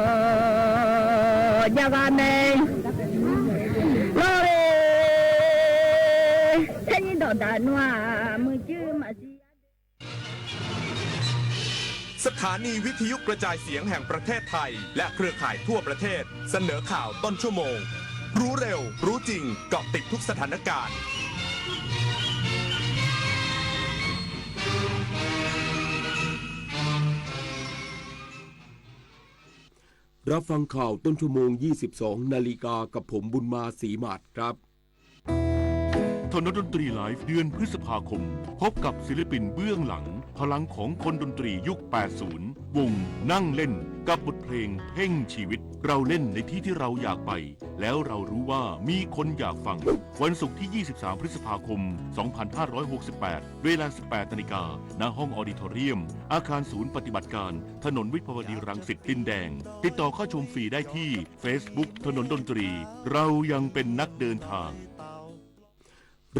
ယၤဂၤမ့ၢ် လီၤလၢ ထဲန့ၣ်ဒီးဒၣ်နွၤ မုၢ်စုမၤစံ สถานีวิทยุกระจายเสียงแห่งประเทศไทย และเครือข่ายทั่วประเทศ เสนอข่าวต้นชั่วโมง รู้เร็ว รู้จริง เกาะติดทุกสถานการณ์ รับฟังข่าวต้นชั่วโมง ยี่สิบสองนาฬิกา กับผมบุญมา ศรีหมาดครับ ถนนดนตรีไลฟ์ เดือนพฤษภาคม พบกับศิลปินเบื้องหลัง พลังของคนดนตรียุค แปดศูนย์ วงนั่งเล่น กับบทเพลงเพ่งชีวิต เราเล่นในที่ที่เราอยากไป แล้วเรารู้ว่ามีคนอยากฟัง วันศุกร์ที่ ยี่สิบสาม พฤษภาคม สองพันห้าร้อยหกสิบแปด เวลา สิบแปดนาฬิกา ณ ห้องออดิทอเรียม อาคารศูนย์ปฏิบัติการ ถนนวิภาวดีรังสิต ดินแดง ติดต่อเข้าชมฟรีได้ที่ เฟซบุ๊ก ถนนดนตรี เรายังเป็นนักเดินทาง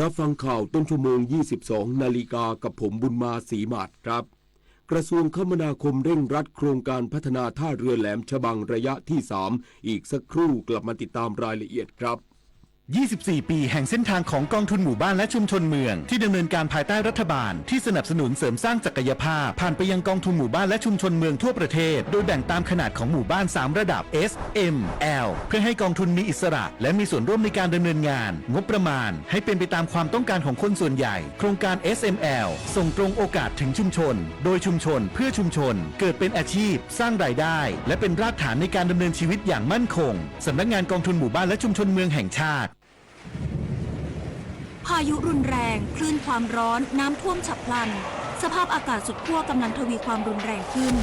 รับฟังข่าวต้นชั่วโมง ยี่สิบสองนาฬิกา กับผมบุญมา ศรีหมาดครับ กระทรวงคมนาคมเร่งรัดโครงการพัฒนาท่าเรือแหลมฉบังระยะที่สาม อีกสักครู่กลับมาติดตามรายละเอียดครับ ยี่สิบสี่ปีแห่งเส้นทางของกองทุนหมู่บ้านและชุมชนเมือง ที่ดำเนินการภายใต้รัฐบาลที่สนับสนุนเสริมสร้างศักยภาพ ผ่านไปยังกองทุนหมู่บ้านและชุมชนเมืองทั่วประเทศ โดยแบ่งตามขนาดของหมู่บ้านสามระดับ S M L เพื่อให้กองทุนมีอิสระ และมีส่วนร่วมในการดำเนินงาน งบประมาณให้เป็นไปตามความต้องการของคนส่วนใหญ่ โครงการ เอส เอ็ม แอล ส่งตรงโอกาสถึงชุมชน โดยชุมชน เพื่อชุมชน เกิดเป็นอาชีพ สร้างรายได้ และเป็นรากฐานในการดำเนินชีวิตอย่างมั่นคง สำนักงานกองทุนหมู่บ้านและชุมชนเมืองแห่งชาติ พายุรุนแรง คลื่นความร้อน น้ำท่วมฉับพลัน สภาพอากาศสุดขั้วกำลังทวีความรุนแรงขึ้น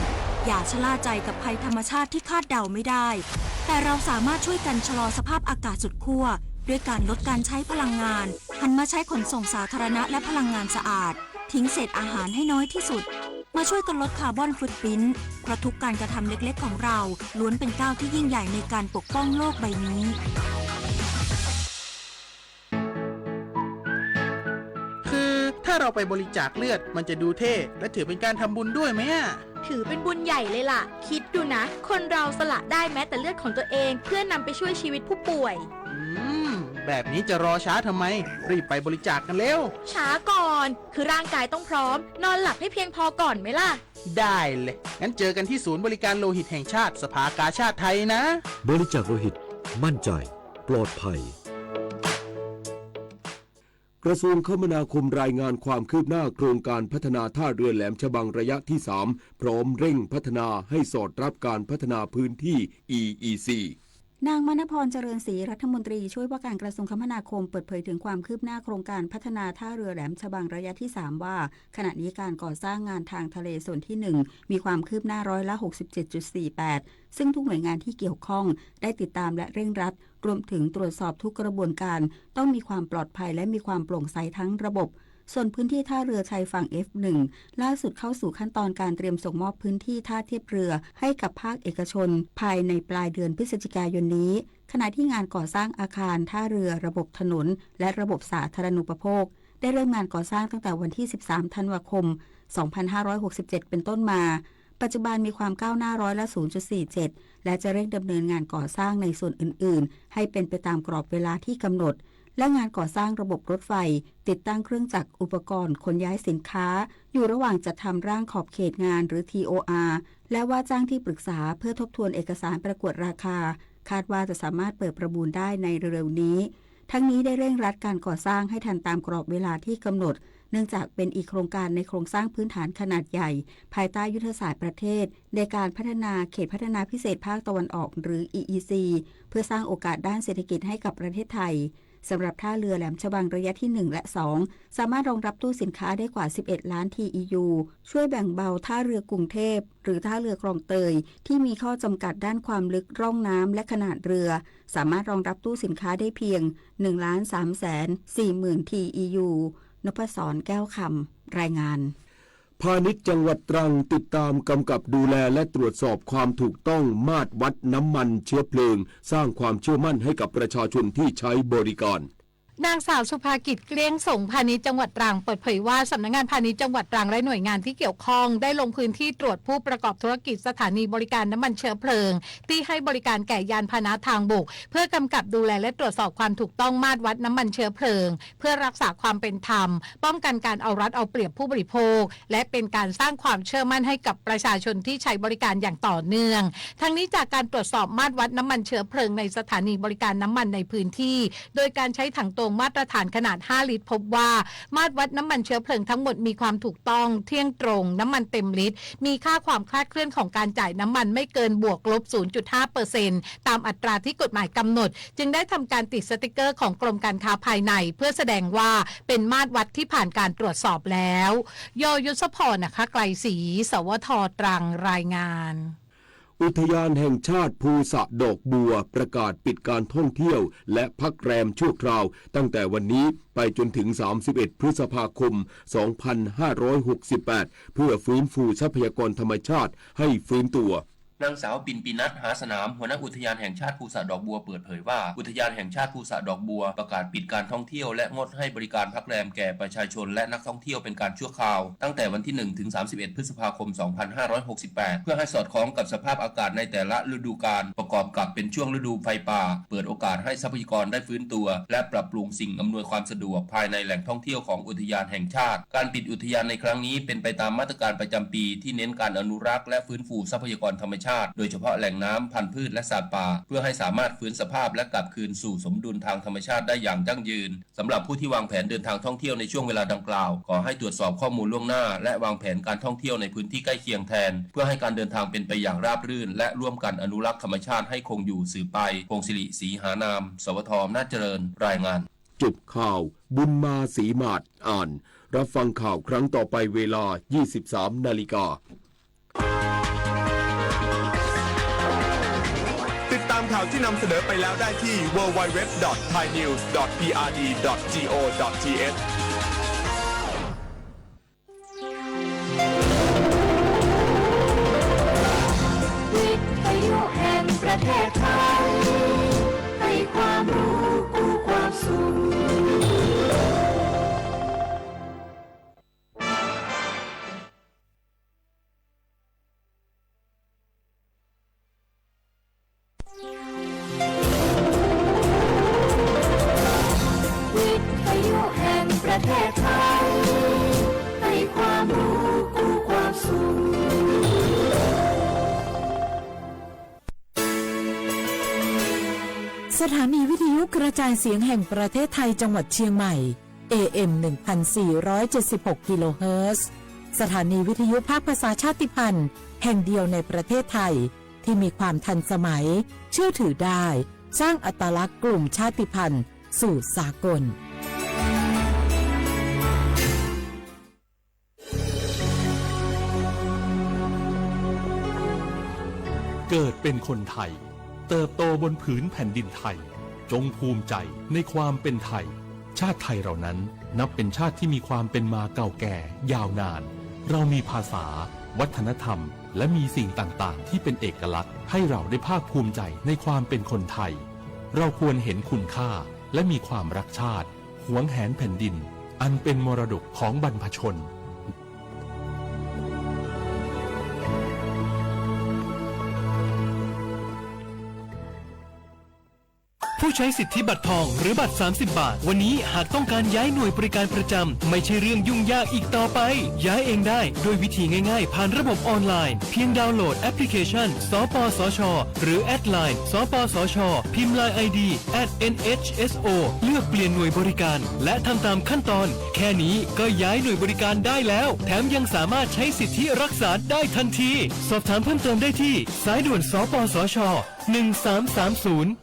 อย่าชะล่าใจกับภัยธรรมชาติที่คาดเดาไม่ได้ แต่เราสามารถช่วยกันชะลอสภาพอากาศสุดขั้ว ด้วยการลดการใช้พลังงาน หันมาใช้ขนส่งสาธารณะและพลังงานสะอาด ทิ้งเศษอาหารให้น้อยที่สุด มาช่วยกันลดคาร์บอนฟุตปริ้นท์ เพราะทุกการกระทำเล็กๆของเรา ล้วนเป็นก้าวที่ยิ่งใหญ่ในการปกป้องโลกใบนี้ คือถ้าเราไปบริจาคเลือด มันจะดูเท่ และถือเป็นการทำบุญด้วยไหมอะ ถือเป็นบุญใหญ่เลยล่ะ คิดดูนะ คนเราสละได้แม้แต่เลือดของตัวเอง เพื่อนำไปช่วยชีวิตผู้ป่วย อืม แบบนี้จะรอช้าทำไม รีบไปบริจาคกันเร็ว ช้าก่อน คือร่างกายต้องพร้อม นอนหลับให้เพียงพอก่อนไหมล่ะ ได้เลย งั้นเจอกันที่ศูนย์บริการโลหิตแห่งชาติ สภากาชาดไทยนะ บริจาคโลหิต มั่นใจ ปลอดภัย กระทรวงคมนาคมรายงานความคืบหน้าโครงการพัฒนาท่าเรือแหลมฉบังระยะที่สาม พร้อมเร่งพัฒนาให้สอดรับการพัฒนาพื้นที่ อี อี ซี นางมณพร เจริญศรี รัฐมนตรีช่วยว่าการกระทรวงคมนาคม เปิดเผยถึงความคืบหน้าโครงการพัฒนาท่าเรือแหลมฉบังระยะที่สาม ว่า ขณะนี้การก่อสร้างงานทางทะเลส่วนที่หนึ่ง มีความคืบหน้าร้อยละหกสิบเจ็ดจุดสี่แปด ซึ่งทุกหน่วยงานที่เกี่ยวข้องได้ติดตามและเร่งรัด รวมถึงตรวจสอบทุกกระบวนการ ต้องมีความปลอดภัยและมีความโปร่งใสทั้งระบบ ส่วนพื้นที่ท่าเรือชายฝั่ง เอฟ หนึ่ง ล่าสุดเข้าสู่ขั้นตอนการเตรียมส่งมอบพื้นที่ท่าเทียบเรือให้กับภาคเอกชน ภายในปลายเดือนพฤศจิกายนนี้ ขณะที่งานก่อสร้างอาคารท่าเรือ ระบบถนน และระบบสาธารณูปโภค ได้เริ่มงานก่อสร้างตั้งแต่วันที่ สิบสาม ธันวาคม สองพันห้าร้อยหกสิบเจ็ด เป็นต้นมา ปัจจุบันมีความก้าวหน้าร้อยละ ศูนย์จุดสี่เจ็ด และจะเร่งดำเนินงานก่อสร้างในส่วนอื่นๆ ให้เป็นไปตามกรอบเวลาที่กำหนด และงานก่อสร้างระบบรถไฟ ติดตั้งเครื่องจักรอุปกรณ์ขนย้ายสินค้า อยู่ระหว่างจัดทำร่างขอบเขตงานหรือ ที โอ อาร์ และว่าจ้างที่ปรึกษาเพื่อทบทวนเอกสารประกวดราคา คาดว่าจะสามารถเปิดประมูลได้ในเร็วๆ นี้ ทั้งนี้ได้เร่งรัดการก่อสร้างให้ทันตามกรอบเวลาที่กำหนด เนื่องจากเป็นอีกโครงการในโครงสร้างพื้นฐานขนาดใหญ่ ภายใต้ยุทธศาสตร์ประเทศ ในการพัฒนาเขตพัฒนาพิเศษภาคตะวันออก หรือ อี อี ซี เพื่อสร้างโอกาสด้านเศรษฐกิจให้กับประเทศไทย สำหรับท่าเรือแหลมฉบังระยะที่ หนึ่ง และ สอง สามารถรองรับตู้สินค้าได้กว่า สิบเอ็ด ล้าน ที อี ยู ช่วยแบ่งเบาท่าเรือกรุงเทพ หรือท่าเรือคลองเตย ที่มีข้อจำกัดด้านความลึกร่องน้ำและขนาดเรือ สามารถรองรับตู้สินค้าได้เพียง หนึ่งล้านสามแสนสี่หมื่น ที อี ยู นพศร แก้วคำ รายงาน พาณิชย์จังหวัดตรังติดตามกำกับดูแลและตรวจสอบความถูกต้องมาตรวัดน้ำมันเชื้อเพลิง สร้างความเชื่อมั่นให้กับประชาชนที่ใช้บริการ นางสาวสุภากิจ เกลี้ยงสง พาณิชย์จังหวัดตรัง เปิดเผยว่า สำนักงานพาณิชย์จังหวัดตรังและหน่วยงานที่เกี่ยวข้อง ได้ลงพื้นที่ตรวจผู้ประกอบธุรกิจสถานีบริการน้ำมันเชื้อเพลิง ที่ให้บริการแก่ยานพาหนะทางบก เพื่อกำกับดูแลและตรวจสอบความถูกต้องมาตรวัดน้ำมันเชื้อเพลิง เพื่อรักษาความเป็นธรรม ป้องกันการเอารัดเอาเปรียบผู้บริโภค และเป็นการสร้างความเชื่อมั่นให้กับประชาชนที่ใช้บริการอย่างต่อเนื่อง ทั้งนี้จากการตรวจสอบมาตรวัดน้ำมันเชื้อเพลิงในสถานีบริการน้ำมันในพื้นที่ โดยการใช้ถังตวงมาตรฐานขนาด ห้า ลิตร พบว่า มาตรวัดน้ำมันเชื้อเพลิงทั้งหมดมีความถูกต้อง เที่ยงตรง น้ำมันเต็มลิตร มีค่าความคลาดเคลื่อนของการจ่ายน้ำมันไม่เกินบวกลบ ศูนย์จุดห้าเปอร์เซ็นต์ ตามอัตราที่กฎหมายกำหนด จึงได้ทำการติดสติกเกอร์ของกรมการค้าภายใน เพื่อแสดงว่าเป็นมาตรวัดที่ผ่านการตรวจสอบแล้ว ย ยศพร นะคะไกลศรี สวท ตรัง รายงาน อุทยานแห่งชาติภูสะดอกบัวประกาศปิดการท่องเที่ยวและพักแรมชั่วคราว ตั้งแต่วันนี้ไปจนถึง สามสิบเอ็ด พฤษภาคม สองพันห้าร้อยหกสิบแปด เพื่อฟื้นฟูทรัพยากรธรรมชาติให้ฟื้นตัว นางสาว ปิ่นปินัส หาสนาม หัวหน้าอุทยานแห่งชาติภูสะดอกบัวเปิดเผยว่า อุทยานแห่งชาติภูสะดอกบัวประกาศปิดการท่องเที่ยวและงดให้บริการพักแรมแก่ประชาชนและนักท่องเที่ยวเป็นการชั่วคราว ตั้งแต่วันที่ หนึ่ง ถึง สามสิบเอ็ด พฤษภาคม สองพันห้าร้อยหกสิบแปด เพื่อให้สอดคล้องกับสภาพอากาศในแต่ละฤดูกาล ประกอบกับเป็นช่วงฤดูไฟป่า เปิดโอกาสให้ทรัพยากรได้ฟื้นตัว และปรับปรุงสิ่งอำนวยความสะดวกภายในแหล่งท่องเที่ยวของอุทยานแห่งชาติ การปิดอุทยานในครั้งนี้เป็นไปตามมาตรการประจำปีที่เน้นการอนุรักษ์และฟื้นฟูทรัพยากรธรรมชาติ โดยเฉพาะแหล่งน้ำ พันธุ์พืช และสัตว์ป่า เพื่อให้สามารถฟื้นสภาพและกลับคืนสู่สมดุลทางธรรมชาติได้อย่างยั่งยืน สำหรับผู้ที่วางแผนเดินทางท่องเที่ยวในช่วงเวลาดังกล่าว ขอให้ตรวจสอบข้อมูลล่วงหน้า และวางแผนการท่องเที่ยวในพื้นที่ใกล้เคียงแทน เพื่อให้การเดินทางเป็นไปอย่างราบรื่น และร่วมกันอนุรักษ์ธรรมชาติให้คงอยู่สืบไป พงศิริ ศรีหานาม สวท อำนาจเจริญ รายงาน จบข่าว บุญมา ศรีหมาด อ่าน รับฟังข่าวครั้งต่อไปเวลา ยี่สิบสาม นาฬิกา ติดตามข่าวที่นำเสนอไปแล้วได้ที่ ดับเบิลยู ดับเบิลยู ดับเบิลยู ดอท ไทยนิวส์ ดอท พีอาร์ดี ดอท จี โอ ดอท ที เอช วิทยุแห่งประเทศไทย ให้ความรู้คู่ความสุข วิทยุแห่งประเทศไทย ให้ความรู้คู่ความสุข สถานีวิทยุกระจายเสียงแห่งประเทศไทยจังหวัดเชียงใหม่ เอ เอ็ม หนึ่งพันสี่ร้อยเจ็ดสิบหก กิโลเฮิรตซ์ สถานีวิทยุภาคภาษาชาติพันธุ์แห่งเดียวในประเทศไทย ที่มีความทันสมัย เชื่อถือได้ สร้างอัตลักษณ์กลุ่มชาติพันธุ์สู่สากล เกิดเป็นคนไทย เติบโตบนผืนแผ่นดินไทย จงภูมิใจในความเป็นไทย ชาติไทยเรานั้นนับเป็นชาติที่มีความเป็นมาเก่าแก่ยาวนาน เรามีภาษา วัฒนธรรม และมีสิ่งต่างๆ ที่เป็นเอกลักษณ์ ให้เราได้ภาคภูมิใจในความเป็นคนไทย เราควรเห็นคุณค่า และมีความรักชาติ หวงแหนแผ่นดิน อันเป็นมรดกของบรรพชน เ ผู้ใช้สิทธิบัตรทองหรือบัตรสามสิบบาท วันนี้หากต้องการย้ายหน่วยบริการประจำ ไม่ใช่เรื่องยุ่งยากอีกต่อไป ย้ายเองได้ด้วยวิธีง่ายๆ ผ่านระบบออนไลน์ เพียงดาวน์โหลดแอปพลิเคชัน สปสช หรือแอดไลน์ สปสช พิมพ์ ไลน์ ไอดี แอท เอ็น เอช เอส โอ เลือกเปลี่ยนหน่วยบริการ และทำตามขั้นตอน แค่นี้ก็ย้ายหน่วยบริการได้แล้ว แถมยังสามารถใช้สิทธิรักษาได้ทันที สอบถามเพิ่มเติมได้ที่สายด่วน สปสช หนึ่งสามสามศูนย์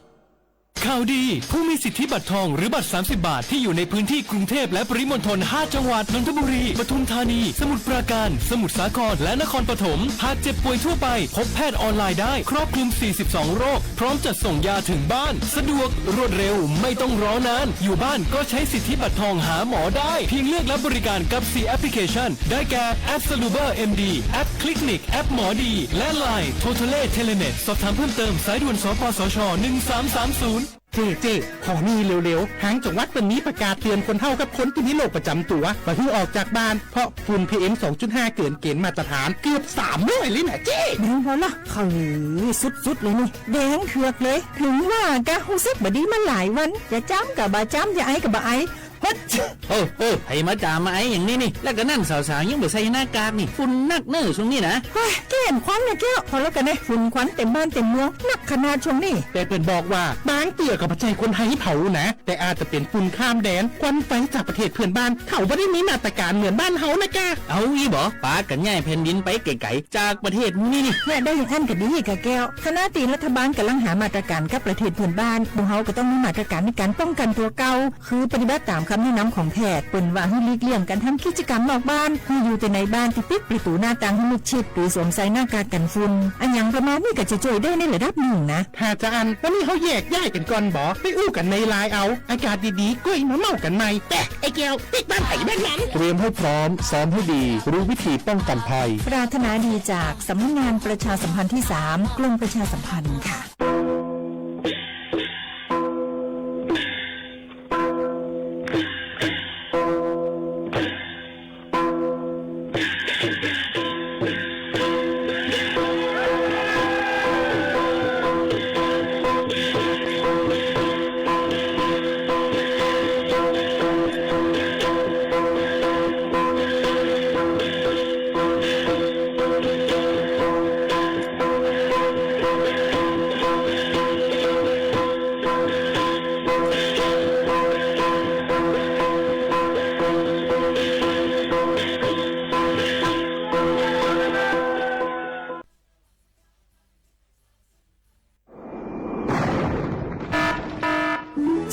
ข่าวดี ผู้มีสิทธิบัตรทองหรือบัตรสามสิบบาทที่อยู่ในพื้นที่กรุงเทพและปริมณฑลห้าจังหวัด นนทบุรี ปทุมธานี สมุทรปราการ สมุทรสาคร และนครปฐม หากเจ็บป่วยทั่วไป พบแพทย์ออนไลน์ได้ ครอบคลุมสี่สิบสองโรค พร้อมจัดส่งยาถึงบ้าน สะดวก รวดเร็ว ไม่ต้องรอนาน อยู่บ้านก็ใช้สิทธิบัตรทองหาหมอได้ เพียงเลือกรับบริการกับสี่แอปพลิเคชัน ได้แก่ แอป Saluber เอ็ม ดี แอป Clinic แอปหมอดี และ ไลน์ Totally Telemed สอบถามเพิ่มเติม สายด่วน สปสช หนึ่งสามสามศูนย์ เจ้ เจ้ ขอมีเร็วๆ หางจังหวัดเปิ้นมีประกาศเตือนคนเฒ่ากับคนตี้มีโรคประจำตั๋ว บ่หื้อออกจากบ้าน เพราะฝุ่น พีเอ็ม สองจุดห้า เกินเกณฑ์มาตรฐานเกือบสามร้อยเลยนะเจ้ แดงพอละ เออ สุดๆ เลยนี่ แดงเถือกเลย ถึงว่ากะฮู้สึกบ่ดีมาหลายวัน จะจามกะบ่จาม จะไอก็บ่ไอ เฮ้ย เออ เออ ไผมาจ๋ามาไออย่างนี้นี่ แล้วก็นั่นสาวๆ ยังบ่ใส่หน้ากากนี่ ฝุ่นนักเน้อช่วงนี้นะ เฮ้ย เก้นควันนะแก้ว พอแล้วกันนะ ฝุ่นควันเต็มบ้านเต็มเมือง นักขนาดช่วงนี้ แต่เปิ้นบอกว่า บางเตื้อก็บ่ใจ้คนไทยเผานะ แต่อาจจะเป๋นฝุ่นข้ามแดน ควันไฟจากประเทศเพื่อนบ้าน เขาบ่ได้มีมาตรการเหมือนบ้านเฮานะกะ เอาอี้บ่ ปากั๋นย้ายแผ่นดินไปไก๋ๆ จากประเทศหมู่นี้นี่ เนี่ย ได้อย่างอั้นก็ดีกะแก้ว ขณะตี้รัฐบาลก่ำลังหามาตรการกับประเทศเพื่อนบ้าน หมู่เฮาก็ต้องมีมาตรการในก๋านป้องกั๋นตั๋วเก่า คือปฏิบัติต๋ามกำแนะนำของแพทย์ เปิ้นว่าหื้อหลีกเลี่ยงก๋านทำกิจก๋รรมนอกบ้าน หื้ออยู่แต่ในบ้าน ตี้ปิดประตู๋หน้าต่างหื้อมิดชิด หรือสวมใส่หน้ากากกั๋นฝุ่น อะหยังประมาณนี้ก็จะจ้วยได้ในระดับนึ่งนะ ถ้าจาอั้น วันนี้เฮาแยกย้ายกั๋นก่อนบ่ ไปอู้กั๋นในไลน์เอา อากาศดีๆ ก้อยมาเม้ากั๋นใหม่ แปะ ไอ้แก้ว ติ๊กบ้านไผบ้านมัน เตรียมให้พร้อม ซ้อมให้ดี รู้วิธีป้องกันภัย ปรารถนาดีจากสำนักงานประชาสัมพันธ์ที่สาม กรมประชาสัมพันธ์ค่ะ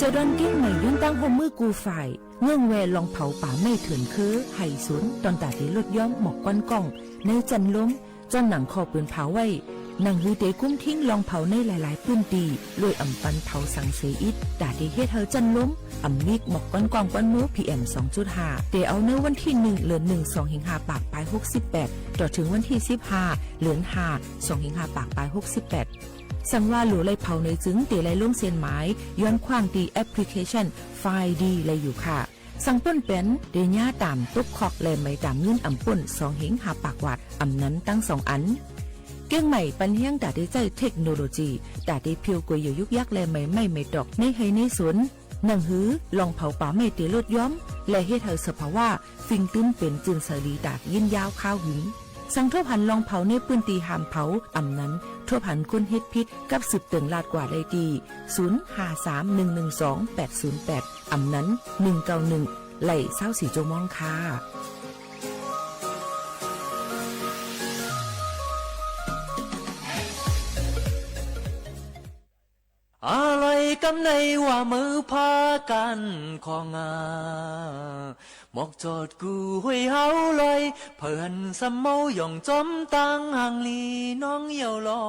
จอดอนเกียงใหม่ ย้อนตั้งฮ่วมมือกู้ฝ่าย เงื่อนแวลองเผาป่าไม้เถื่อนเคือ ไห่สวน ตอนต๋าตี้ลดย้อมหมอกควันก้อง ในจั้นลม จ้อนหนังข้อปืนเผาไว้ หนังหือเต๋กุมทิ้งลองเผาในหลายๆ ปื้นตี้ โดยอ่ำปันเผาสังเสียอิด ต๋าเต๋เฮ็ดหื้อจั้นลม อ่ำมีหมอกควันก้องควันมู พีเอ็ม สองจุดห้า เต๋าเอาในวันตี้หนึ่ง เดือนหนึ่ง สองเหียงห้าปากปายหกสิบแปด ต่อเถิงวันตี้สิบห้า เดือนห้า สองเหียงห้าปากปายหกสิบแปด สังว่าหลัวไล่เผาเน่อจึงเต๋ไล่ลงเส้นหมาย ย้อนขว้างตี้แอปพลิเคชัน ไฟดี ไล่อยู่ค่ะ สังป้นแป๋น เต๋หญ้าต๋ามตุ๊กคอก และไหมต๋ามเงินอ่ำป้น สองเหียงห้าปากวาท อ่ำนั้นตังสองอัน เกียงใหม่ปันแฮงต๋าเต๋ใจ๊เทคโนโลยี ต๋าเต๋เผียวก๋วยเหยี่ยวยุกยัก และไหมไม้ไหมตอก ในไฮ่ในสวน หนังหือลองเผาป่าไม้เต๋ลดย้อม และเฮ็ดหื้อสภาวะ ฟิงตึ้นเป๋นจื้นใสดีต๋ายินยาวคาวหึง สังทบหันลองเผาในปื้นตี้ห้ามเผา อ่ำนั้นทบหันคนเฮ็ดผิดกับสืบเติ่งลาดกว่าได้ตี้ ศูนย์ ห้า สาม หนึ่ง หนึ่ง สอง แปด ศูนย์ แปด อ่ำนั้น หนึ่ง เก้า หนึ่ง ไล่ ซาวสี่ จั่วโมงค่ะ อะลอยกำในว่ามือพากั๋นของงา หมอกจอดกู้ห้วยเฮาลอย เปิ้นสำเมาหย่องจอมตังหังลีน้องเหี่ยวหลอ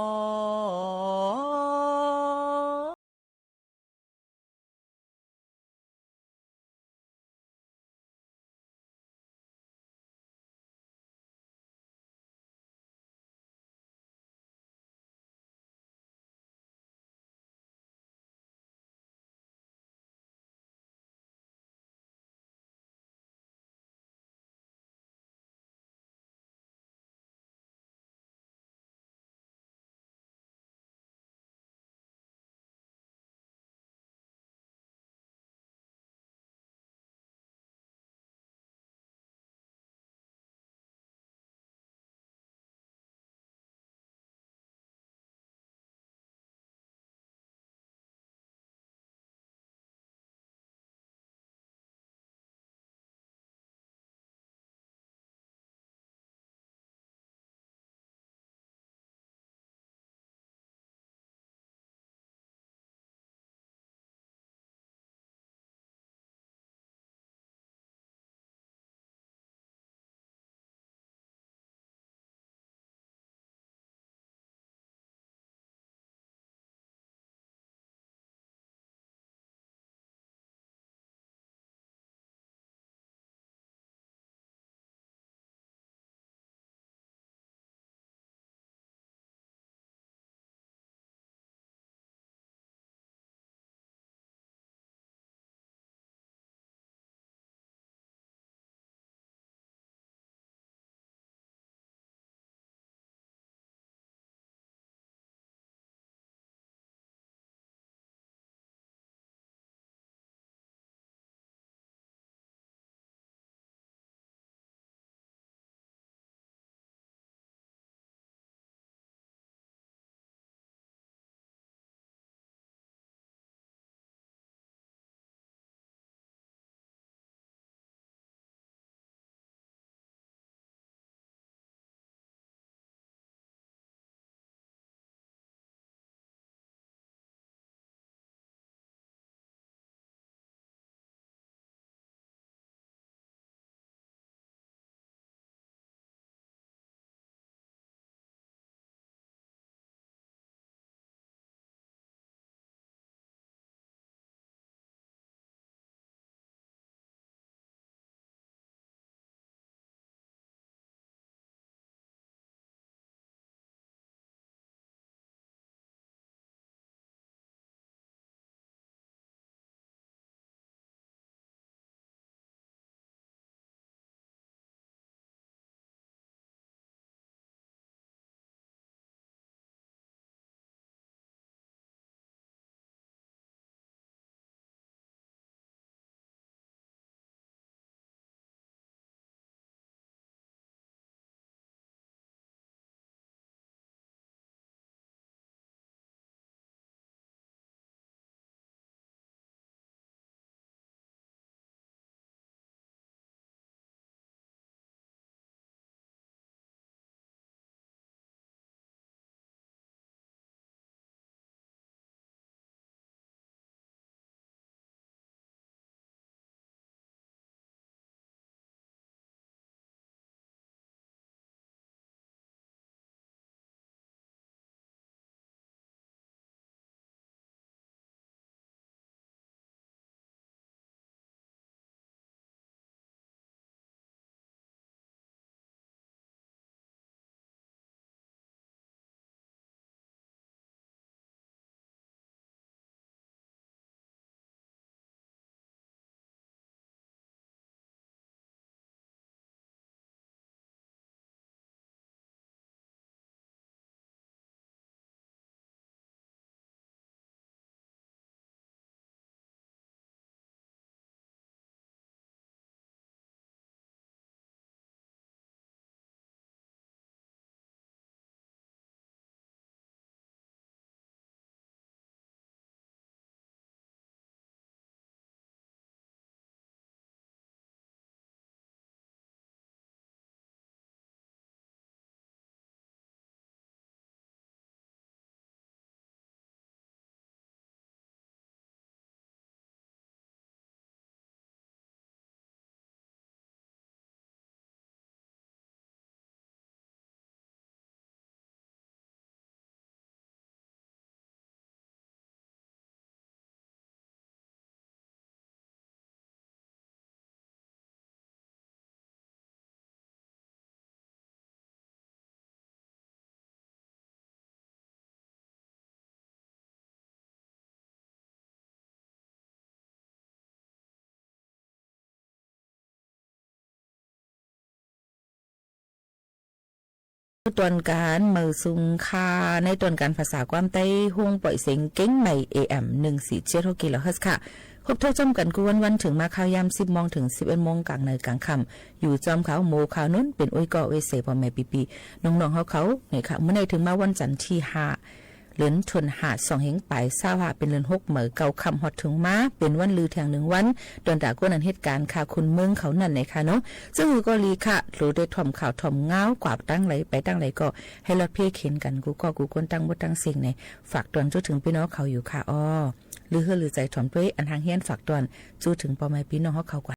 ตอนก๋านเมิดสุงค่ะ ในตอนก๋านภาษาความใต้ ห้องป่อยเสียงเกียงใหม่ เอเอ็ม หนึ่งสี่เจ็ดหก กิโลเฮิรตซ์ค่ะ พบถ้อจ้ำกั๋นกู้วันๆ เถิงมาค่ำยาม สิบโมงเถิง สิบเอ็ดโมง ก๋างในก๋างค่ำ อยู่จ้อมเขา โมเขานุ้น เป๋นอุ้ยก่อเวเสพ่อแม่ปี้ๆ น้องๆ เฮาเขา นี่ค่ะ มื้อนี้เถิงมาวันจันทร์ตี้ห้า เดือนธันวา สองเฮงปายซาวห้า เป๋นเดือนหก เมิดเก้าค่ำ ฮอดเถิงมา เป๋นวันลือแถงหนึ่งวัน ตวนต๋าก้นอันเหตุก๋ารณ์ค่ะ คนเมืองเขานั่นแหละค่ะเนาะ ซึ่งก็ดีค่ะ โหลดได้ถ่อมข่าวถ่อมงาว กว่าตังไหนไปตังไหนก็ หื้อลอดเพ่เข็นกั๋น กู้ก้อกู้ก้น ตังหมดตังเสี้ยงใน ฝากตวนจู้เถิงปี้น้องเขาอยู่ค่ะอ้อ ลือเฮือลือใจ๋ถ่อมตวย อันหางเฮี้ยนฝากตวน จู้เถิงป้อแม่ปี้น้องเฮาเขากว่า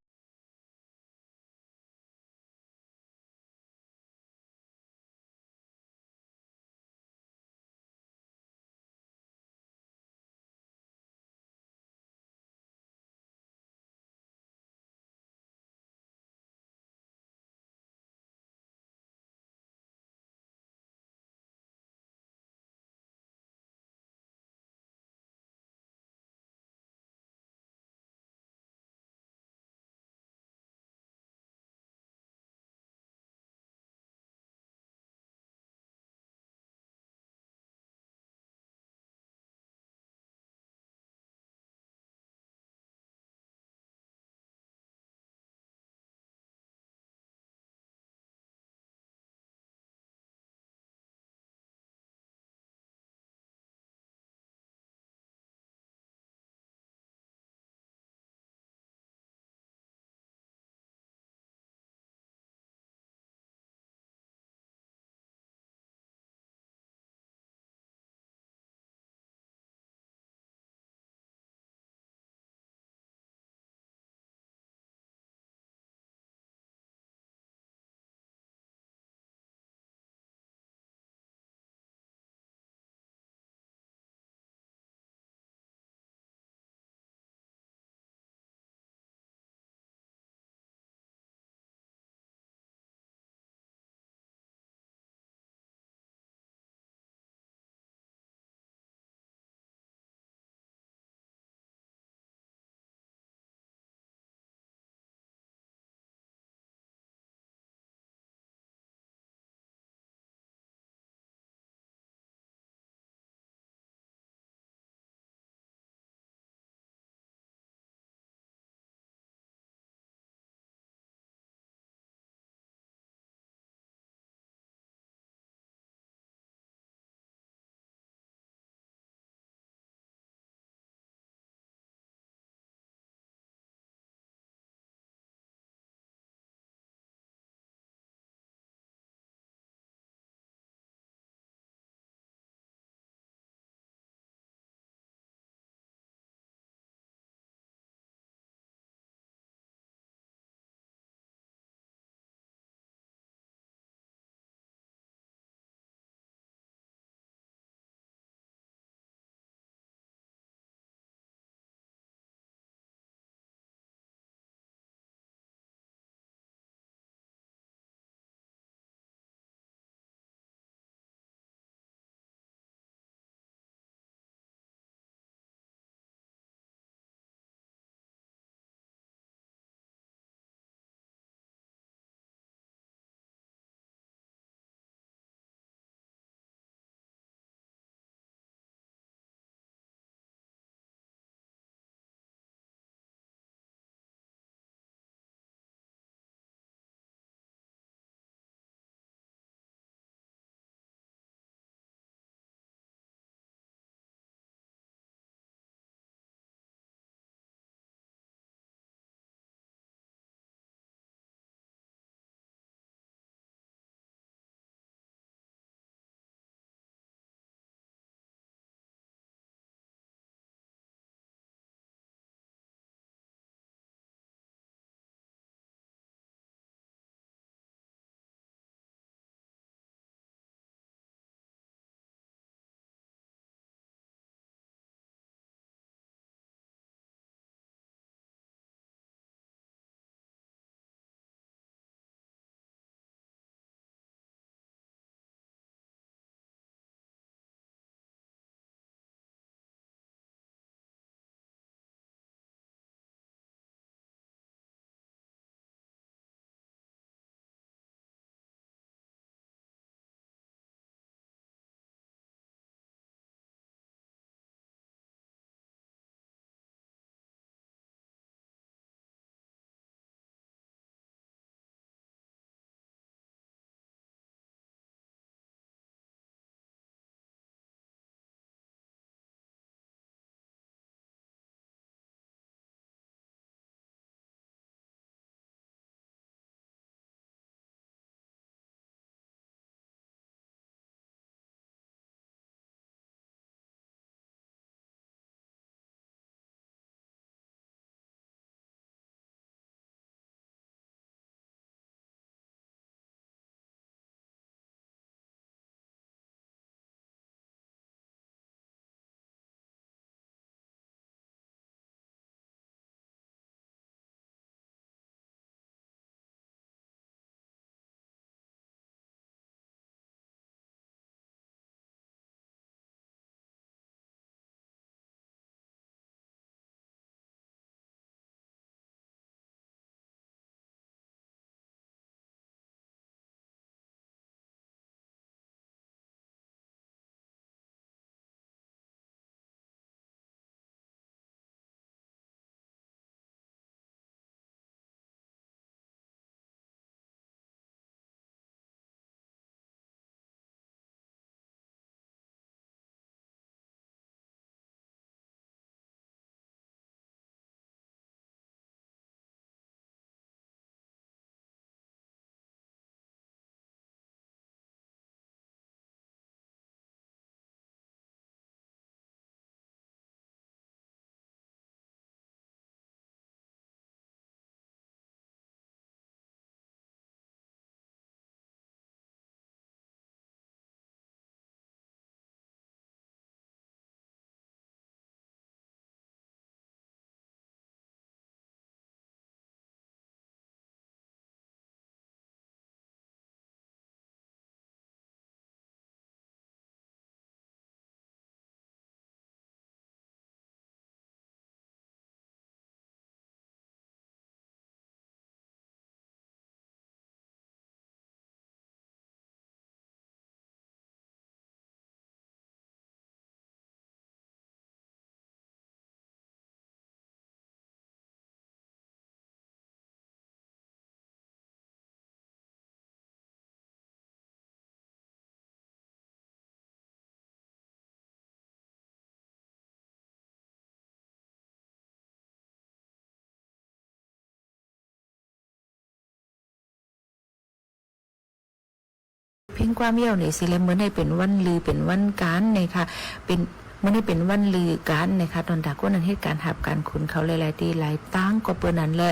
เพลงความเย้านี่สิแล มื้อนี้เป๋นวันลือ เป๋นวันก๋านนะคะ เป๋น มื้อนี้เป๋นวันลือก๋านนะคะ ต๋อนต๋าก้นอันเฮ็ดก๋านหาบก๋านขุนเขาหลายๆ ตี้หลายตาง ก็เปื้อนั้นแหละ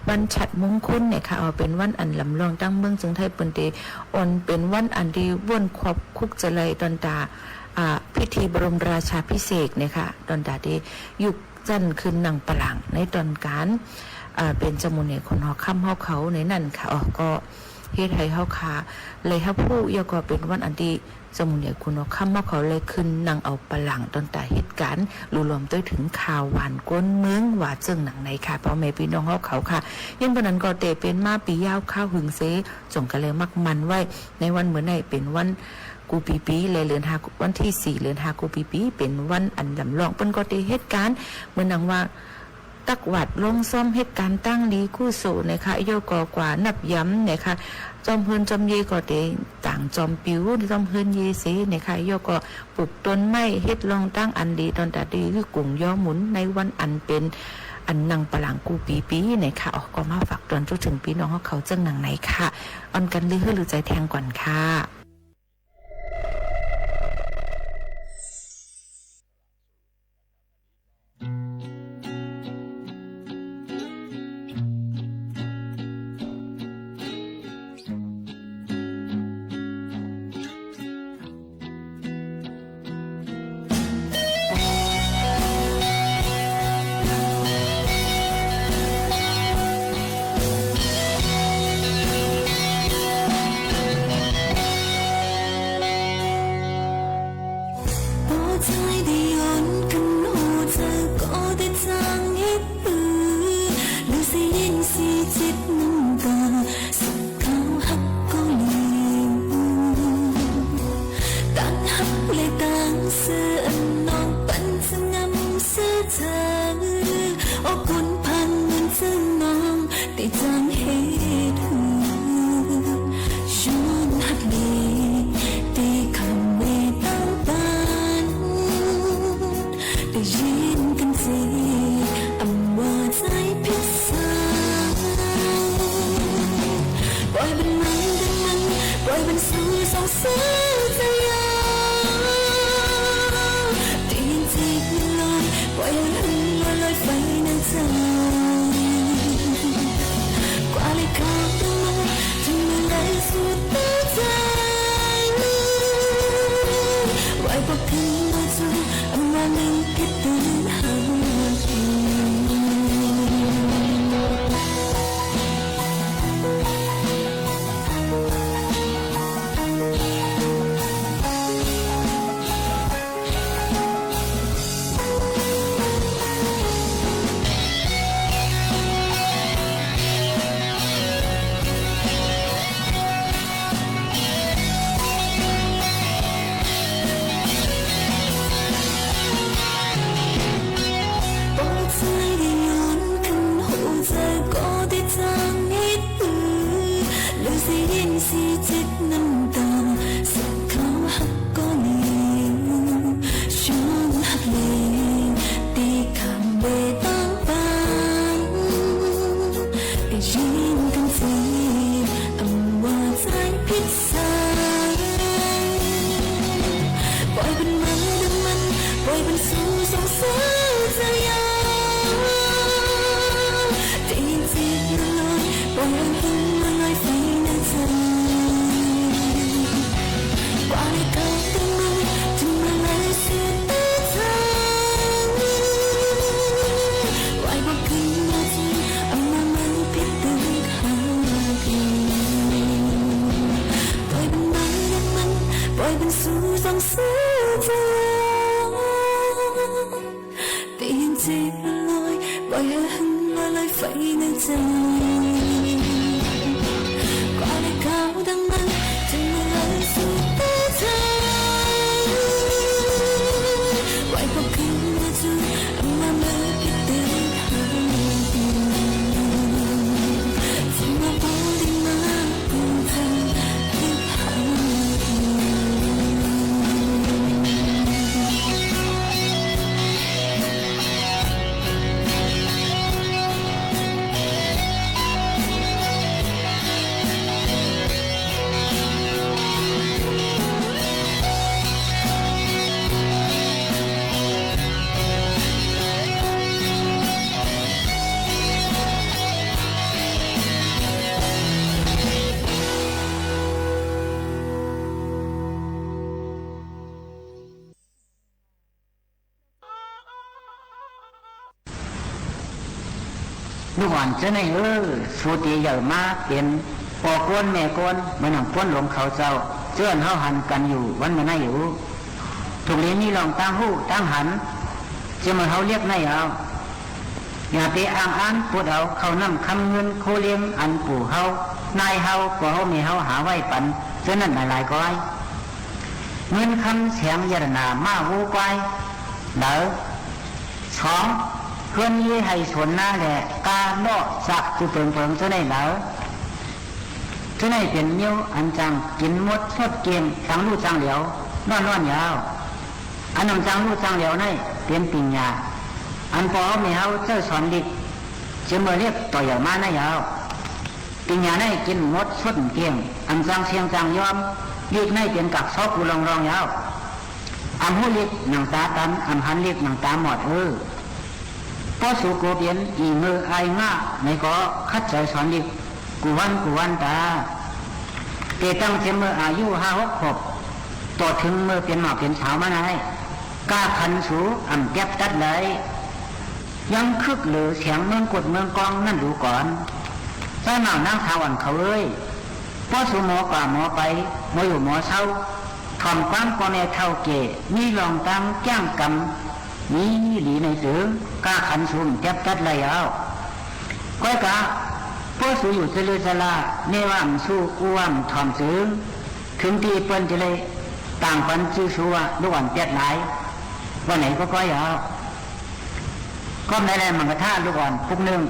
วันฉัตรมงคลนะคะ เอาเป๋นวันอันลำลอง ตางเมืองเจียงไฮ้เปิ้นเตอ่อน เป๋นวันอันตี้บ้วนควับคุกจะไล ต๋อนต๋า อ่า พิธีบรมราชาภิเษกนะคะ ต๋อนต๋าตี้ยุก จั้นขึ้นนั่งบัลลังก์ในต๋อนก๋าน เอ่อ เป๋นเจ้าหมู่เหนือขุนหอคำเฮาเขาในนั้นค่ะ อ๋อ ก็เฮ็ดหื้อเฮาค่ะ ไลฮับฮู้ แล้วก็เป๋นวันอันตี้เจ้าหมู่เหนือขุนหอคำเฮาเขา ไลขึ้นนั่งเอาบัลลังก์ ต๋อนต๋าเฮ็ดก๋าน ลุล่วมตวยเถิงข่าวหวานก้นเมือง ว่าเจิ่งหนังไหนค่ะ ป้อแม่ปี้น้องเฮาเขาค่ะ ยังบ่นั้นก็เต๋เป๋นมาปี๋ยาวคาวหึงเส จ๋งก็เลยมักหมั่นไว้ ในวันมื้อนี้เป๋นวัน กู้ปี๋ปี๋ และเดือนห้า วันตี้สี่ เดือนห้า กู้ปี๋ปี๋ เป๋นวันอันลำลอง เปิ้นก็เตเฮ็ดก๋าน เหมือนดังว่า ตักหวาด ลงซ้อมเฮ็ดก๋านตังหลีกู้โสนะคะ แล้วก็กวาดนับยำนะคะ จอมเฮือนจอมเยก็เตต่างจอมปิ๋ว จอมเฮือนเยเสนะคะ แล้วก็ปลูกต้นไม้ เฮ็ดลองตั้งอันดี ต๋อนต๋าตี้กุ๋งย้อหมุน ในวันอันเป๋น อันนั่งบัลลังก์กู้ปี๋ปี๋นะคะ อ๋อ ก็มาฝากต๋อนจุ๊เถิงปี้น้องเฮาเขาเจิ่งหนังไหนค่ะ อ่อนกั๋นลือหื้อลือใจ๋แทงก่อนค่ะ ปอจายได้อ่อนขึ้น หัวใจ๋ก็ได้จางเฮ็ดปือ หรือสิยินสีจิตน้ำต๋า สักคราวฮักก็หลี ตังฮักและตังซื่อ อันน้องปันสง่ำซื่อเธอ โอ้ คนผ่านเหมือนเจ้าน้อง ตี้จางเฮ็ดหื้อ ชวนฮักดี ตี้คำเวตาปาน ได้ยินกั๋นเจ อำว่าใจ๋ผิดสา ป่อยเปิ้นมันดังมัน ป่อยเปิ้นสู่สองเสื้อใจ๋ยาว ตี้ยินจีบมันลอย ป่อยหื้อมันลอยไปในใจ๋ กว่าเลยเขาต้องมา ถึงเมื่อไหร่สุดแต่ใจ๋ ไหวปอกถึงมาเจอ อำว่านึ่งผิดตื่นหา ปอจายได้อ่อนขึ้น หัวใจ๋ก็ได้จางเฮ็ดปือ หรือสิยินสีจิตน้ำต๋า สักคราวฮักก็หลี ชวนฮักหลี ตี้คำเวตาปาน ได้ยินกั๋นเจ อำว่าใจ๋ผิดสา ป่อยเปิ้นมันดังมัน ป่อยเปิ้นสู่สองเสื้อใจ๋ยาว ตี้ยินจีบมันลอย ป่อยหื้อมันลอยไปในใจ๋ กว่าเลยเขาต้องมา ถึงเมื่อไหร่สุดแต่ใจ๋ ไหวปอกถึงมาเจอ อำว่ามันผิดตื่นหา ป่อยเปิ้นมันดังมัน ป่อยเปิ้นสู่สองเสื้อใจ๋ ตี้ยินจีบมันลอย ป่อยหื้อมันลอยไปในใจ๋ กว่าเลยเขาดังมัน ถึงเมื่อไหร่สุดแต่ใจ๋ ไหวปอกถึงมาเจอ อำว่ามันผิดตื่นหา ถึงมาปอได้มา ลูกอ่อนเจ้าเน่ยเอ้อ สูเตียใหญ่มาเป๋นป้อโก๋นแม่โก๋น เหมือนหนังป้นหลวงเขาเจ้า เจื้อนเฮาหันกั๋นอยู่วันเมื่อนี้อยู่ ถูกหลีมีลองตางฮู้ตางหัน เจ้าเมื่อเฮาเลียกเน่ยเอา อย่าไปอ้างอั้นปดเอาข้าวน้ำคำเงินโคเลี้ยงอันปู่เฮา นายเฮา ป้อเฮาแม่เฮาหาไว้ปัน เจ้านั้นหลายๆ ก้อย เงินคำแสงยาดาหนาม้าวัวควาย เน่อ สอง เฮือนเย้ยไฮ่สวนนาแหละ กาเลาะสักกู้เปิงๆ เจ้าเน่ยเน่อ เจ้าเน่ยเป๋นเมี้ยวอันจั้งกิ๋นหมดซดเกลี้ยง จั้งลู่จั้งเหลียว น้อนๆ ยาว อันอั้นจั้งลู่จั้งเหลียวเน่ย เป๋นปิญญา อันป้อเฮาแม่เฮาเจ้าสอนหลีก เจ้าเมื่อเลียกต่อใหญ่มาเน่ยยาว ปิญญาเน่ยกิ๋นหมดซดเกลี้ยง อันจั้งเสี้ยงจั้งยอม หลีกเน่ยเป๋นกักซอกกู้รองๆ ยาว อ่ำฮู้หลีกหนังต๋าตัน อ่ำหันหลีกหนังต๋าหมอดเอ้อ ป้อสูโกเป๋นอี่เงออายง่าเน่ยก็ ขัดใจ๋สอนหลีก กู้วันกู้วันต๋า เตตั้งเจียมเมื่ออายุห้าหกขวบ ต่อเถิงเมื่อเป๋นหม่าวเป๋นสาวมาเน่ย ก้าขันสูอ่ำเตียบตัดเลย ยังคึกเหลือเสียงเมืองกุดเมืองกองนั้นดูก่อน เจ้าหม่าวนางสาวอ่อนเขาเอ้ย ป้อสูหมอก๋าหมอไป หมออยู่หมอเซา ถ่อมความป้อแม่เฒ่าแก่ มีลองตางแก้งกำ มีหลีในเถิง ก้าขันสูอ่ำเตียบตัดเลยเอา ก้อยกา ป้อสูอยู่เจริญจรา แม่ว่าอ่ำสู้ อู้ว่าอ่ำถ่อมเถิง เถิงตี้เปิ้นจะเลยต่างปันจื้อสูว่าลูกอ่อนเปียดหลาย ว่าไหนก็ก้อยเอา ก็ในแลมังกะท่าลูกอ่อนปุกนึ่ง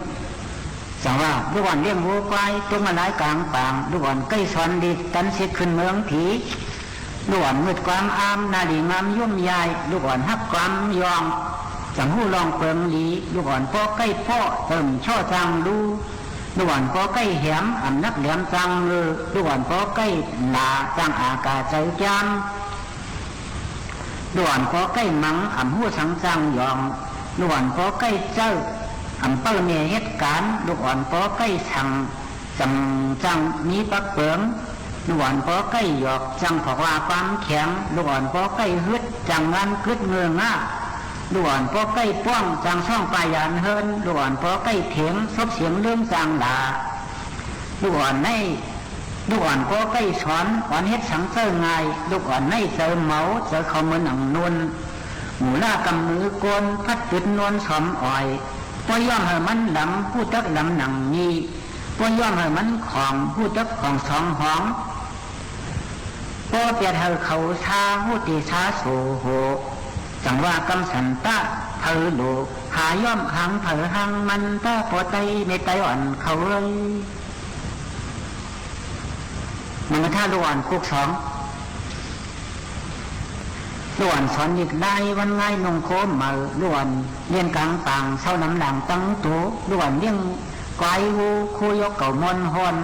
จั้งว่าลูกอ่อนเลี้ยงวัวควาย ตกมาหลายก๋างป๋าง ลูกอ่อนใก้สอนหลีก ตันสิทธิ์ขึ้นเมืองผี ลูกอ่อนงึดความอาม นาหลีงามย่มยาย ลูกอ่อนฮักความยอง จั้งฮู้ลองเปิงหลี ลูกอ่อนป้อใก้ป้อ เติมช่อจั้งลู่ ลูกอ่อนป้อใก้แหม อ่ำนักแหลมจั้งเออ ลูกอ่อนป้อใก้หลา จั้งอากาใจ๋จาม ลูกอ่อนป้อใก้มัง อ่ำฮู้สังจั้งหยอง ลูกอ่อนป้อใก้เจ้อ อ่ำเปิ้อแม่เหตุก๋ารณ์ ลูกอ่อนป้อใก้สัง จ๋ำจั้งมีปักเปิง ลูกอ่อนป้อใก้หยอก จั้งผอกว่าความแข็ง ลูกอ่อนป้อใก้ฮึด จั้งงานกึ๊ดเงื้องา ลูกอ่อนป้อใก้ป้อง จั้งซ่องปายยานเฮือน ลูกอ่อนป้อใก้เถียง ซบเสียงเรื่องจั้งหลา ลูกอ่อนใน ลูกอ่อนป้อใก้สอน อ่อนเฮ็ดสังเจ้อง่าย ลูกอ่อนในเจอเหมา เจอเขาเหมือนหนังนุน หมู่ล่ากำมือโกน พัดตึดนวลสอมอ่อย ป้อย่อมหื้อมันหลำ ฮู้จักหลำหนังนี้ ป้อย่อมหื้อมันของ ฮู้จักของสองหอง ป้อเปียดหื้อเขาซา ฮู้ติซาโสโห จั้งว่ากำสันตะ เผอโหล หาย่อมหังเผอหังมัน ตะป้อใต้แม่ใต้อ่อนเขาเอ้ย มังกะท่าลูกอ่อนกุกสอง ลูกอ่อนสอนหลีกหลาย วันง่ายนุ่งโคมเหมา ลูกอ่อนเรียนก๋างป่าง เซาน้ำหลังตั้งโต ลูกอ่อนเลี้ยงควายฮู คู่ยกเก่ามอนฮอน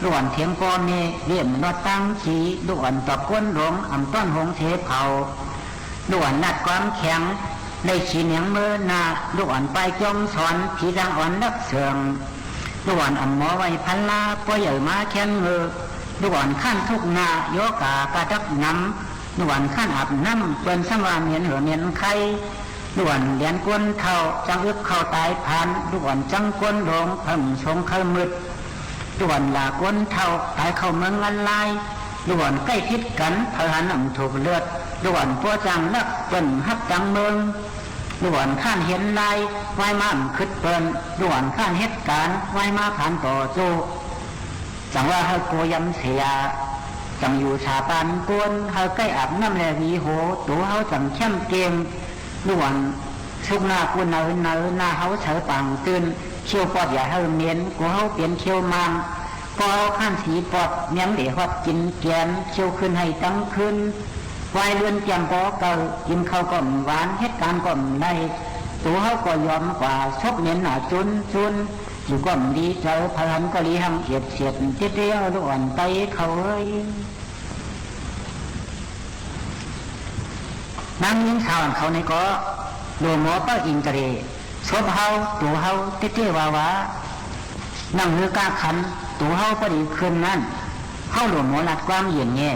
ลูกอ่อนเถียงป้อแม่ เลี้ยงนอดตั้งขี้ ลูกอ่อนตอบก้นหลง อ่ำต้อนหงเสเผา ลูกอ่อนลาดความแข็ง ได้ขี้เหนียงเมินหน้า ลูกอ่อนปายจอมสอน ผีจางอ่อนนักเสิง ลูกอ่อนอ่ำหมอไว้พันลา ป้อใหญ่มาแค้นเงอ ลูกอ่อนค้านทุกข์หน้า โยกากาดักหนำ ลูกอ่อนค้านอาบน้ำ เปิ้นซ้ำว่าเหม็นเหือเหม็นไข้ ลูกอ่อนเลียนก้นเฒ่า จั้งอึบเข้าต๋ายพลัน ลูกอ่อนจั้งก้นหลง เผิ่งสงเคิมมืด ลูกอ่อนหล่าก้นเฒ่า ต๋ายเข้าเมืองอันลาย ลูกอ่อนใก้ผิดกั๋น เผอหันอ่ำถูกเลือด ลูกอ่อนป้อจางลัก เปิ้นฮักตังเมือง ลูกอ่อนค้านเห็นลาย วายมาอ่ำขึดเปิ้น ลูกอ่อนค้านเหตุก๋ารณ์ วายมาผานต่อโจ้ จั้งว่าหื้อโกยำเสีย จั้งอยู่สาปานก้น หื้อใก้อาบน้ำแลหวีโห ตั๋วเฮาจั้งเข้มเกม ลูกอ่อนสุกหน้ากู้เนินเนิน หน้าเฮาเสอป่างตื่น เขี้ยวปอดอย่าหื้อเหม็น กั๋วเฮาเป๋นเขี้ยวมาง ป้อเฮาค้านสีปอด เมียงเหล่ฮอดกิ๋นแก๋น เขี้ยวขึ้นหื้อตังคืน วายเลือนแจ่มป้อเก่า กิ๋นข้าวก็บ่หวาน เหตุก๋ารณ์ก็บ่ได้ ตั๋วเฮาก็ยอมกว่า ซบเหม็นหน้าจุนจุน อยู่ก็บ่ดีใจ๋ เผอหันก็หลีหังเอียดเสียด เตี้ยๆ ลูกอ่อนไตเขาเอ้ย นางญิงสาวอันเขาในก็ หลัวหมอเปิ้งอินตะเร ซบเฮา ตั๋วเฮา เตี้ยๆ วาๆ นั่งหื้อก้าขัน ตั๋วเฮาปอดีขึ้นนั้น เฮาหลัวหมอลาดความเยี่ยงแย่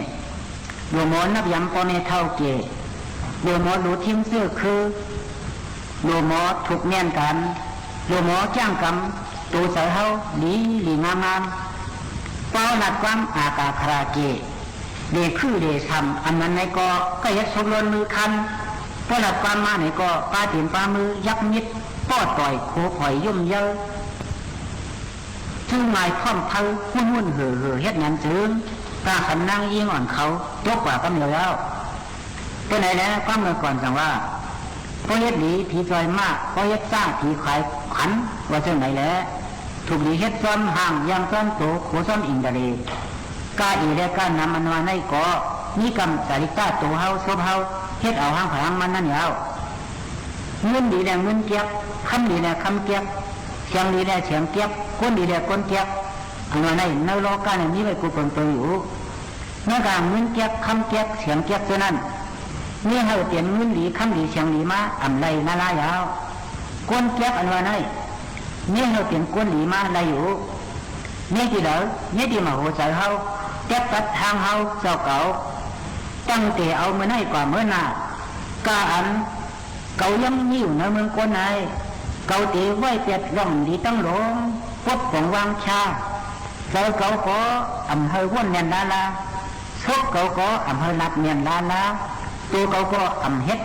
หลัวหมอนับยำป้อแม่เฒ่าแก่ หลัวหมอหลูทิ้งเสื้อคือ หลัวหมอถูกเมียนกั๋น หลัวหมอจ้างกรรม ตั๋วใจ๋เฮาหลีหลีงามงาม ปอลัดความอากาศคาราเกะ เหล่คือเหล่ส่ำ อันนั้นไหนก็ ก็เฮ็ดสุกล้นมือคัน ปอลัดความมาไหนก็ ปาตี๋นปามือ ยักมิด ป้อต่อย โขผอย ยุ่มเย้ย จื้อง่ายพร้อมเผลอ วุ่นวุ่นเห่อเห่อ เฮ็ดหยังจึง กาขันนางญิงอ่อนเขา ตกกว่ากำเหลียวแล้ว เป๋นไหนแล ความเมื่อก่อนจังว่า ปอเฮ็ดดี ผีจ่อยมาก ปอเฮ็ดซ้า ผีขายขัน ว่าจั่งไหนแล ถูกดีเฮ็ดจ้อมห้าง อย่างจ้อมโต โขจ้อมอินทรีย์ ก้าอี้และก้านำอันว่าไหนก็ มีกำจาริกาตั๋วเฮา ศพเฮา เฮ็ดเอาห้างผางมันนั้นแล้ว เงินดีแลเงินเกียก คำดีแลคำเกียก เสียงดีแลเสียงเกียก คนดีแลคนเกียก อันว่าไหน ในโลกาเนี่ยมีไว้กู้เปิงๆ อยู่ เมื่อกาเงินเกียก คำเกียก เสียงเกียกเจ้านั้น มีหื้อเป๋นเงินดี คำดี เสียงดีมา อ่ำไล่นาลายาว คนเกียกอันว่าไหน มีหื้อเป๋นคนดีมาไล่อยู่ มีตี้ใด มีตี้มโหใจ๋เฮา เตียบตัดตางเฮาเจ้าเก่า ตั้งแต่เอาเมื่อไหนกว่าเมื่อหน้า ก้าอัน เก่ายังมีอยู่ในเมืองคนไหน เก่าเต๋ไว้เปียดร่องดีตั้งหลง ปดป๋องวางชา ใจ๋เก่าก็อ่ำหื้อว่นแน่นล้าลา ศพเก่าก็อ่ำหื้อหลับแน่นล้าลา ตั๋วเก่าก็อ่ำเฮ็ด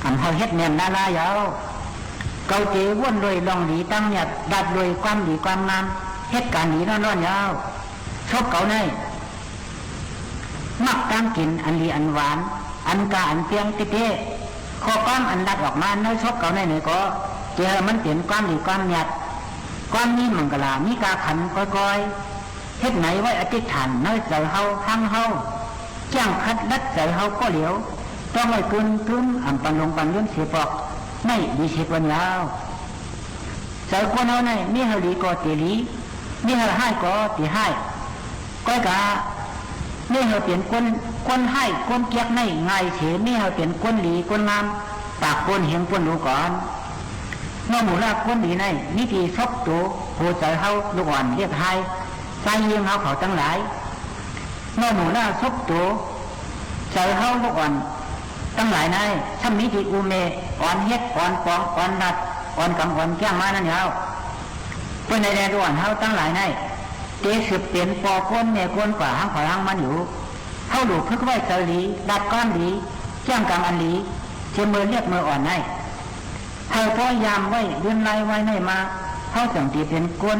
อ่ำหื้อเฮ็ดแน่นล้าลายาว เก่าเต๋ว่นโดยร่องดีตั้งเมียด ดัดโดยความดีความงาม เฮ็ดก๋านดีน้อนๆ ยาว ศพเก่าไหน มักตางกิ๋นอันดีอันหวาน อันกล้าอันเตี้ยงเต๊ะๆ ข้อความอันลัดออกมาในศพเก่าไหนๆ ก็ จะหื้อมันเป๋นความดีความเมียด ความมีมังคลา มีกาขันก้อยๆ เฮ็ดไหนไว้อธิษฐานในใจ๋เฮา หังเฮา แจ้งขัดลัดใจ๋เฮาก็เหลียว ต้องไว้กึมกึม อ่ำปันหลงปันลืมเสียปอก ไม่ดีเสียปนยาว ใจ๋คนเฮาไหน มีหื้อหลีก็เต๋หลี มีหื้อฮ้ายก็เต๋ฮ้าย ก้อยกา มีหื้อเป๋นคน คนฮ้าย คนเกียกไหนง่ายเสีย มีหื้อเป๋นคนหลี คนงาม ปากคนเฮงคนหลูก่อน เมื่อหมู่ลากคนหลีไหน มีตี้ศพตั๋ว หัวใจ๋เฮาลูกอ่อนเรียกฮ้าย ใจ๋ยิงเฮาเขาตังหลาย เมื่อหมู่ลากศพตั๋ว ใจ๋เฮาลูกอ่อนตังหลายไหน ซ้ำมีตี้อู้แม่ อ่อนเฮ็ด อ่อนปอง อ่อนลัด อ่อนกำ อ่อนแก้งมานั้นยาว เป๋นไหนแล ลูกอ่อนเฮาตังหลายไหน เต๋สืบเป๋นปอคนแม่คนกว่าหังผางมันอยู่ เฮาหลู่ฝึกไว้ใจ๋หลี ลัดความดี แจ้งกำอันหลี เจียมเมื่อเรียกเมื่ออ่อนไหน หื้อปอยามไว้ เดือนลายไว้ไหนมา เฮาจั่งเต๋เป๋นคน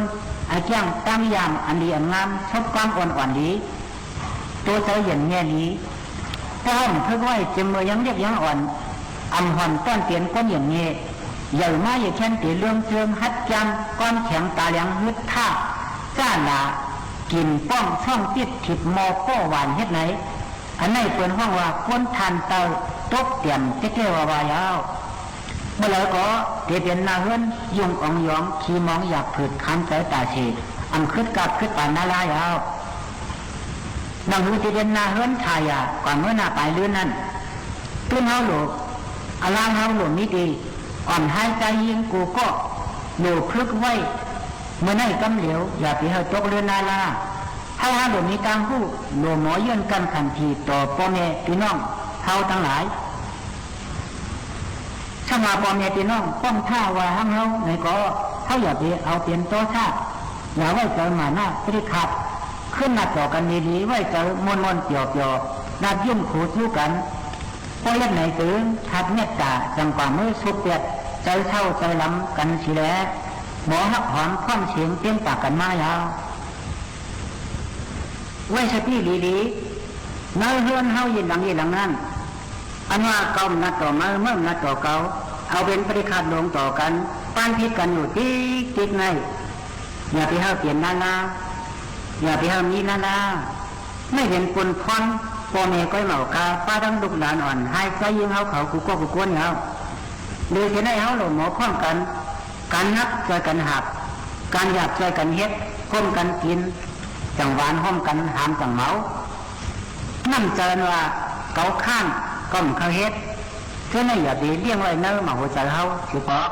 อาแจ้งต๋ามยามอันดีอันงาม ศพความอ่อนอ่อนดี ตั๋วใจ๋เย็นแง่หลี ปอห้องฝึกไว้ เจียมเมื่อยังเล็กยังอ่อน อ่ำห่อนต้อนเตียนคนเย็นแง่ ใหญ่มาใหญ่แค้นเต๋เรื่องเจิง หัดจำ ก้อนแข็งต๋าแหลง ฮึดถ้า จ้าหลา กิ๋นป้อง ช่องปิด ถิบมอ ป้อหวาน เฮ็ดไหน อันไหนเปิ้นฮ้องว่า คนทานเตา ตกเตียม เจ๊ๆ ว่าๆ ยาว เมื่อไหร่ก็เต๋เป๋นหน้าเฮือน ยุ่งอ๋องหยอง ขี้มองอยากผืด ขานใจ๋ต๋าเส อ่ำคึดกาบคึดปานนาลายาว หนังหือตี้เป๋นหน้าเฮือนถ่ายอ่ะ ก่อนเมื่อหน้าปลายเดือนนั้น ตื้นเฮาหลู่ อลางเฮาหลู่มีตี้ อ่อนฮ้ายใจ๋ยิงกูก็ หลู่ฝึกไว้ เมื่อไหนกำเหลียว อย่าไปหื้อตกเรือนนาลา เฮาหาหลู่มีตางฮู้ หลู่หมอเยื่อนกั้นขันทีต่อป้อแม่ปี้น้องเฮาตังหลาย ถ้าว่าป้อแม่ปี้น้องป้องถ้าว่าหังเฮาไหนก็ เฮาอย่าไปเอาเป๋นต่อถ้า อย่าไว้ใจ๋หม่าหน้าปฏิฆาต ขึ้นหน้าต่อกั๋นดีๆ ไว้ใจ๋ม่วนๆ เปียวๆ นัดยิ้มขูสู้กั๋น ปอเฮ็ดไหนตึง หัดเมตต๋า จั่งกว่ามื้อสุขเปียด ใจ๋เศร้าใจ๋ลำกั๋นสีแล หมอฮักหอมพร้อมเสียงเตรียมปากกั๋นมายาว ไว้สติดีๆ ในเฮือนเฮาเยียะหลังเยียะหลังนั้น อันว่าเก่ามันนัดต่อใหม่ ใหม่มันนัดต่อเก่า เอาเป๋นปฏิฆาตลงต่อกั๋น ปานผิดกั๋นอยู่ติ๊กๆ ใน อย่าไปหื้อเป๋นนาลา อย่าไปหื้อมีนาลา ไม่เป๋นปุญพร ป้อแม่ก้อยเหมากา ป้าตังลูกหลานอ่อน ฮ้ายใจ๋ยิงเฮาเขา กู้ก้อกู้ก้นเฮา หรือจะได้เฮาหลู่หมอพร้อมกั๋น ก๋านหนักจ้อยกั๋นหาบ ก๋านหยาบจ้อยกั๋นเฮ็ด ฮ่มกั๋นกิ๋น จั่งหวานฮ่มกั๋น หามจั่งเมา น้ำใจ๋อันว่าเก๋าข้าน ก็บ่เข้าเฮ็ด เจ้านั้นอย่าไปเลี้ยงไว้ในหม่าหัวใจ๋เฮา เสียปอก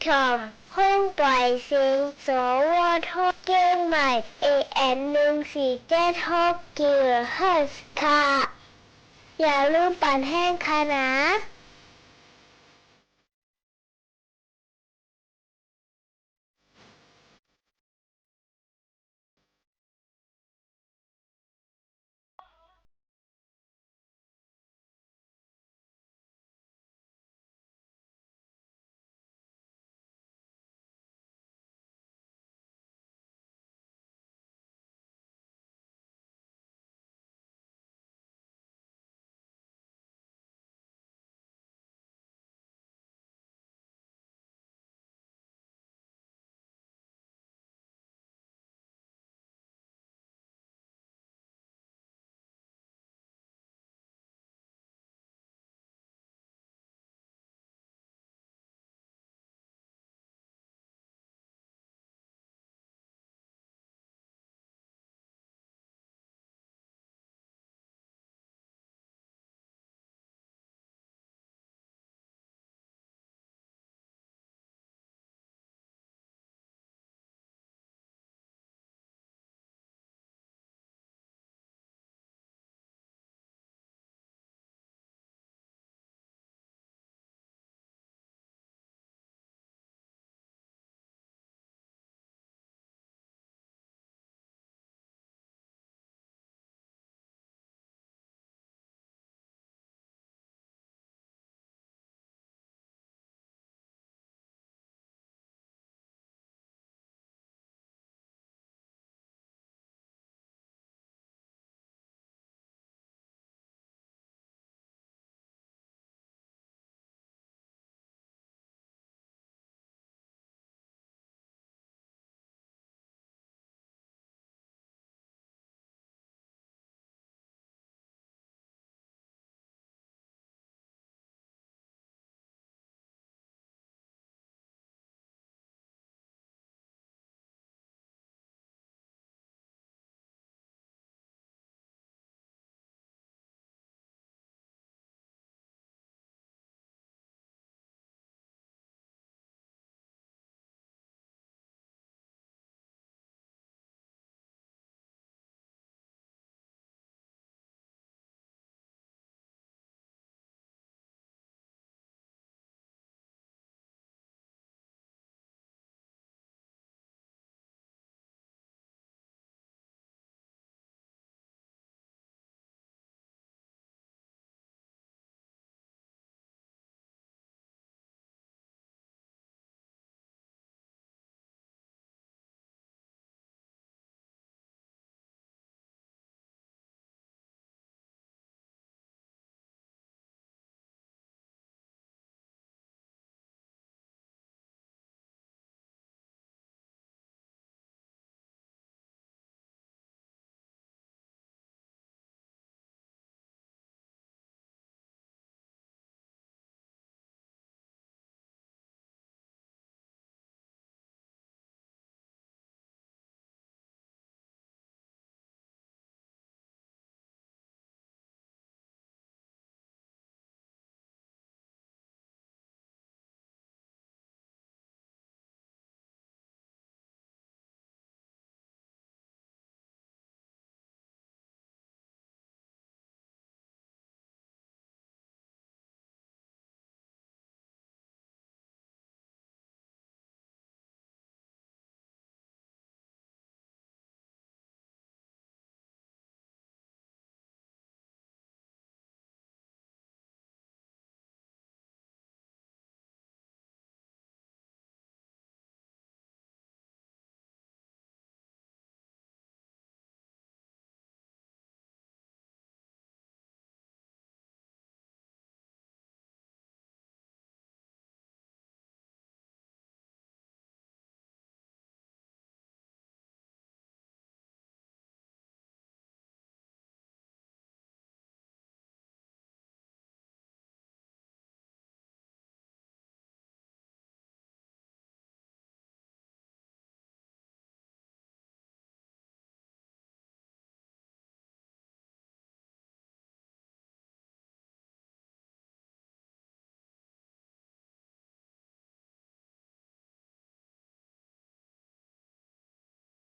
ช่องห้องปล่อยเสียง สวท เจียงใหม่ เอเอ็ม หนึ่งสี่เจ็ดหก กิโลเฮิรตซ์ ค่ะ อย่าลืมปั่นแฮงค่ะนา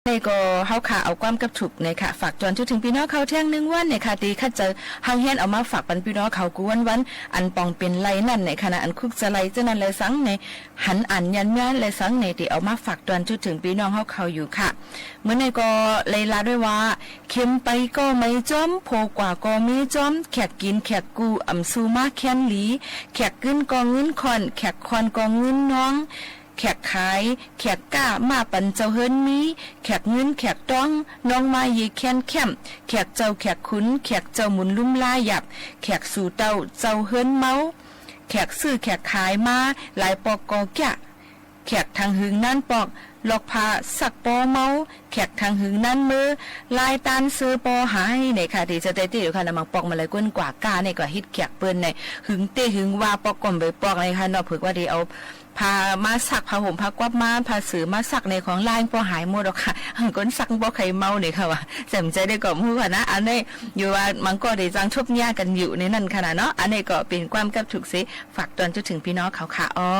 นี่ก็เฮาข้าเอาความกับทุกข์นี่ค่ะ ฝากตวนจุดเถิงปี้น้องเขาแท่งนึ่งวันนี่ค่ะ ตี้ขัดใจ๋เฮาเฮียนเอามาฝากปันปี้น้องเขากู้วันๆ อันป่องเป๋นไล่นั่นนี่ค่ะนะ อันคุกจะไล่เจ้านั้นไล่สังนี่ หันอันยันเมียไล่สังนี่ ตี้เอามาฝากตวนจุดเถิงปี้น้องเฮาเขาอยู่ค่ะ เมื่อนี้ก็ไล่ลาด้วยว่า เข็มไปก็ไม่จ้อม โผกว่าก็มีจ้อม แขกกิ๋นแขกกู้ อ่ำซูมาแค้นหลี แขกกึ๊นก็งื้นค่อน แขกค่อนก็งื้นน้อง แขกขาย แขกก้า มาปันเจ้าเฮือนมี แขกเงินแขกต้อง น้องมาเยแค้นแค้ม แขกเจ้าแขกขุน แขกเจ้าหมุนลุ่มลาหยับ แขกสู่เต้า เจ้าเฮือนเมา แขกซื้อแขกขายมา หลายปอกก็เกี้ย แขกตังหึงนานปอก ลอกผ้าซักปอเมา แขกตังหึงนานเมอ ลายตานเสื้อปอหาย นี่ค่ะ ตี้จะได้ตี้อยู่ค่ะนะ บางปอกมาเลยก้นกว่าก้านี่ก็ฮิตแขกเปิ้นนี่ หึงเต๊หึงว่าปอกก็บ่ปอกนี่ค่ะเนาะ เผิกว่าตี้เอา ผ้ามาซัก ผ้าห่มผ้ากวับมา ผ้าเสื้อมาซักในของลายปอหายหมดดอกค่ะ ก้นซักปอใค่เมานี่ค่ะว่า แจ่มใจ๋ได้ก็ฮู้ค่ะนะ อันนี้อยู่ว่ามันก็ได้จังทบเยียะกั๋นอยู่ในนั้นค่ะนะเนาะ อันนี้ก็เป๋นความกับทุกข์เส ฝากตวนจุดเถิงปี้น้องเขาค่ะอ้อ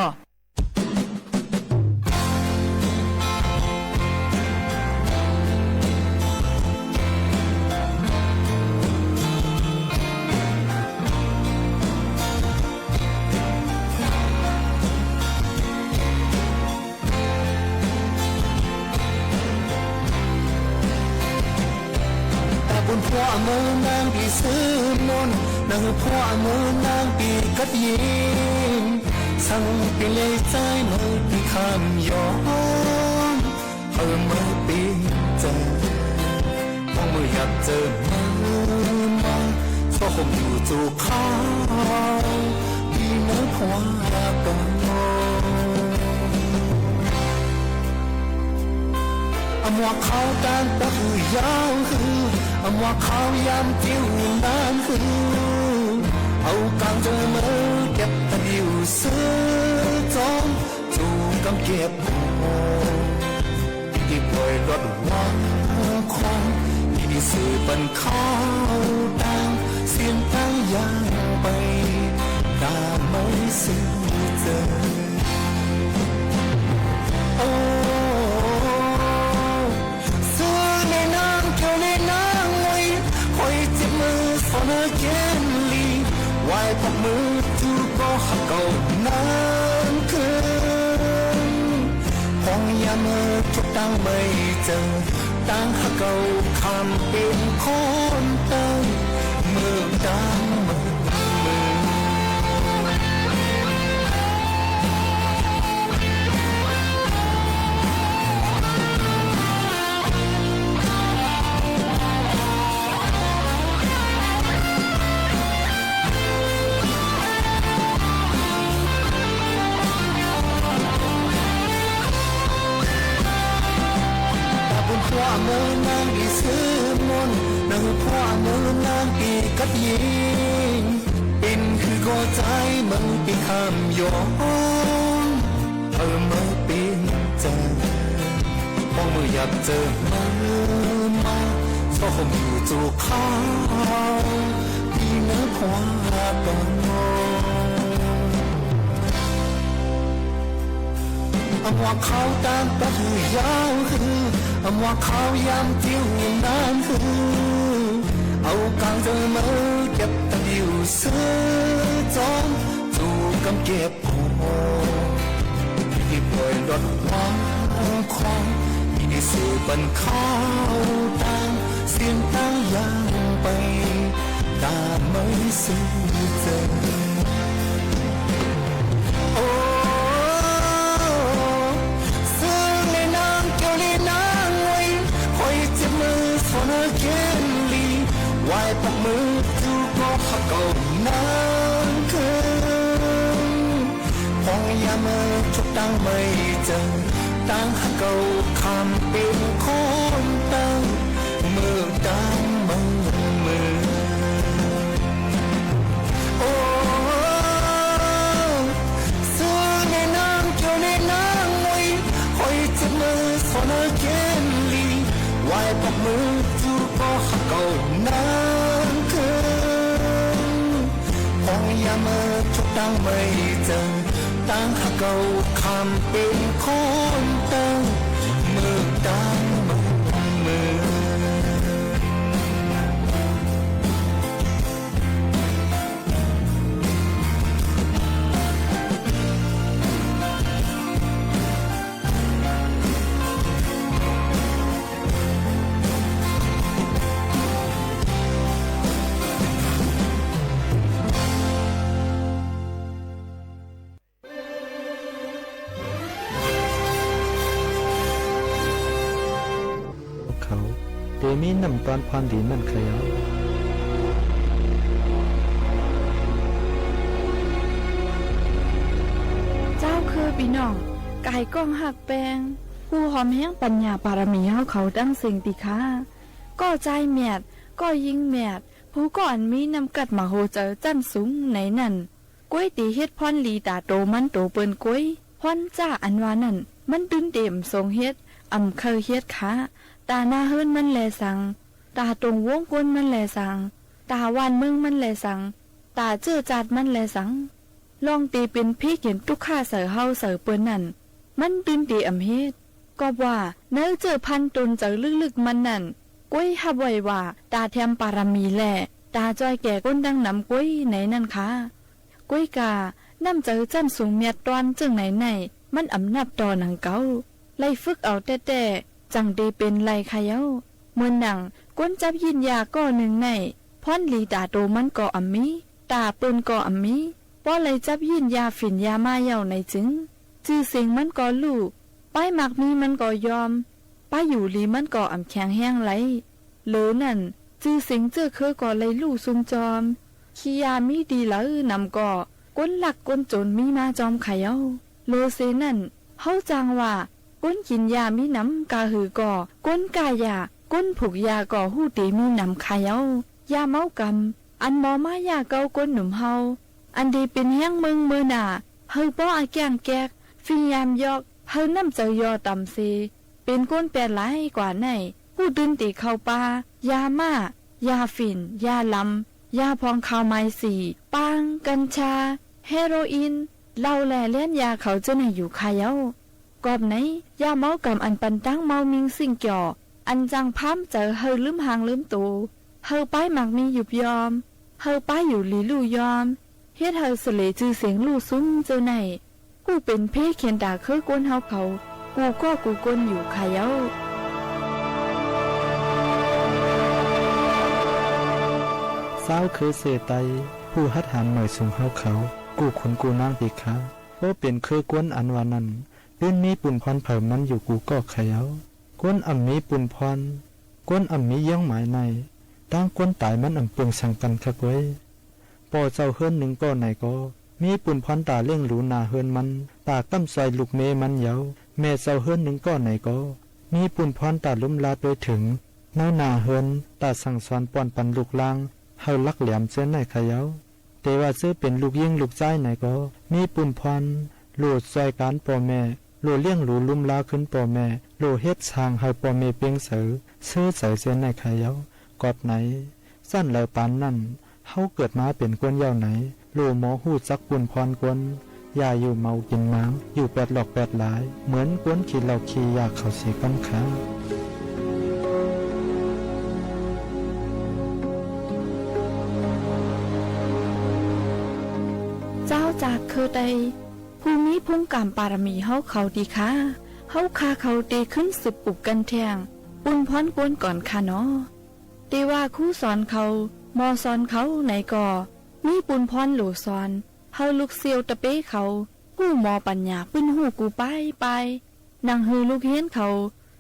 ต๋าบุญพัวเมินนางปี้ซื้อมนต์ นางพัวเมินนางปี้กั๊ดยิน สังปี้เล่ใจ๊เมินปี้คำย้อน เออ เมินปี้เจิ่ ของเมินหยับเจิ่เมินมา ซ้อห่มอยู่จู๋เขา ปี้เมินพัวก่อน อำว่าเขาตานตั๊กหื้อยาวหื้อ อำว่าเขายามติ้วนานหื้อ เอาก๋างเจิ่เมินเก็บตะหลิวซื้อจ้อง จู๋กำเก็บ ตี้ป่อยลอดวางขวาง ตี้ซื้อปันเขาตัง เสี้ยนตังยังไป ต๋าไม่ซื่อเจิ่ โอ้ ซื่อเน่นางแก้วเน่นางงวย คอยเจ็บเมินสอนเฮอเก๋นหลี วายปอกเมินจู๋ก็ฮักเก่านั้นคืน ผ่องยามเมินจบตังไม่เจิ่ ตังฮักเก่าคำเป๋นคนตัง เมินตังเมิน ต๋าบุญพัวเมินนางปี้ซื้อมนต์ นางพัวเมินนางปี้กั๊ดยิน เป๋นหื้อก็ใจ๊เมินปี้คำย้อน เออ เมินปี้เจิ่ ของเมินหยับเจิ่เมินมา ซ้อห่มอยู่จู๋เขา ปี้เมินพัวก่อน อำว่าเขาตานตั๊กหื้อยาวหื้อ อำว่าเขายามติ้วนานหื้อ เอาก๋างเจิ่เมินเก็บตะหลิวซื้อจ้อง จู๋กำเก็บ ตี้ป่อยลอดวางขวาง ตี้ซื้อปันเขาตัง เสี้ยนตังยังไป ต๋าไม่ซื่อเจิ่ โอ้ ซื่อเน่นางแก้วเน่นางงวย คอยเจ็บเมินสอนเฮอเก๋นหลี วายปอกเมินจู๋ก็ฮักเก่านั้นคืน ผ่องยามเมินจบตังไม่เจิ่ ตังฮักเก่าคำเป๋นคนตัง เมินตังเมินเมิน โอ้ ซื่อเน่นางแก้วเน่นางงวย คอยเจ็บเมินสอนเฮอเก๋นหลี วายปอกเมินจู๋ก็ฮักเก่านั้นคืน ผ่องยามเมินจบตังไม่เจิ่ ตังฮักเก่าคำเป๋นคนตัง เมินตังเมิน มีน้ำตอนพรดีนั้นใค่เย้า เจ้าคือปี้น้อง ก๋ายก้องฮักแปง ผู้หอมแฮงปัญญาปารมีเฮาเขาตังเซ็งติค่ะ ก้อจายแมด ก้อญิงแมด ผู้ก้ออันมีน้ำกัดมโหใจ๋จั้นสูงไหนนั้น ก๊วยเต๋เฮ็ดพรลีต๋าโตมันโตเปิ้นก๊วย พรจ้าอันว่านั้น มันตึงเต๋อ่ำสงเฮ็ด อ่ำใค่เฮ็ดค่ะ ต๋าหน้าเฮือนมันแลสัง ต๋าตรงวงก้นมันแลสัง ต๋าหว้านเมืองมันแลสัง ต๋าเจื้อจาดมันแลสัง ลองเต๋เป๋นเพเข็ญตุ๊กขะใส่เฮาใส่เปิ้นนั้น มันตึงเต๋อ่ำเฮ็ด ก็ว่าในเจื้อพันตนใจ๋ลึกๆ มันนั้น ก๊วยฮับไว้ว่าต๋าแถมปารมีแล ต๋าจ้อยแก่คนตังนำก๊วยไหนนั้นค่ะ ก๊วยก่า น้ำใจ๋จั้นสูงแมดตอนเจิ่งไหนไหน มันอ่ำนับต่อหนังเก๊า ไล่ฝึกเอาแต๊ๆ จั่งเต๋เป๋นไล่ค่ะเย้า เหมือนหนัง คนจับยีนยาก้อนึ่งไหน พรลีต๋าโตมันก็อ่ำมี ต๋าเปิ้นก็อ่ำมี ป้อไล่จับยีนยาฝิ่นยาม่าเย้าไหนจึง จื้อเสียงมันก็ลู่ ป้ายหมากมีมันก็ยอม ป้ายอยู่หลีมันก็อ่ำแข็งแฮงไหล เหลือนั้น จื้อเสียงเจื้อเคือก็ไล่ลู่ซุมจอม ขี้ยามีตี้เหลานำก็ คนลักคนจ๋นมีมาจอมค่ะเย้า เหลือเสนั้น เฮาจางว่า คนกิ๋นยามีนำกาหือก่อ คนก้ายา คนผูกยาก็ฮู้เต๋มีนำค่ะเย้า ยาเมากำ อันหมอม้าย่าเก๊าคนหนุ่มเฮา อันเต๋เป๋นแฮงเมิงเมินหน้า หื้อป้ออาแก้งแก๊ก finsยามยอก หื้อน้ำใจ๋ย่อต่ำเส เป๋นคนแปดหลายกว่าไหน ผู้ตึงเต๋เข้าป่า ยาม่า ยาฝิ่น ยาลำ ยาผองขาวหมายสี่ ปาง กัญชา เฮโรอีน เหล้าแล่แล่นยาเขาเจ้าไหนอยู่ค่ะเย้า กอบไหน ยาเมากำอันปันตังเมามิงสิ่งเกี่ยว อันจังพามใจ๋หื้อลืมหางลืมโต หื้อป้ายหมากมีหยุบยอม หื้อป้ายอยู่หลีลู่ยอม เฮ็ดหื้อเสลจื้อเสียงลู่ซุมเจ้าไหน ผู้เป๋นเพเข็ญต๋าคือคนเฮาเขา กู่ก้อกู่คนอยู่ค่ะเย้า เจ้าคือเซไต ผู้ฮัดหามเหมยสูงเฮาเขา กู้ขุนกู้นางติค่ะ บ่เป๋นคือคนอันว่านั้น ตึงมีปุญพรเผามันอยู่กู้ก้อค่ะเย้า คนอ่ำมีปุญพร คนอ่ำมีเยียงหมายไหน ตังคนต๋ายมันอ่ำเปิงสังกั๋นค่ะก๊วย ป้อเจ้าเฮือนนึ่งก้อไหนก็ มีปุญพรต๋าเลี้ยงหลูหน้าเฮือนมัน ต๋าก้ำซอยลูกเม้มันเย้า แม่เจ้าเฮือนนึ่งก้อไหนก็ มีปุญพรต๋าลุมลาตวยเถิง ในหน้าเฮือน ต๋าสั่งสอนป้อนปันลูกหล้าง หื้อหลักแหลมเจ้าไหนค่ะเย้า แต่ว่าเจ้าเป๋นลูกญิงลูกจายไหนก็ มีปุญพร หลู่จ้อยก๋านป้อแม่ หลู่เลี้ยงหลูลุมลาขึ้นป้อแม่ หลู่เฮ็ดส่างหื้อป้อแม่เปียงใจ๋ เซอใจ๋เจ้าไหนค่ะเย้า กอบไหน จั้นเหลอปานนั้น เฮาเกิดมาเป๋นคนเย้าไหน หลู่หมอฮู้จักปุญพรคน อย่าอยู่เหมากิ๋นหมาง อยู่แปดหลอกแปดหลาย เหมือนคนขี้เหล้าขี้ยาเขาเสียก้อนค่ะ เจ้าจากคือใด ผู้มีภูมิกรรมปารมีเฮาเขาดีค่ะ เฮาข้าเขาเตขึ้นสืบอุบกั๋นแท่ง ปุญพรกวนก่อนค่ะหนอ แต่ว่าครูสอนเขา หมอสอนเขาไหนก็ มีปุญพรหลู่สอน หื้อลูกเสี้ยวตะเป๊เขา ฮู้หมอปัญญาปื้นฮู้กู้ป้ายป้าย หนังหื้อลูกเฮียนเขา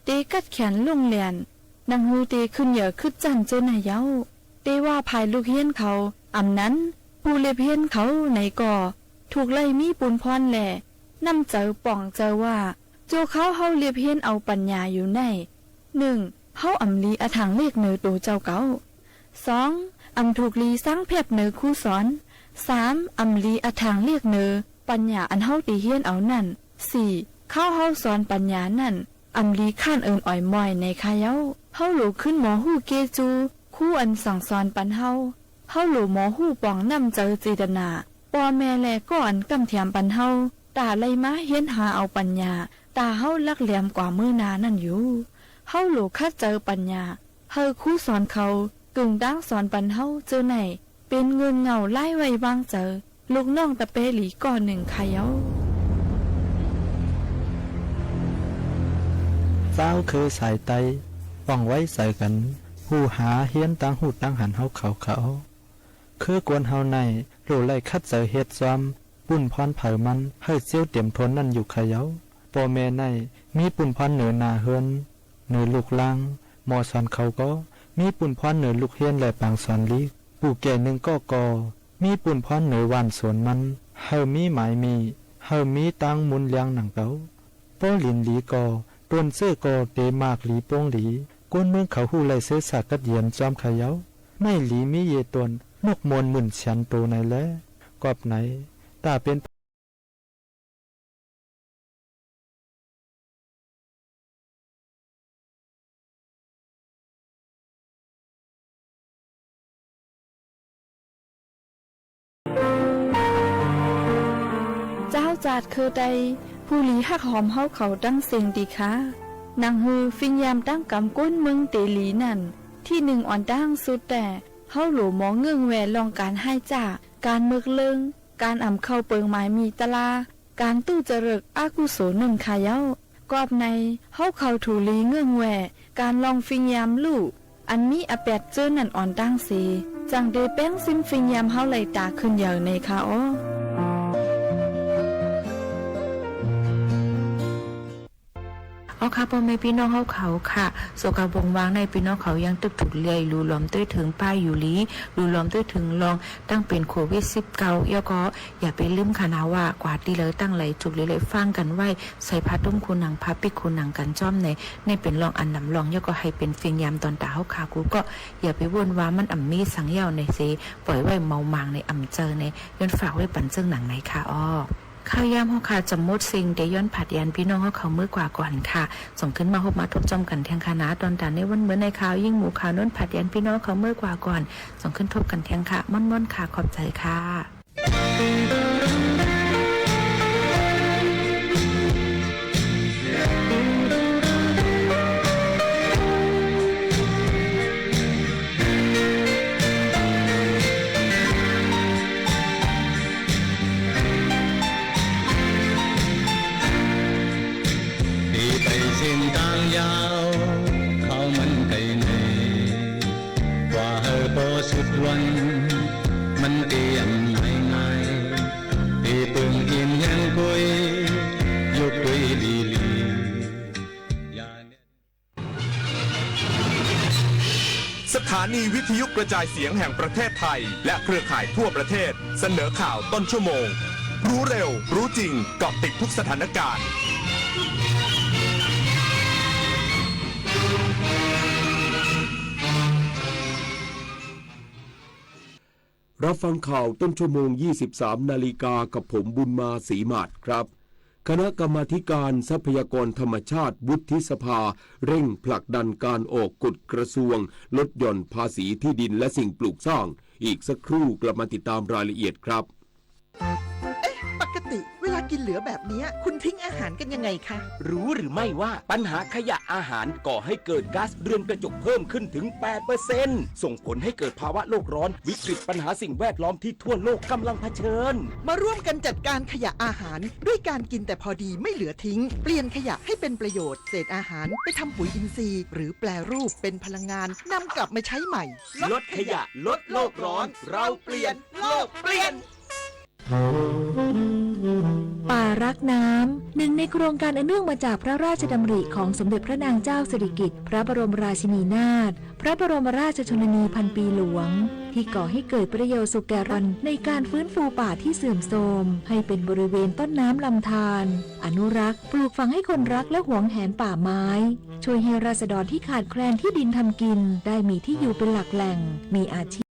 เตกัดแขนลุ่งแล่น หนังหื้อเตขึ้นเหยือขึ้นจั้นเจ้าไหนเย้า แต่ว่าฝ่ายลูกเฮียนเขา อ่ำนั้น ผู้เล็บเฮียนเขาไหนก็ ถูกไล่มีปุญพรแล น้ำใจ๋ป่องใจ๋ว่า จั่วคราวเฮาเล็บเฮียนเอาปัญญาอยู่ไหน นึ่ง เฮาอ่ำหลีอะถางเลขเหนือตั๋วเจ้าเก๊า สอง อ่ำถูกหลีสังแผบเหนือครูสอน สาม อ่ำหลีอะถางเลขเหนือปัญญาอันเฮาเตเฮียนเอานั้น สี่ คราวเฮาสอนปัญญานั้น อ่ำหลีค้านเอิญอ่อยมอยไหนค่ะเย้า เฮาหลู่ขึ้นหมอฮู้เกจู ครูอันสั่งสอนปันเฮา เฮาหลู่หมอฮู้ป่องน้ำใจ๋เจตนา ป้อแม่แลก้ออันก้ำแถมปันเฮา ต๋าไล่มาเฮียนหาเอาปัญญา ต๋าเฮาหลักแหลมกว่าเมื่อหน้านั้นอยู่ เฮาหลู่ขัดใจ๋ปัญญา หื้อครูสอนเขา กึ่งตางสอนปันเฮาเจ้าไหน เป๋นเงินเหง้าไร้ไว้วางใจ๋ ลูกน้องตะเป๊หลีก้อนึ่งค่ะเย้า เจ้าคือสายใต้ อ่องไว้ใจ๋กั๋น ฮู้หาเฮียนตางฮู้ตางหันเฮาเขาค่ะ คือคนเฮาไหน หลู่ไล่ขัดใจ๋เฮ็ดจ้อม ปุญพรเผามันหื้อเจียวเต๋มทนนั้นอยู่ค่ะเย้า ป้อแม่ไหน มีปุญพรเหนือหน้าเฮือน เหนือลูกหล้าง หมอสอนเขาก็มีปุ้นพรเหนือลูกเฮียนและปางสอนหลี ปู่แก่นึ่งก็ก็มีปุ้นพรเหนือบ้านสวนมัน หื้อมีหมายมี้ หื้อมีตางมุนเลียงหนังเก่า ปอหลินหลีก็ ต้นเสื้อก็เต๋มากหลีโป้งหลี คนเมืองเขาฮู้ไล่เซสากัดเยียนจอมเขย่า ไม้หลีมีเยอะต้น นกม่วนหมื่นแสนโตในแล กอบใน ต้าเป๋น เจ้าจาดเคอใด ผู้หลีฮักหอมเฮาเขาตังเสี้งติคะ หนังหื้อฟิงยามตังก๋ำคนเมืองเต๋หลีนั้น ตี้นึ่งอ่อนตังสุดแต๊ เฮาหลัวหมอเงื่องแว่ลองก๋านฮ้ายจ๊า ก๋านเมิกเลิง ก๋านอ่ำเข้าเปิงหมายมี้ตะลา ก๋านตู้จเริกอกุศลนึ่งค่ะเย้า กอบใน เฮาเขาถูหลีเงื่องแว่ ก๋านลองฟิงยามลู่ อันมีอะแปดเจื้อนั้นอ่อนตังเส จั่งเต๋แป้งซิมฟิงยามเฮาไล่ต๋าขึ้นเยินในค่ะอ้อ อ้อค่ะ ป้อแม่ปี้น้องเฮาเขาค่ะ สุขะวงวางในปี้น้องเขายังตึกถูกเลื่อย ลูลอมตวยเถิงป้ายอยู่หลี ลูลอมตวยเถิงลองตั้งเป๋นโควิดสิบเก้า แล้วก็อย่าไปลืมค่ะนะว่า กว่าตี้เฮาตังหลายถูกเลื่อยฟังกั๋นไว้ ใส่ผ้าตุ้มคูหนัง ผ้าปิ๊กคูหนังกั๋นจ้อมใน ในเป๋นลองอันนำลอง แล้วก็ให้เป๋นฟิงยามต๋อนต๋าเฮาค่ะ กูก็อย่าไปว่นว่ามันอ่ำมีสังเย้าในเส ป่อยไว้เมาหมางในอ่ำเจอใน ย้อนฝากไว้ปั๋นเซิ่งหนังในค่ะอ้อ ข้าวยามเฮาค่ะจ๋ำหมดเสี้ง เต๋ย้อนผัดยานปี้น้องเฮาเขาเมื่อกว่าก่อนค่ะ ส่งขึ้นมาฮบมาทบจอมกั๋นแทงค่ะนะ ต๋อนต๋าในวันเมื่อในค่ะ ยิ่งหมู่ค่ะ น้นผัดยานปี้น้องเขาเมื่อกว่าก่อน ส่งขึ้นทบกั๋นแทงค่ะ ม่อนๆ ค่ะ ขอบใจ๋ค่ะ สถานีวิทยุกระจายเสียงแห่งประเทศไทย และเครือข่ายทั่วประเทศ เสนอข่าวต้นชั่วโมง รู้เร็ว รู้จริง เกาะติดทุกสถานการณ์ รับฟังข่าวต้นชั่วโมง ยี่สิบสามนาฬิกา กับผม บุญมา ศรีหมาด ครับ คณะกรรมาธิการทรัพยากรธรรมชาติวุฒิสภา เร่งผลักดันการออกกฎกระทรวงลดหย่อนภาษีที่ดินและสิ่งปลูกสร้าง อีกสักครู่กลับมาติดตามรายละเอียดครับ เอ๊ะ ปกติเวลากินเหลือแบบเนี้ย คุณทิ้งอาหารกันยังไงคะ รู้หรือไม่ว่าปัญหาขยะอาหารก่อให้เกิดก๊าซเรือนกระจกเพิ่มขึ้นถึง แปดเปอร์เซ็นต์ ส่งผลให้เกิดภาวะโลกร้อน วิกฤตปัญหาสิ่งแวดล้อมที่ทั่วโลกกำลังเผชิญ มาร่วมกันจัดการขยะอาหาร ด้วยการกินแต่พอดีไม่เหลือทิ้ง เปลี่ยนขยะให้เป็นประโยชน์ เศษอาหารไปทำปุ๋ยอินทรีย์ หรือแปรรูปเป็นพลังงาน นำกลับมาใช้ใหม่ ลดขยะ ลดโลกร้อน เราเปลี่ยน โลกเปลี่ยน ป่ารักน้ำ หนึ่งในโครงการอันเนื่องมาจากพระราชดำริของสมเด็จพระนางเจ้าสิริกิติ์ พระบรมราชินีนาถ พระบรมราชชนนีพันปีหลวง ที่ก่อให้เกิดประโยชน์สุขแก่ราษฎรในการฟื้นฟูป่าที่เสื่อมโทรม ให้เป็นบริเวณต้นน้ำลำธาร อนุรักษ์ ปลูกฝังให้คนรักและหวงแหนป่าไม้ ช่วยให้ราษฎรที่ขาดแคลนที่ดินทำกิน ได้มีที่อยู่เป็นหลักแหล่ง มีอาชีพ